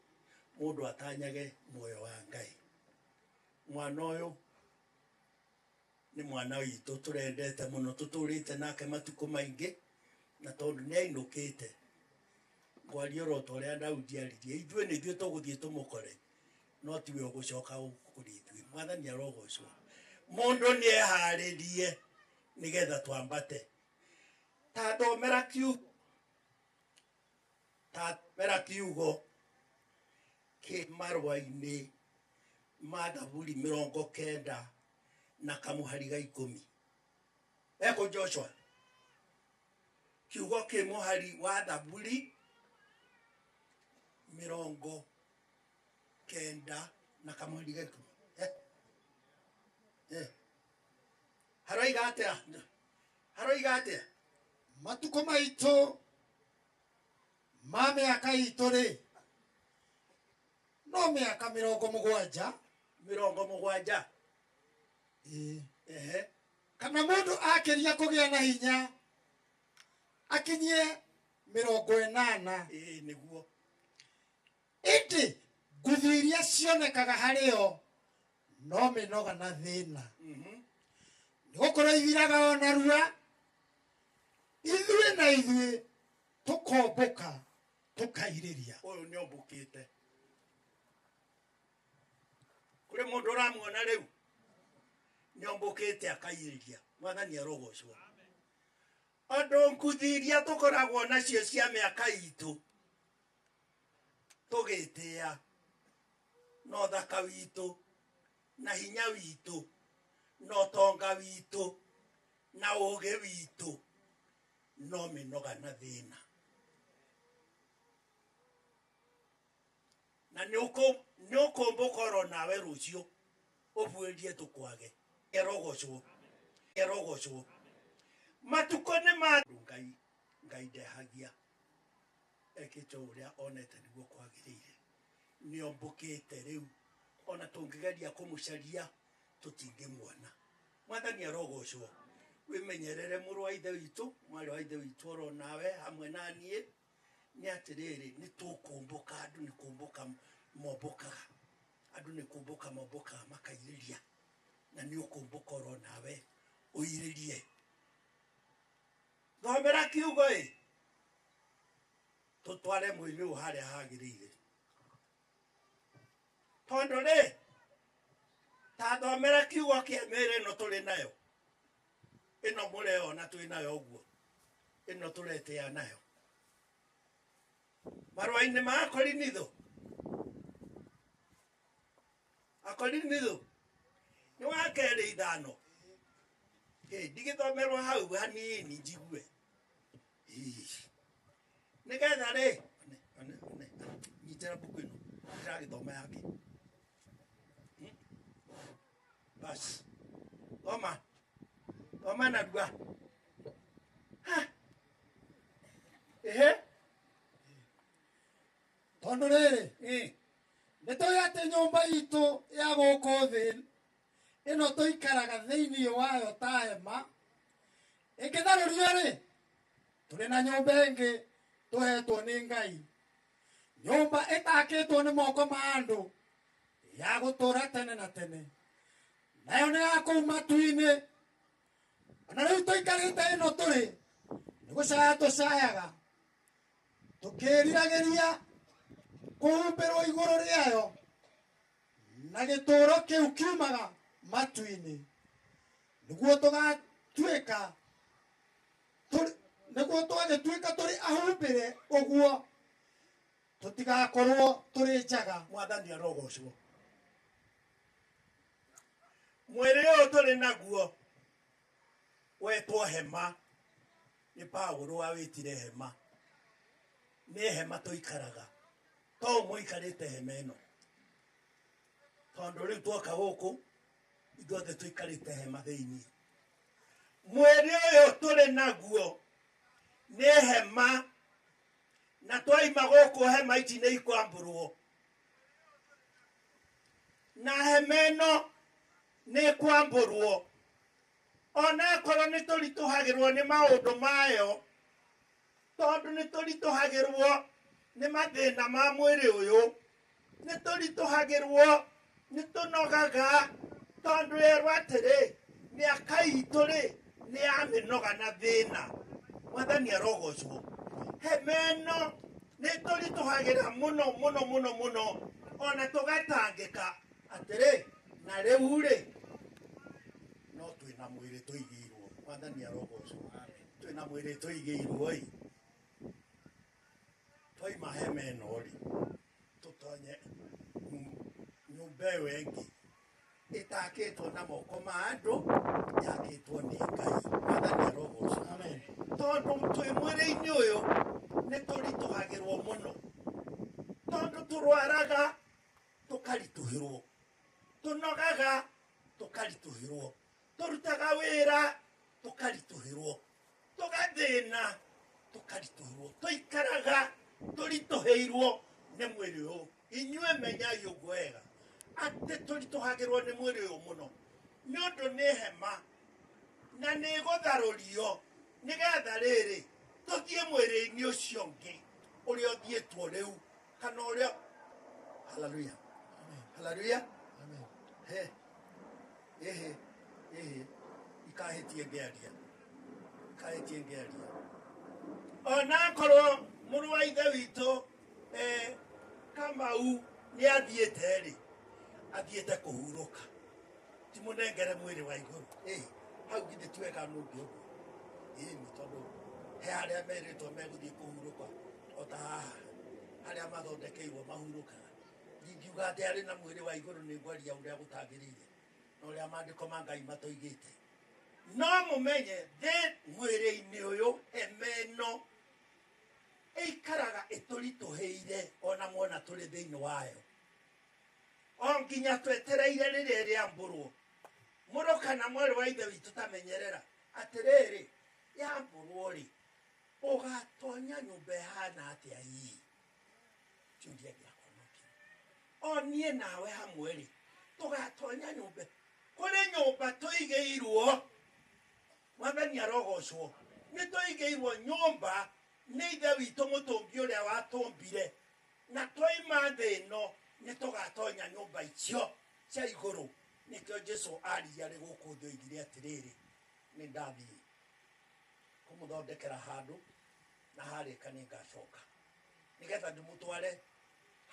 mũndũ atanyage muoyo wa Ngai. Mwana ũyũ nĩ mwana witũ tũrendete mũno, tũtũrĩte nake matukũ maingĩ, na tondũ nĩ ainũkĩte, ngwaria oro ta ũrĩa Daudi aririe, ithuĩ nĩ ithuĩ tũgũthiĩ tũmũkore, no tiwe ũgũcoka gũkũ kũrĩ ithuĩ. Mwathani arogocwo. Mũndũ nĩ eharĩrie nĩgetha twambate. Ta thomera kiugo, ta thomera kiugo kĩ marũa-inĩ ma Thaburi 90 na kamũhari ga 10. Eko Joshua. Kiugo kĩ mũhari wa Thaburi 90 na kamũhari ga 10. Haroiga atĩa? Haroiga atĩa? Matukũ maitũ ma mĩaka itũ rĩ, no mĩaka 70. 70. Ehe. Kana mundu akiria kugia na hinya akinyie 80. Niguo. Indi nguthu iria cionekaga harĩo no mĩnoga na thĩna. Nĩgũkorwo ithiraga o narua, ithuĩ na ithuĩ tũkombũka tũkairĩria. Ũyũ nĩombũkĩte. Kũrĩ mũndũ ũramuona rĩu nĩombũkĩte akairĩria. Mwathani arogocwo. Andũ nguthi iria tũkoragwo nacio cia mĩaka itũ tũgĩtĩa na ũthaka witũ na hinya witũ na ũtonga witũ na ũũgĩ witũ no mĩnoga na thĩna. Na nĩũkũmbũka oro nawe rũciũ ũbuĩrie tũkwage. Erogocwo. Erogocwo. Matukũ nĩ ma Ngai. Ngai ndehagia. Ekĩte ũrĩa onete nĩguo kwagĩrĩire. Nĩombũkĩte rĩu ona tũngĩgeria kũmũcaria tũtingĩmuona. Mwathani arogocwo. Wĩmenyerere mũrũ wa ithe witũ, mwarĩ wa ithe witũ oro nawe hamwe na niĩ. Nĩ atĩrĩrĩ, nĩ tũkũmbũka. Andũ nĩ kũmbũka mombũkaga. Andũ nĩ kũmbũka mombũkaga makairĩria. Na nĩ ũkũmbũka oro nawe ũirĩrie. Thomera kiugo ĩ tũtware mwĩrĩ ũyũ harĩa hagĩrĩire. Tondũ rĩ, ta thomera kiugo kĩa mĩĩrĩ ĩno tũrĩ nayo. Ĩno mũreyona twĩ nayo ũguo. Ĩno tũretĩa nayo. Marũa-inĩ ma Akorinitho. Akorinitho nĩ wa 2:5. Ndigĩthomerwo hau hanini njigue. Nĩgetha rĩ, nyitĩra mbuku ĩno ndĩragĩthoma yake. Bas. Thoma. Thoma narua. Ehe. Tondũ rĩrĩ, nĩtũĩ atĩ nyũmba itũ ya gũkũ thĩ ĩno tũikaraga thĩinĩ wayo ta hema ĩngĩtharũrio rĩ, tũrĩ na nyũmba ĩngĩ tũhetwo nĩ Ngai, nyũmba ĩtakĩtwo nĩ moko ma andũ ya gũtũũra tene na tene, nayo nĩ ya kũu matu-inĩ. Ona rĩu tũikarĩte ĩno tũrĩ nĩ gũcaya tũcayaga tũkĩriragĩria kũhumbĩrwo igũrũ rĩayo na gĩtũũro kĩu kiumaga matu-inĩ, nĩguo tũgatuĩka nĩguo twagĩtuĩka tũrĩ ahumbĩre ũguo tũtigakorwo tũrĩ njaga. Mwathani arogocwo. Mwĩrĩ ũyũ tũrĩ naguo wetwo hema. Nĩ Paũlũ awĩtire hema. Nĩ hema tũikaraga. To mũikarĩte hema ĩno. Tondũ rĩu twoka gũkũ ithuothe tũikarĩte hema thĩinĩ. Mwĩrĩ ũyũ tũrĩ naguo nĩ hema, na twaima gũkũ hema ici nĩ ikwambũrwo. Na hema ĩno nĩ ĩkwambũrwo. Ona akorwo nĩ tũritũhagĩrwo nĩ maũndũ mayo, tondũ nĩ tũritũhagĩrwo nĩ mathĩna ma mwĩrĩ ũyũ, nĩ tũritũhagĩrwo, nĩ tũnogaga, tondũ erwo atĩrĩ, mĩaka itũ rĩ nĩ ya mĩnoga na thĩna. Mwathani arogocwo. Hema ĩno nĩ tũritũhagĩra mũno mũno mũno mũno, ona tũgatangĩka atĩrĩ, na rĩu rĩ no twĩna mwĩrĩ tũigĩirwo. Mwathani arogocwo. Twĩna mwĩrĩ tũigĩirwo ĩ. Twaima hema ĩno rĩ, tũtonye nyũmba ĩyo ĩngĩ ĩtakĩtwo na moko ma andũ, yakĩtwo nĩ Ngai. Mwathani arogocwo. Tondũ twĩ mwĩrĩ-inĩ ũyũ nĩ tũritũhagĩrwo mũno. Tondũ tũrwaraga tũkaritũhĩrwo, tũnogaga tũkaritũhĩrwo, tũrutaga wĩra tũkaritũhĩrwo, tũgathĩna tũkaritũhĩrwo, tũikaraga tũritũhĩirwo nĩ mwĩrĩ ũyũ. Inyuĩ menyai ũguo wega Atĩ tũritũhagĩrwo nĩ mwĩrĩ ũyũ mũno nĩ ũndũ nĩ hema na nĩ gũtharũrio nĩgetha rĩrĩ tũthiĩ mwĩrĩ-inĩ ũcio ũngĩ ũrĩa ũthiĩtwo rĩu kana ũrĩa. Haleluya, haleluya. He ehe ehe ikahĩtie ngĩaria, ikahĩtie ngĩaria. Onakorwo mũrũ wa ithe witũ Kamau nĩ athiĩte rĩ, athiĩte kũhurũka, ti mũnengere mwĩrĩ wa igũrũ. Hau githĩ ti wega nũngĩ ũguo? Ĩni tondũ he harĩa merĩtwo megũthiĩ kũhurũka o ta haha harĩa mathondekeirwo mahurũkaga. Ndingiuga atĩ arĩ na mwĩrĩ wa igũrũ nĩ ngwaria ũrĩa gũtagĩrĩire na ũrĩa maandĩko ma Ngai matoigĩte. No mũmenye thĩ mwĩrĩ-inĩ ũyũ hema ĩno ĩikaraga ĩtũritũhĩire ona mwona tũrĩ thĩinĩ wayo o nginya twetereire rĩrĩa rĩambũrwo. Mũrũ kana mwarĩ wa ithe witũ tamenyerera atĩrĩrĩ, yambũrwo rĩ ũgatonya nyũmba ĩhana atĩa hihi? Kĩũria gĩakwa no kĩu. O niĩ nawe hamwe rĩ tũgatonya nyũmba, kũrĩ nyũmba tũigĩirwo. Mwathani arogocwo. Nĩ tũigĩirwo nyũmba nĩ ithe witũ mũtũmbi ũrĩa watũmbire, na twaima thĩ ĩno nĩ tũgatonya nyũmba icio cia igũrũ. Nĩkĩo Jesu aririe arĩ gũkũ thĩ oigire atĩrĩrĩ, nĩ ndathiĩ kũmũthondekera handũ na harĩka nĩ ngacoka nĩgetha ndĩmũtware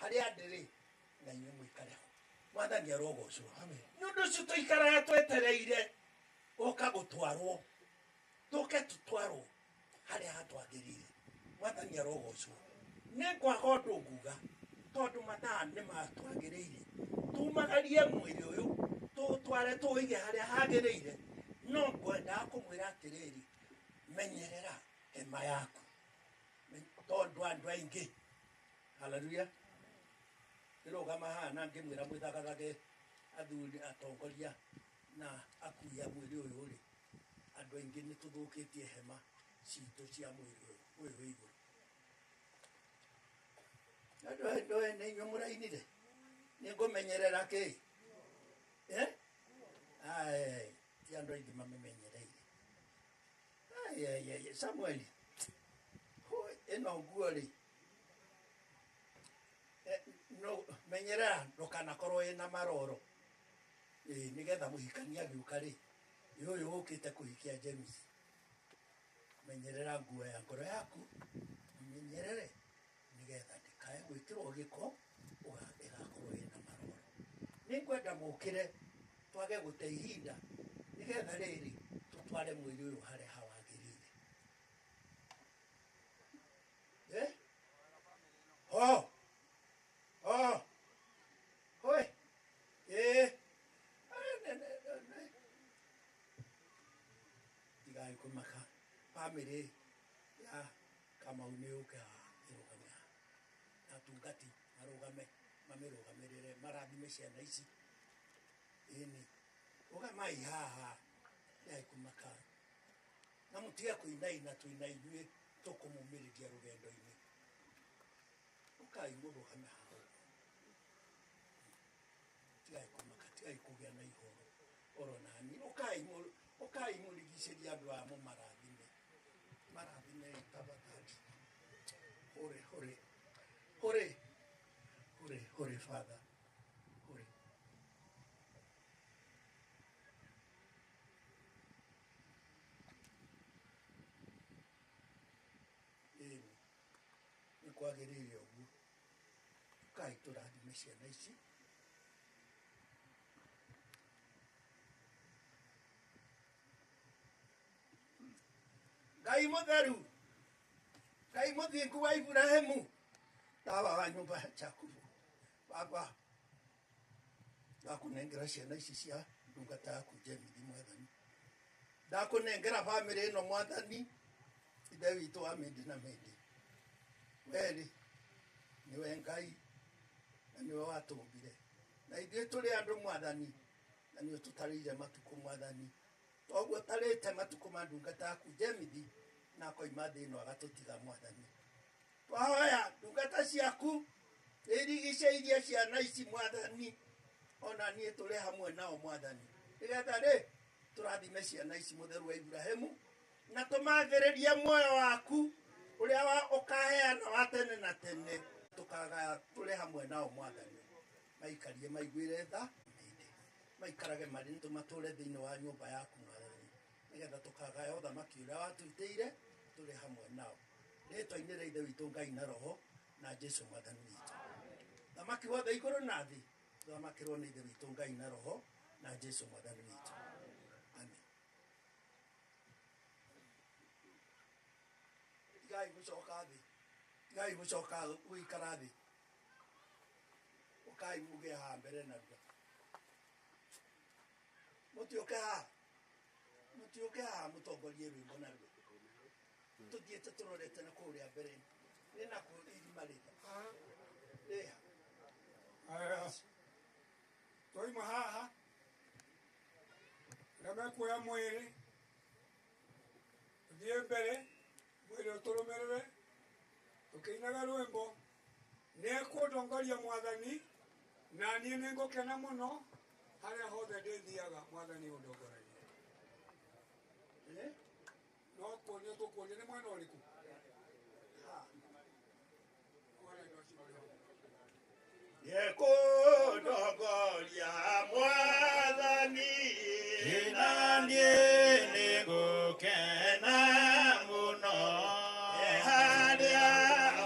harĩa ndĩrĩ na inyuĩ mũikare ho. Mwathani arogocwo. Nĩ ũndũ ũcio tũikaraga twetereire ũka gũtwarwo, tũke tũtwarwo harĩa hatwagĩrĩire. Mwathani arogocwo. Nĩ ngwaga ũndũ nguga tondũ mathaa nĩ matwagĩrĩire, tumagarie mwĩrĩ ũyũ tũtware tũũige harĩa hagĩrĩire. No ngwendaga kũmwĩra atĩrĩrĩ, menyerera hema yaku tondũ andũ aingĩ, haleluya, ndĩrũgama haha na ngĩmwĩra mwĩthagathage athuri atongoria na akui a mwĩrĩ ũyũ rĩ, andũ aingĩ nĩ tũthũkĩtie hema citũ cia mwĩrĩ ũyũ wĩ igũrũ. Andũ nĩ inyuĩ mũrainire nĩ ngũmenyerera kĩ? Ai, ti andũ aingĩ mamĩmenyereire. Ai, ai, ai, Samuel, ĩno nguo rĩ, no menyerera ndũkanakorwo ĩna maroro, nĩgetha mũhikania agĩũka rĩ, ũyũ ũkĩte kũhikia James, menyerera nguo ya ngoro yaku, menyerere nĩgetha ndĩkae gwĩkĩrwo gĩko ĩgakorwo ĩna maroro. Nĩ ngwenda mũkĩre twage gũte ihinda nĩgetha rĩrĩ tũtware mwĩrĩ ũyũ harĩa hawagĩrĩire. Ho ho hoi tigai kũmaka bamĩrĩ ya Kamau nĩ yũke haha ĩrũgame haha na atungati marũgame mamĩrũgamĩrĩre marathime ciana ici. Ĩni rũgamai haha tigai kũmaka na mũtige kũinaina twĩna ithuĩ tũkũmũmĩrĩria rũgendo-inĩ. Ũkai mũrũgame haha ũguo, tigai kũmaka, tigai kũgĩa na ihoru oro nani. Ũkai mũrigicĩrie andũ aya mũmarathime, marathime tafadhali. Hore hore hore hore hore Father, hore. Ĩni nĩ kwagĩrĩire ũguo. Ũkai tũrathime ciana ici. Ngai mũtheru, Ngai mũthingu wa Iburahĩmu, tawa wa nyũmba ya Jakubu, Baba, ndakũnengera ciana ici cia ndungata yaku Jemithi Mwathani, ndakũnengera bamĩrĩ ĩno Mwathani, ithe witũ wa mĩndĩ na mĩndĩ. Werĩ nĩwe Ngai na nĩwe watũmbire, na ithuĩ tũrĩ andũ Mwathani, na nĩwe tũtarĩire matukũ Mwathani. Toguo tarĩte matukũ ma ndungata yaku Jemithi na akoima thĩ ĩno agatũtiga Mwathani. Twahoya ndungata ciaku ĩrigicĩirie ciana ici Mwathani, Ona niĩ tũrĩ hamwe nao Mwathani, nĩgetha rĩ tũrathime ciana ici mũtheru wa Ibrahimu, na tũmathĩrĩrie muoyo waku ũrĩa ũkaheana wa tene na tene. Tũkagaya tũrĩ hamwe nao Mwathani, maikarie maiguĩre tha, maikarage marĩ tũmatũre thĩinĩ wa nyũmba yaku Mwathani, nĩgetha tũkagaya ũthamaki ũrĩa watũitĩire tũrĩ hamwe nao. Rĩtwa-inĩ rĩa Ithe witũ Ngai na Roho na Jesu Mwathani witũ. Thamaki wothe igũrũ na thĩ tũthamakĩrwo nĩ Ithe witũ Ngai na Roho na Jesu Mwathani witũ. Amen. Tigai gũcoka thĩ, tigai gũcoka gũikara thĩ, ũkai muge haha mbere narua. Mũtiũke haha, mũtiũke haha mũtongorie rwĩmbo narua. Tũthiĩte tũrorete na kũrĩa mbere, nĩ na kũ irima rĩha. Rĩha. Aya. Twauma haha arĩa mekuoya mwĩrĩ tũthiĩ mbere, mwĩrĩ ũtũrũmĩrĩre tũkĩinaga rwĩmbo. Nĩekũndongoria Mwathani, na niĩ nĩngũkena mũno harĩa hothe ndĩthiaga Mwathani ũndongoragia. No kuonio tũkuonio nĩ mwena ũrĩkũ? Nĩekũndongoria Mwathani, na niĩ nĩngũkena mũno harĩa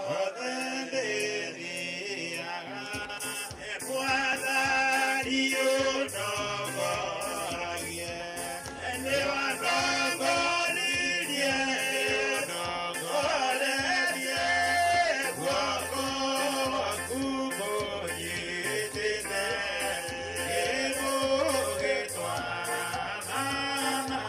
hothe ndĩthiaga. Mwathani ũndongoragie, nĩwandongoririe, ndongorerie guoko gwaku kũnyitĩte, nĩgũgĩtwarana na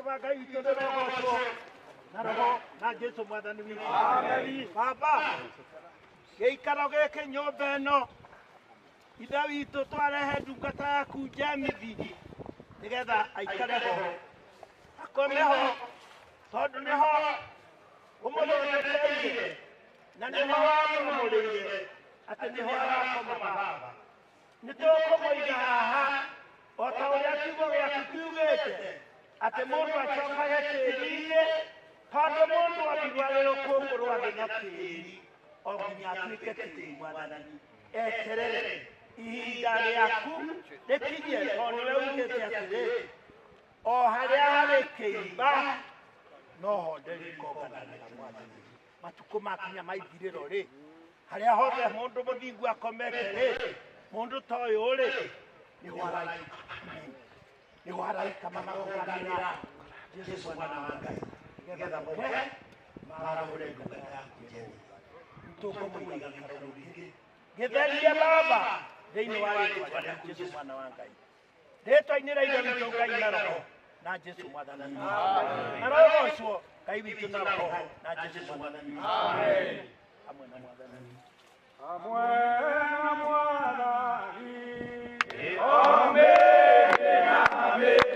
Jehova Ngai witũ nĩrogocwo na roho na Jesu mwathani witũ. Amen. Baba, gĩikaro gĩkĩ nyũmba ĩno Ithe witũ twarehe ndungata yaku Jemithi nĩgetha aikare ho akome ho tondũ nĩho ũmũthondekeire na nĩho wamũmũrĩire atĩ nĩho arakoma Baba. Nĩtũkũmũiga haha o ta ũrĩa kiugo gĩaku kiugĩte atĩ mũndũ acokage tĩri-inĩ tondũ mũndũ ambirwo arĩ rũkũngũ rwa thĩ na tĩri o nginya atuĩke tĩri Mwathani. Eterere ihinda rĩaku rĩkinye tondũ nĩwe ugĩte atĩrĩ o harĩa harĩ kĩimba no ho ndĩrĩkonganagĩra Mwathani. Matukũ makinya maithirĩro rĩ harĩa hothe mũndũ mũthingu akomete rĩ mũndũ ta ũyũ rĩ nĩho araika mamakonganĩra Jesu mwana wa Ngai nĩgetha moke marahũre ndungata yaku Jemi. Nĩtũkũmũiga gĩikaro gĩkĩ gĩtherie Baba thĩinĩ wa rĩĩtwa rĩa Jesu mwana wa Ngai. Rĩĩtwa-inĩ rĩa Ithe witũ Ngai na Roho na Jesu mwathani witũ. Arogocwo Ngai witũ na Roho na Jesu mwathani witũ. Hamwe na mwathani. Hamwe na mwathani. Amen. Amen.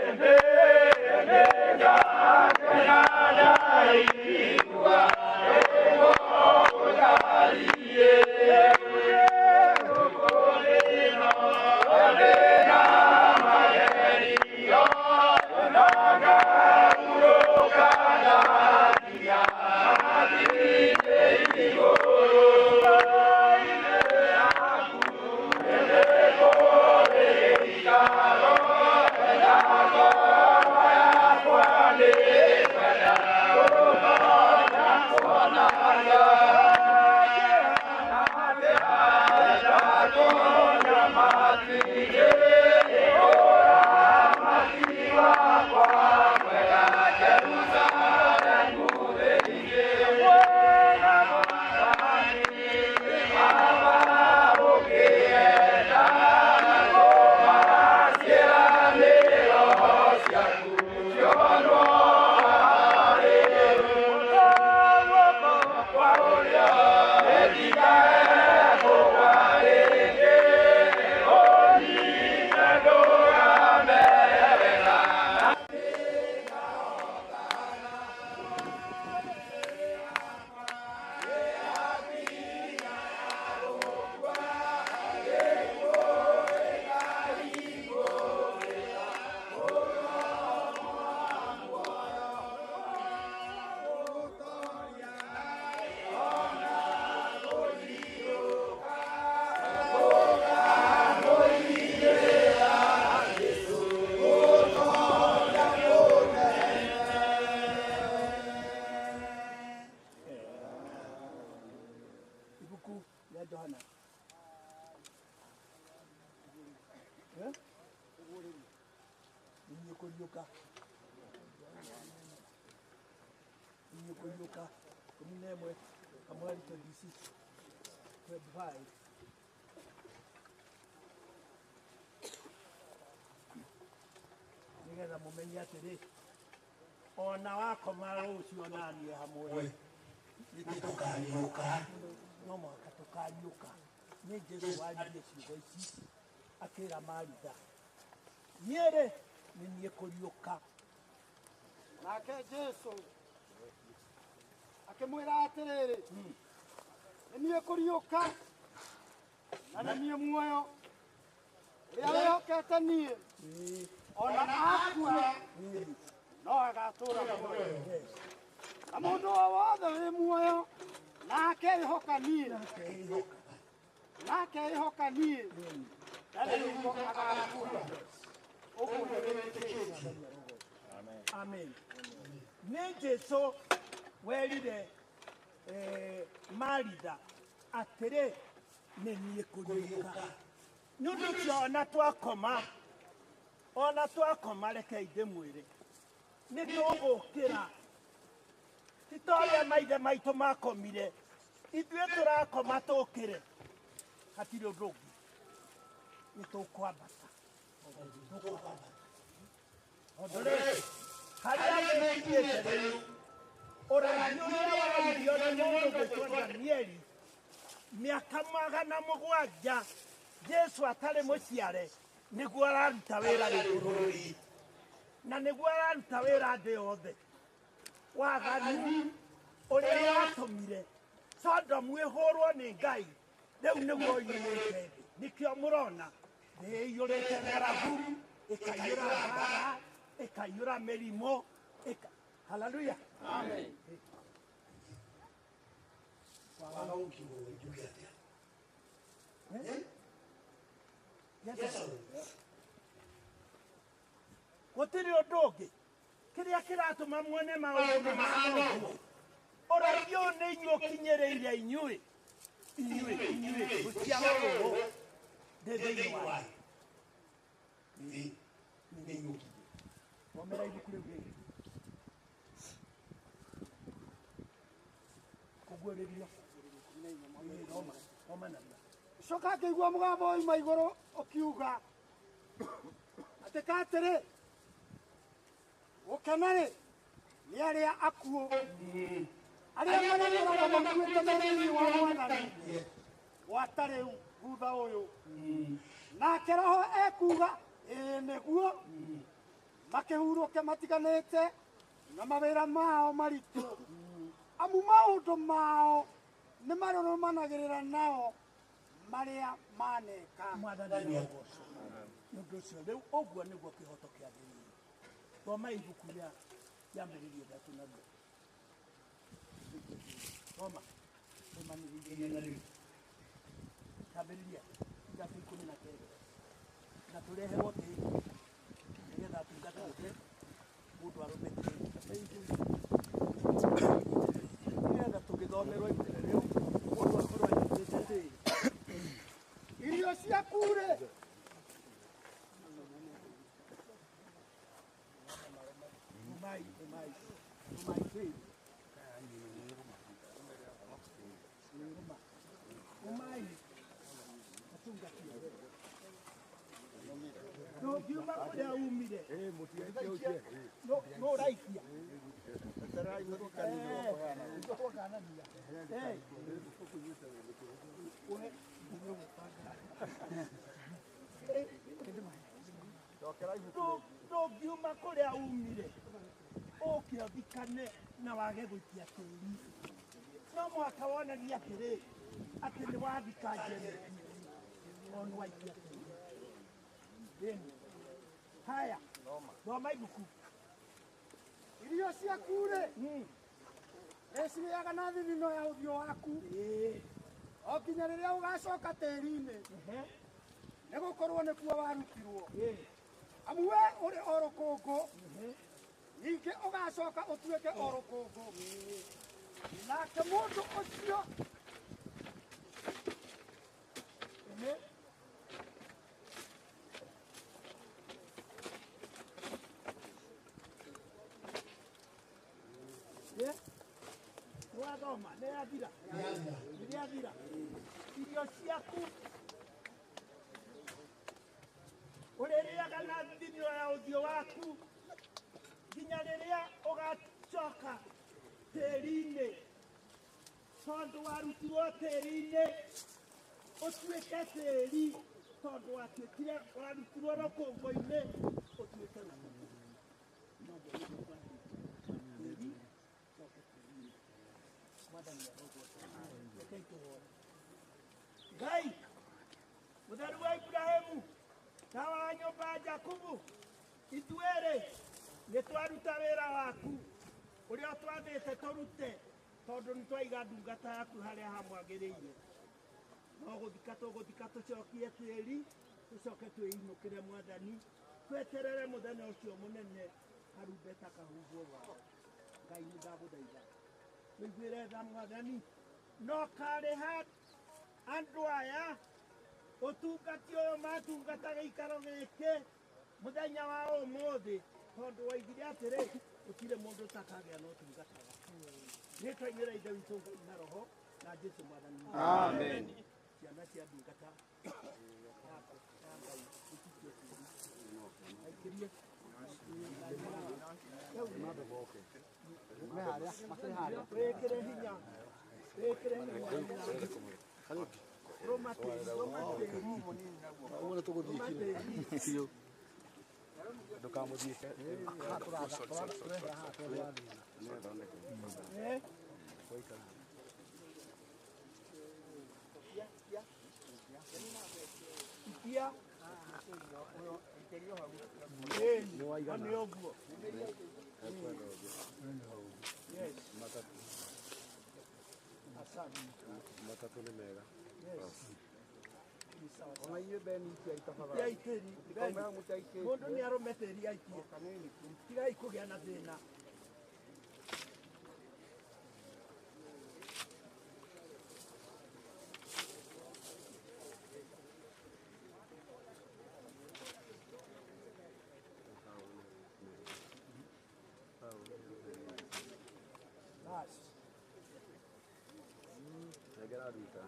Nĩgetha mũmenye atĩrĩ ona wakoma rũciũ na niĩ hamwe nĩtũkariũka no mũhaka tũkariũka. Nĩ Jesu waririe ciugo ici akĩra Maritha, niĩ rĩ nĩ niĩ kũriũka. Nake Jesu akĩmwĩra atĩrĩrĩ, nĩ niĩ kũriũka na nĩ niĩ muoyo, ũrĩa wĩhokete niĩ ona akua no agatũũra muoyo. Na mũndũ o wothe wĩ muoyo na akeĩhoka niĩ ndarĩ hingo agakua. Ũguo nĩwĩtĩkĩtie. Amen. Nĩ Jesu werire Maritha atĩrĩ nĩ niĩ kũriũka. Nĩ ũndũ ũcio ona twakoma rekei ndĩmwĩre nĩ tũgũkĩra. Ti ta ũrĩa maithe maitũ makomire, ithuĩ tũrakoma tũkĩre, hatirĩ ũndũ ũngĩ, nĩ tũkwambata. Tondũ rĩ Harĩa thĩ ĩkinyĩte rĩu, ũrathi ũrĩa warairio nĩ mũndũ gwĩtwo Danieli mĩaka 700 Jesu atarĩ mũciare nĩguo araruta wĩra gĩbũrũri na nĩguo araruta wĩra thĩ yothe. Wathani ũrĩa watũmire Sodomu ĩhũrwo nĩ Ngai rĩu nĩguo ũiyũrĩte thĩ. Nĩkĩo mũrona thĩ ĩiyũrĩte ng'aragu, ĩkaiyũra mbara, ĩkaiyũra mĩrimũ. Haleluya. Amen. Waga ũkiuga njuge atĩa? Yes. Gũtirĩ ũndũ ũngĩ kĩrĩa kĩratũma muone maũndũ mahana ũguo. Ũrathi ũyũ nĩ inyuĩ ũkinyĩrĩire inyuĩ inyuĩ inyuĩ gũciarwo ndĩ thĩinĩ wanyu. Nĩ inyuĩ. Thomera ibuku rĩu rĩngĩ. Kũguũrĩrio. Thoma narua. Coka ngĩigua mũgambo wauma igũrũ ũkiuga atĩ ka atĩrĩ, gũkena-rĩ nĩ arĩa akuũ arĩa marĩkoragwo makuĩte thĩinĩ wa Mwathani gwata rĩu thutha ũyũ. Nake Roho ekuuga ĩĩ nĩguo, makĩhurũke matiganĩte na mawĩra mao maritũ, amu maũndũ mao nĩ marũrũmanagĩrĩra nao marĩa maneka. Mwathani nĩagocwo. Nĩ ũndũ ũcio rĩu ũguo nĩguo kĩhoto kĩagĩrĩire. Thoma ibuku rĩa Kĩambĩrĩria 3 narua. Thoma rũmanĩrĩrie narĩo. Kĩambĩrĩria 3:19. Na tũreherwo tĩri nĩgetha tungata othe mũndũ arũme tĩri. Nĩgetha tũgĩthomerwo ibuku rĩu mũndũ akorwo anyitĩte tĩri. Irio ciaku-rĩ Umai, umai, umai tĩri. Umai atungati othe. Ndũngiuma kũrĩa umire no ũraikia. Ndũngiuma kũrĩa umire ũke ũthikane na wage gũikia tĩri. No mũhaka wonanie atĩrĩ atĩ nĩ wathika Jeneti no nĩ waikia tĩri. Haya, thoma ibuku. Irio ciaku-rĩ ĩcirĩaga na thithino ya ũthiũ waku o nginya rĩrĩa ũgacoka tĩri-inĩ, nĩ gũkorwo nĩkuo warutirwo. Amu we ũrĩ o rũkũngũ, ningĩ ũgacoka ũtuĩke o rũkũngũ. Nake mũndũ ũcio Wathoma nĩ yathira, nĩ yathira. Irio ciaku ũrĩrĩaga na thithino ya ũthiũ waku nginya rĩrĩa ũgacoka tĩri-inĩ, tondũ warutirwo tĩri-inĩ ũtuĩke tĩri, tondũ watuĩkire warutirwo rũkũngũ-inĩ ũtuĩke rũkũngũ. Noguo nĩguo kwagĩrĩire. Tĩri ũcoke tĩri-inĩ. Mwathani arogocwo. Rekei tũhoe. Ngai mũtheru wa Ibrahimu na wa nyũmba ya Jakubu, ithuerĩ nĩ twaruta wĩra waku ũrĩa ũtwathĩte tũrute, tondũ nĩ twaiga ndungata yaku harĩa hamwagĩrĩire. No gũthika tũgũthika tũcokie tĩri, tũcoke twĩinũkĩre Mwathani, tweterere mũthenya ũcio mũnene karumbeta kahuhwo wao. Ngai nĩ ndagũthaitha tũiguĩre tha Mwathani, no karĩha andũ aya ũtungati ũyũ matungata gĩikaro gĩkĩ mũthenya wa ũmũthĩ, tondũ waigire atĩrĩ gũtirĩ mũndũ ũtakagĩa na ũtungata waku. Rĩtwa-inĩ rĩa Ithe witũ Ngai na Roho na Jesũ Mwathani. Amen. Ciana cia ndungata ya Ngai itikio tĩri. Aikĩrie. Wĩkĩre hinya. Wĩkĩre hinya. Rũma tĩri, rũma tĩri. Ũguo nĩ tũgũthiĩ biũ. Ndũkamũthiĩ. Eh? Ikia. Nĩ ũguo. Yes. Asante. Matatũ nĩ mega. Yes. Ona inyuĩ Beni ikiai tafadhali. Ikiai tĩri. Mũtikaumĩra mũtaikĩtie. Mũndũ nĩ arũme tĩri aikie. Tigai kũgĩa na thĩna. Bas. Nengera ruta.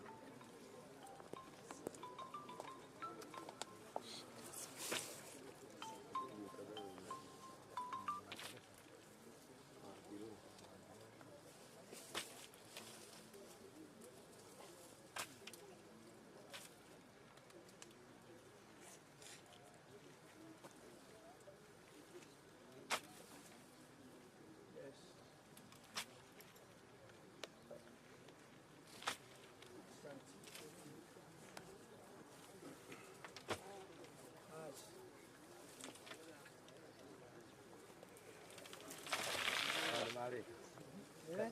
Yes. Asante. Bas. Eh?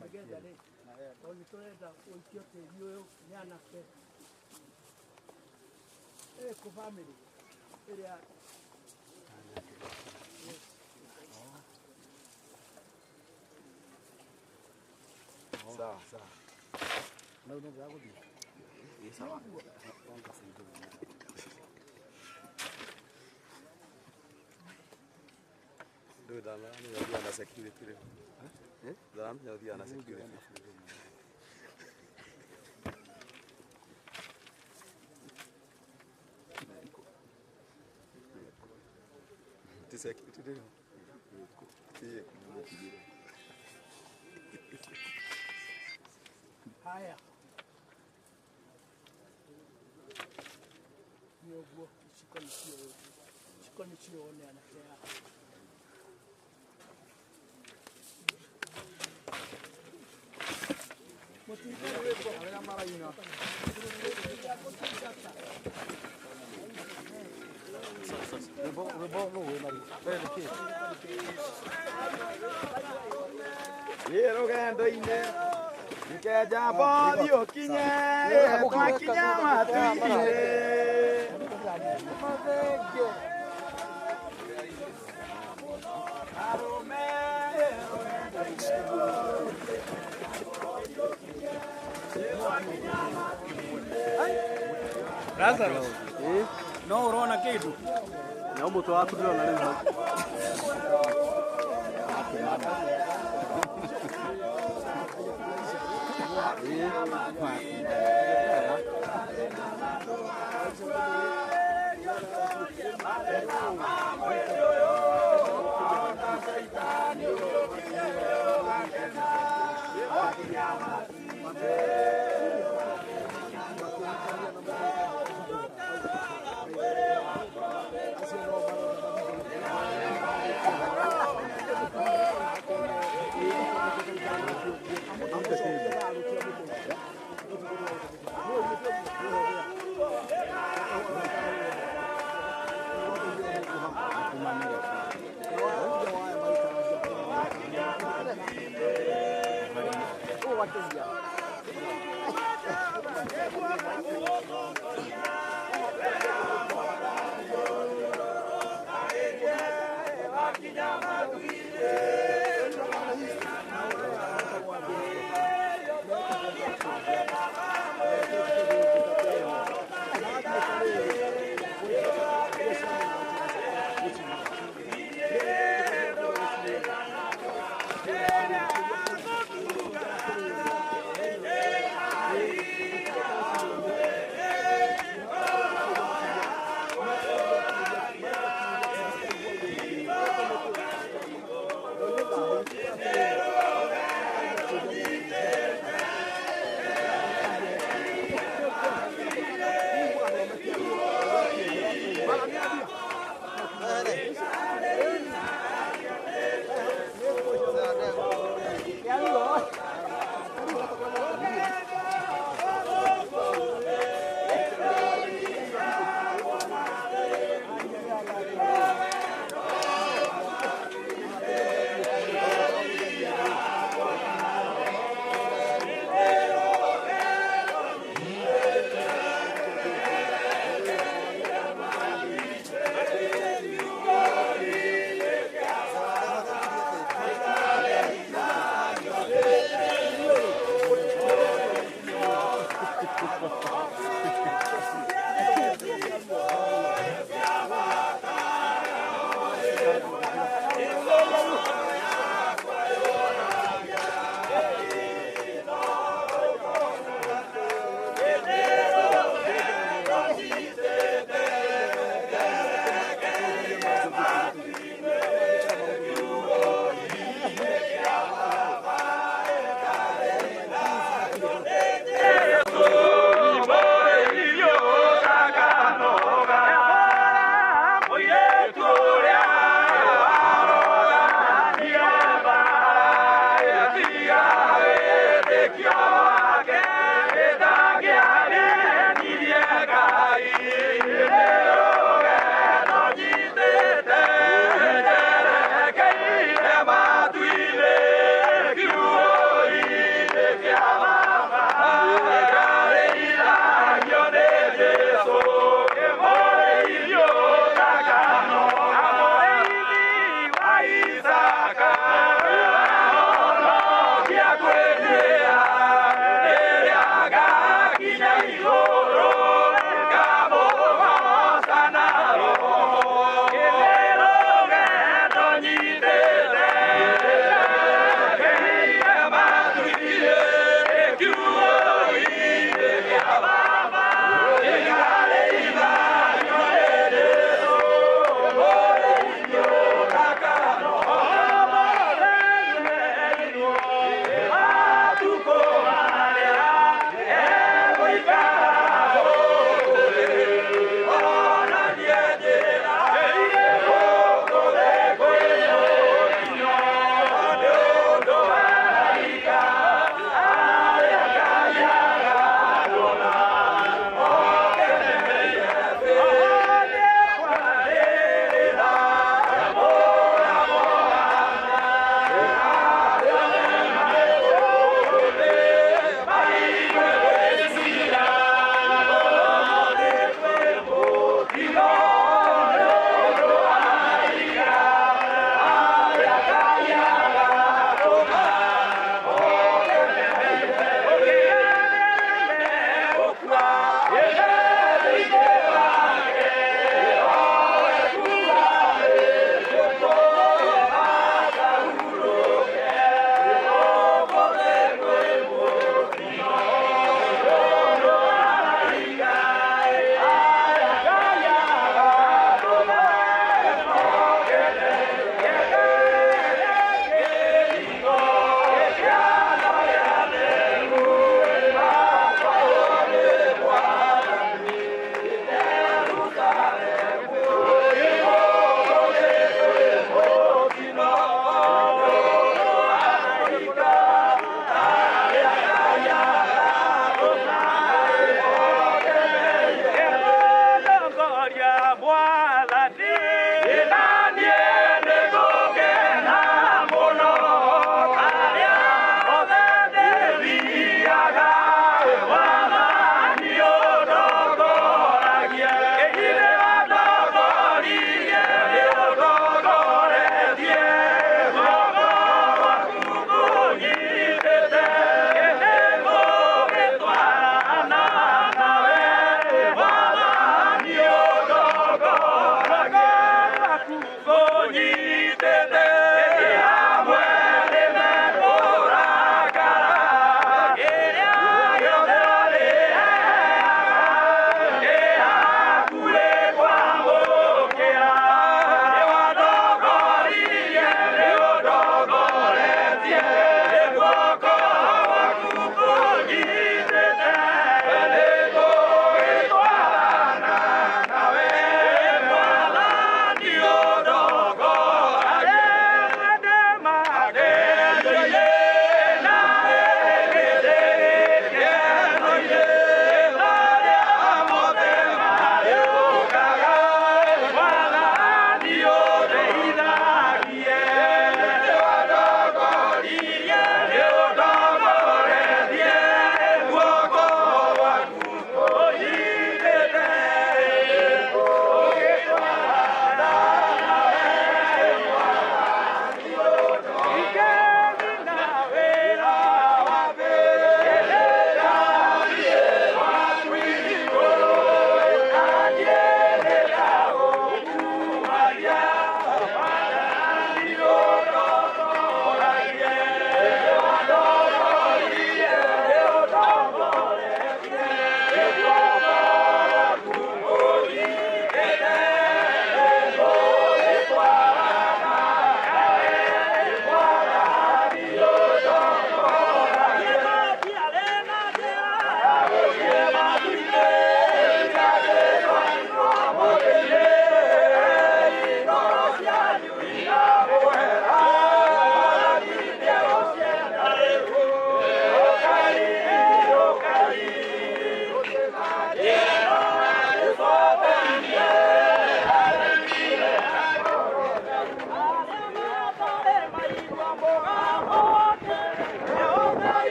Nĩgetha rĩ tondũ nĩ tũrenda ũikio tĩri ũyũ nĩ anake ĩkũ bamĩrĩ ĩrĩa. Sawa sawa. Na unaweza gũthiĩ? Sawa. Ndũĩ ndaramenya ũthiaga na security rĩu. Ndaramenya ũthiaga na security. Ti security rĩu. Ti Haya. Nĩ ũguo iciko nĩcio iciko nĩcio nĩ anake aya. Mũtinde rwĩmbo arĩa maraina. Rwĩmbo rwĩmbo nũ wĩna ruo? We nĩkĩ? Ĩ rũgendo-inĩ Nikeja bothi ũkinye twakinya matu-inĩ. Arũme Lazarus. No ũrona kĩndũ? No mũtwe waku ndĩrona rĩu hau.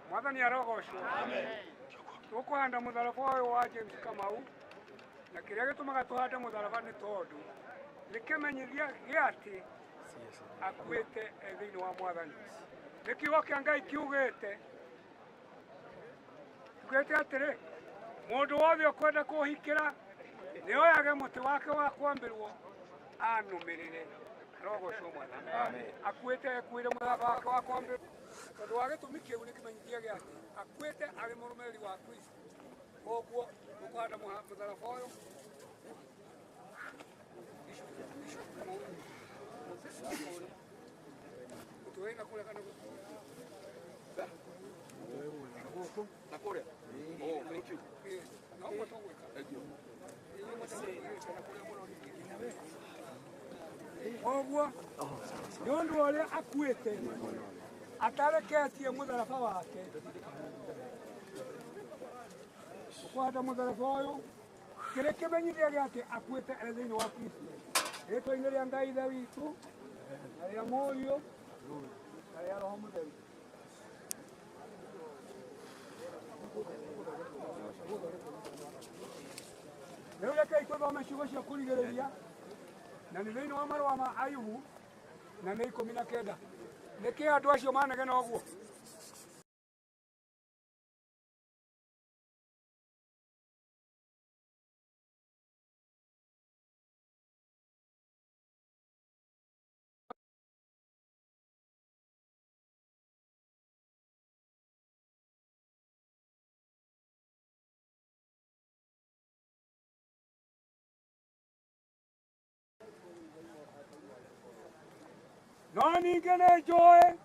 Mwathani arogocwo. Tukuhanda mutharaba ũyũ wa James Kamau Na kĩrĩa gĩtũmaga tũhande mũtharaba nĩ tondũ nĩ kĩmenyithia gĩa atĩ akuĩte e thĩinĩ wa Mwathani. Nĩ kiugo kĩa Ngai kiugĩte atĩrĩ, mũndũ wothe ũkwenda kũhikĩra nĩ oyage mũtĩ wake wa kwambĩrwo anũmĩrĩre. Arogocwo Mwathani. Akuĩte ekuĩre mũtharaba wake wa kwambĩrwo tondũ wa gĩtũmi kĩu nĩ kĩmenyithia gĩa atĩ akuĩte arĩ mũrũmĩrĩri wa Kristo. Koguo tũkũhanda mũtharaba ũyũ na kũrĩa kana gũkũ na kũrĩa. Oh, thank you. Na ũguo tũgwĩka. Thank you. Koguo nĩ ũndũ ũrĩa akuĩte atareketie mũtharaba wake, ũkũhanda mũtharaba ũyũ kĩrĩ kĩmenyithia gĩa atĩ akuĩte arĩ thĩinĩ wa Kristo. Rĩtwa-inĩ rĩa Ngai Ithe witũ na rĩa Mũriũ na rĩa Roho Mũtheru. Rĩu rekei tũthome ciugo cia kũrigĩrĩria na nĩ thĩinĩ wa marũa ma Ayubu na nĩ 19. Nĩkĩ andũ acio manegena ũguo? No ningĩ nĩ njũĩ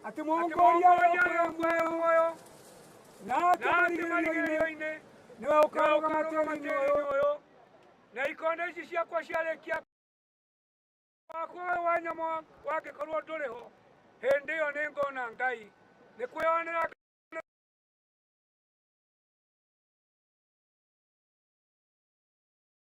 atĩ mũongoria ũrĩa ũkũhe muoyo na atĩ marigĩrĩrio-inĩ nĩwe ũkarũgama tĩĩri-inĩ ũyũ, na ikonde ici ciakwa ciarĩkia wakwa wa nyama wangĩkorwo ndũrĩ ho, hĩndĩ ĩyo nĩngona Ngai. Nĩ kwĩyonera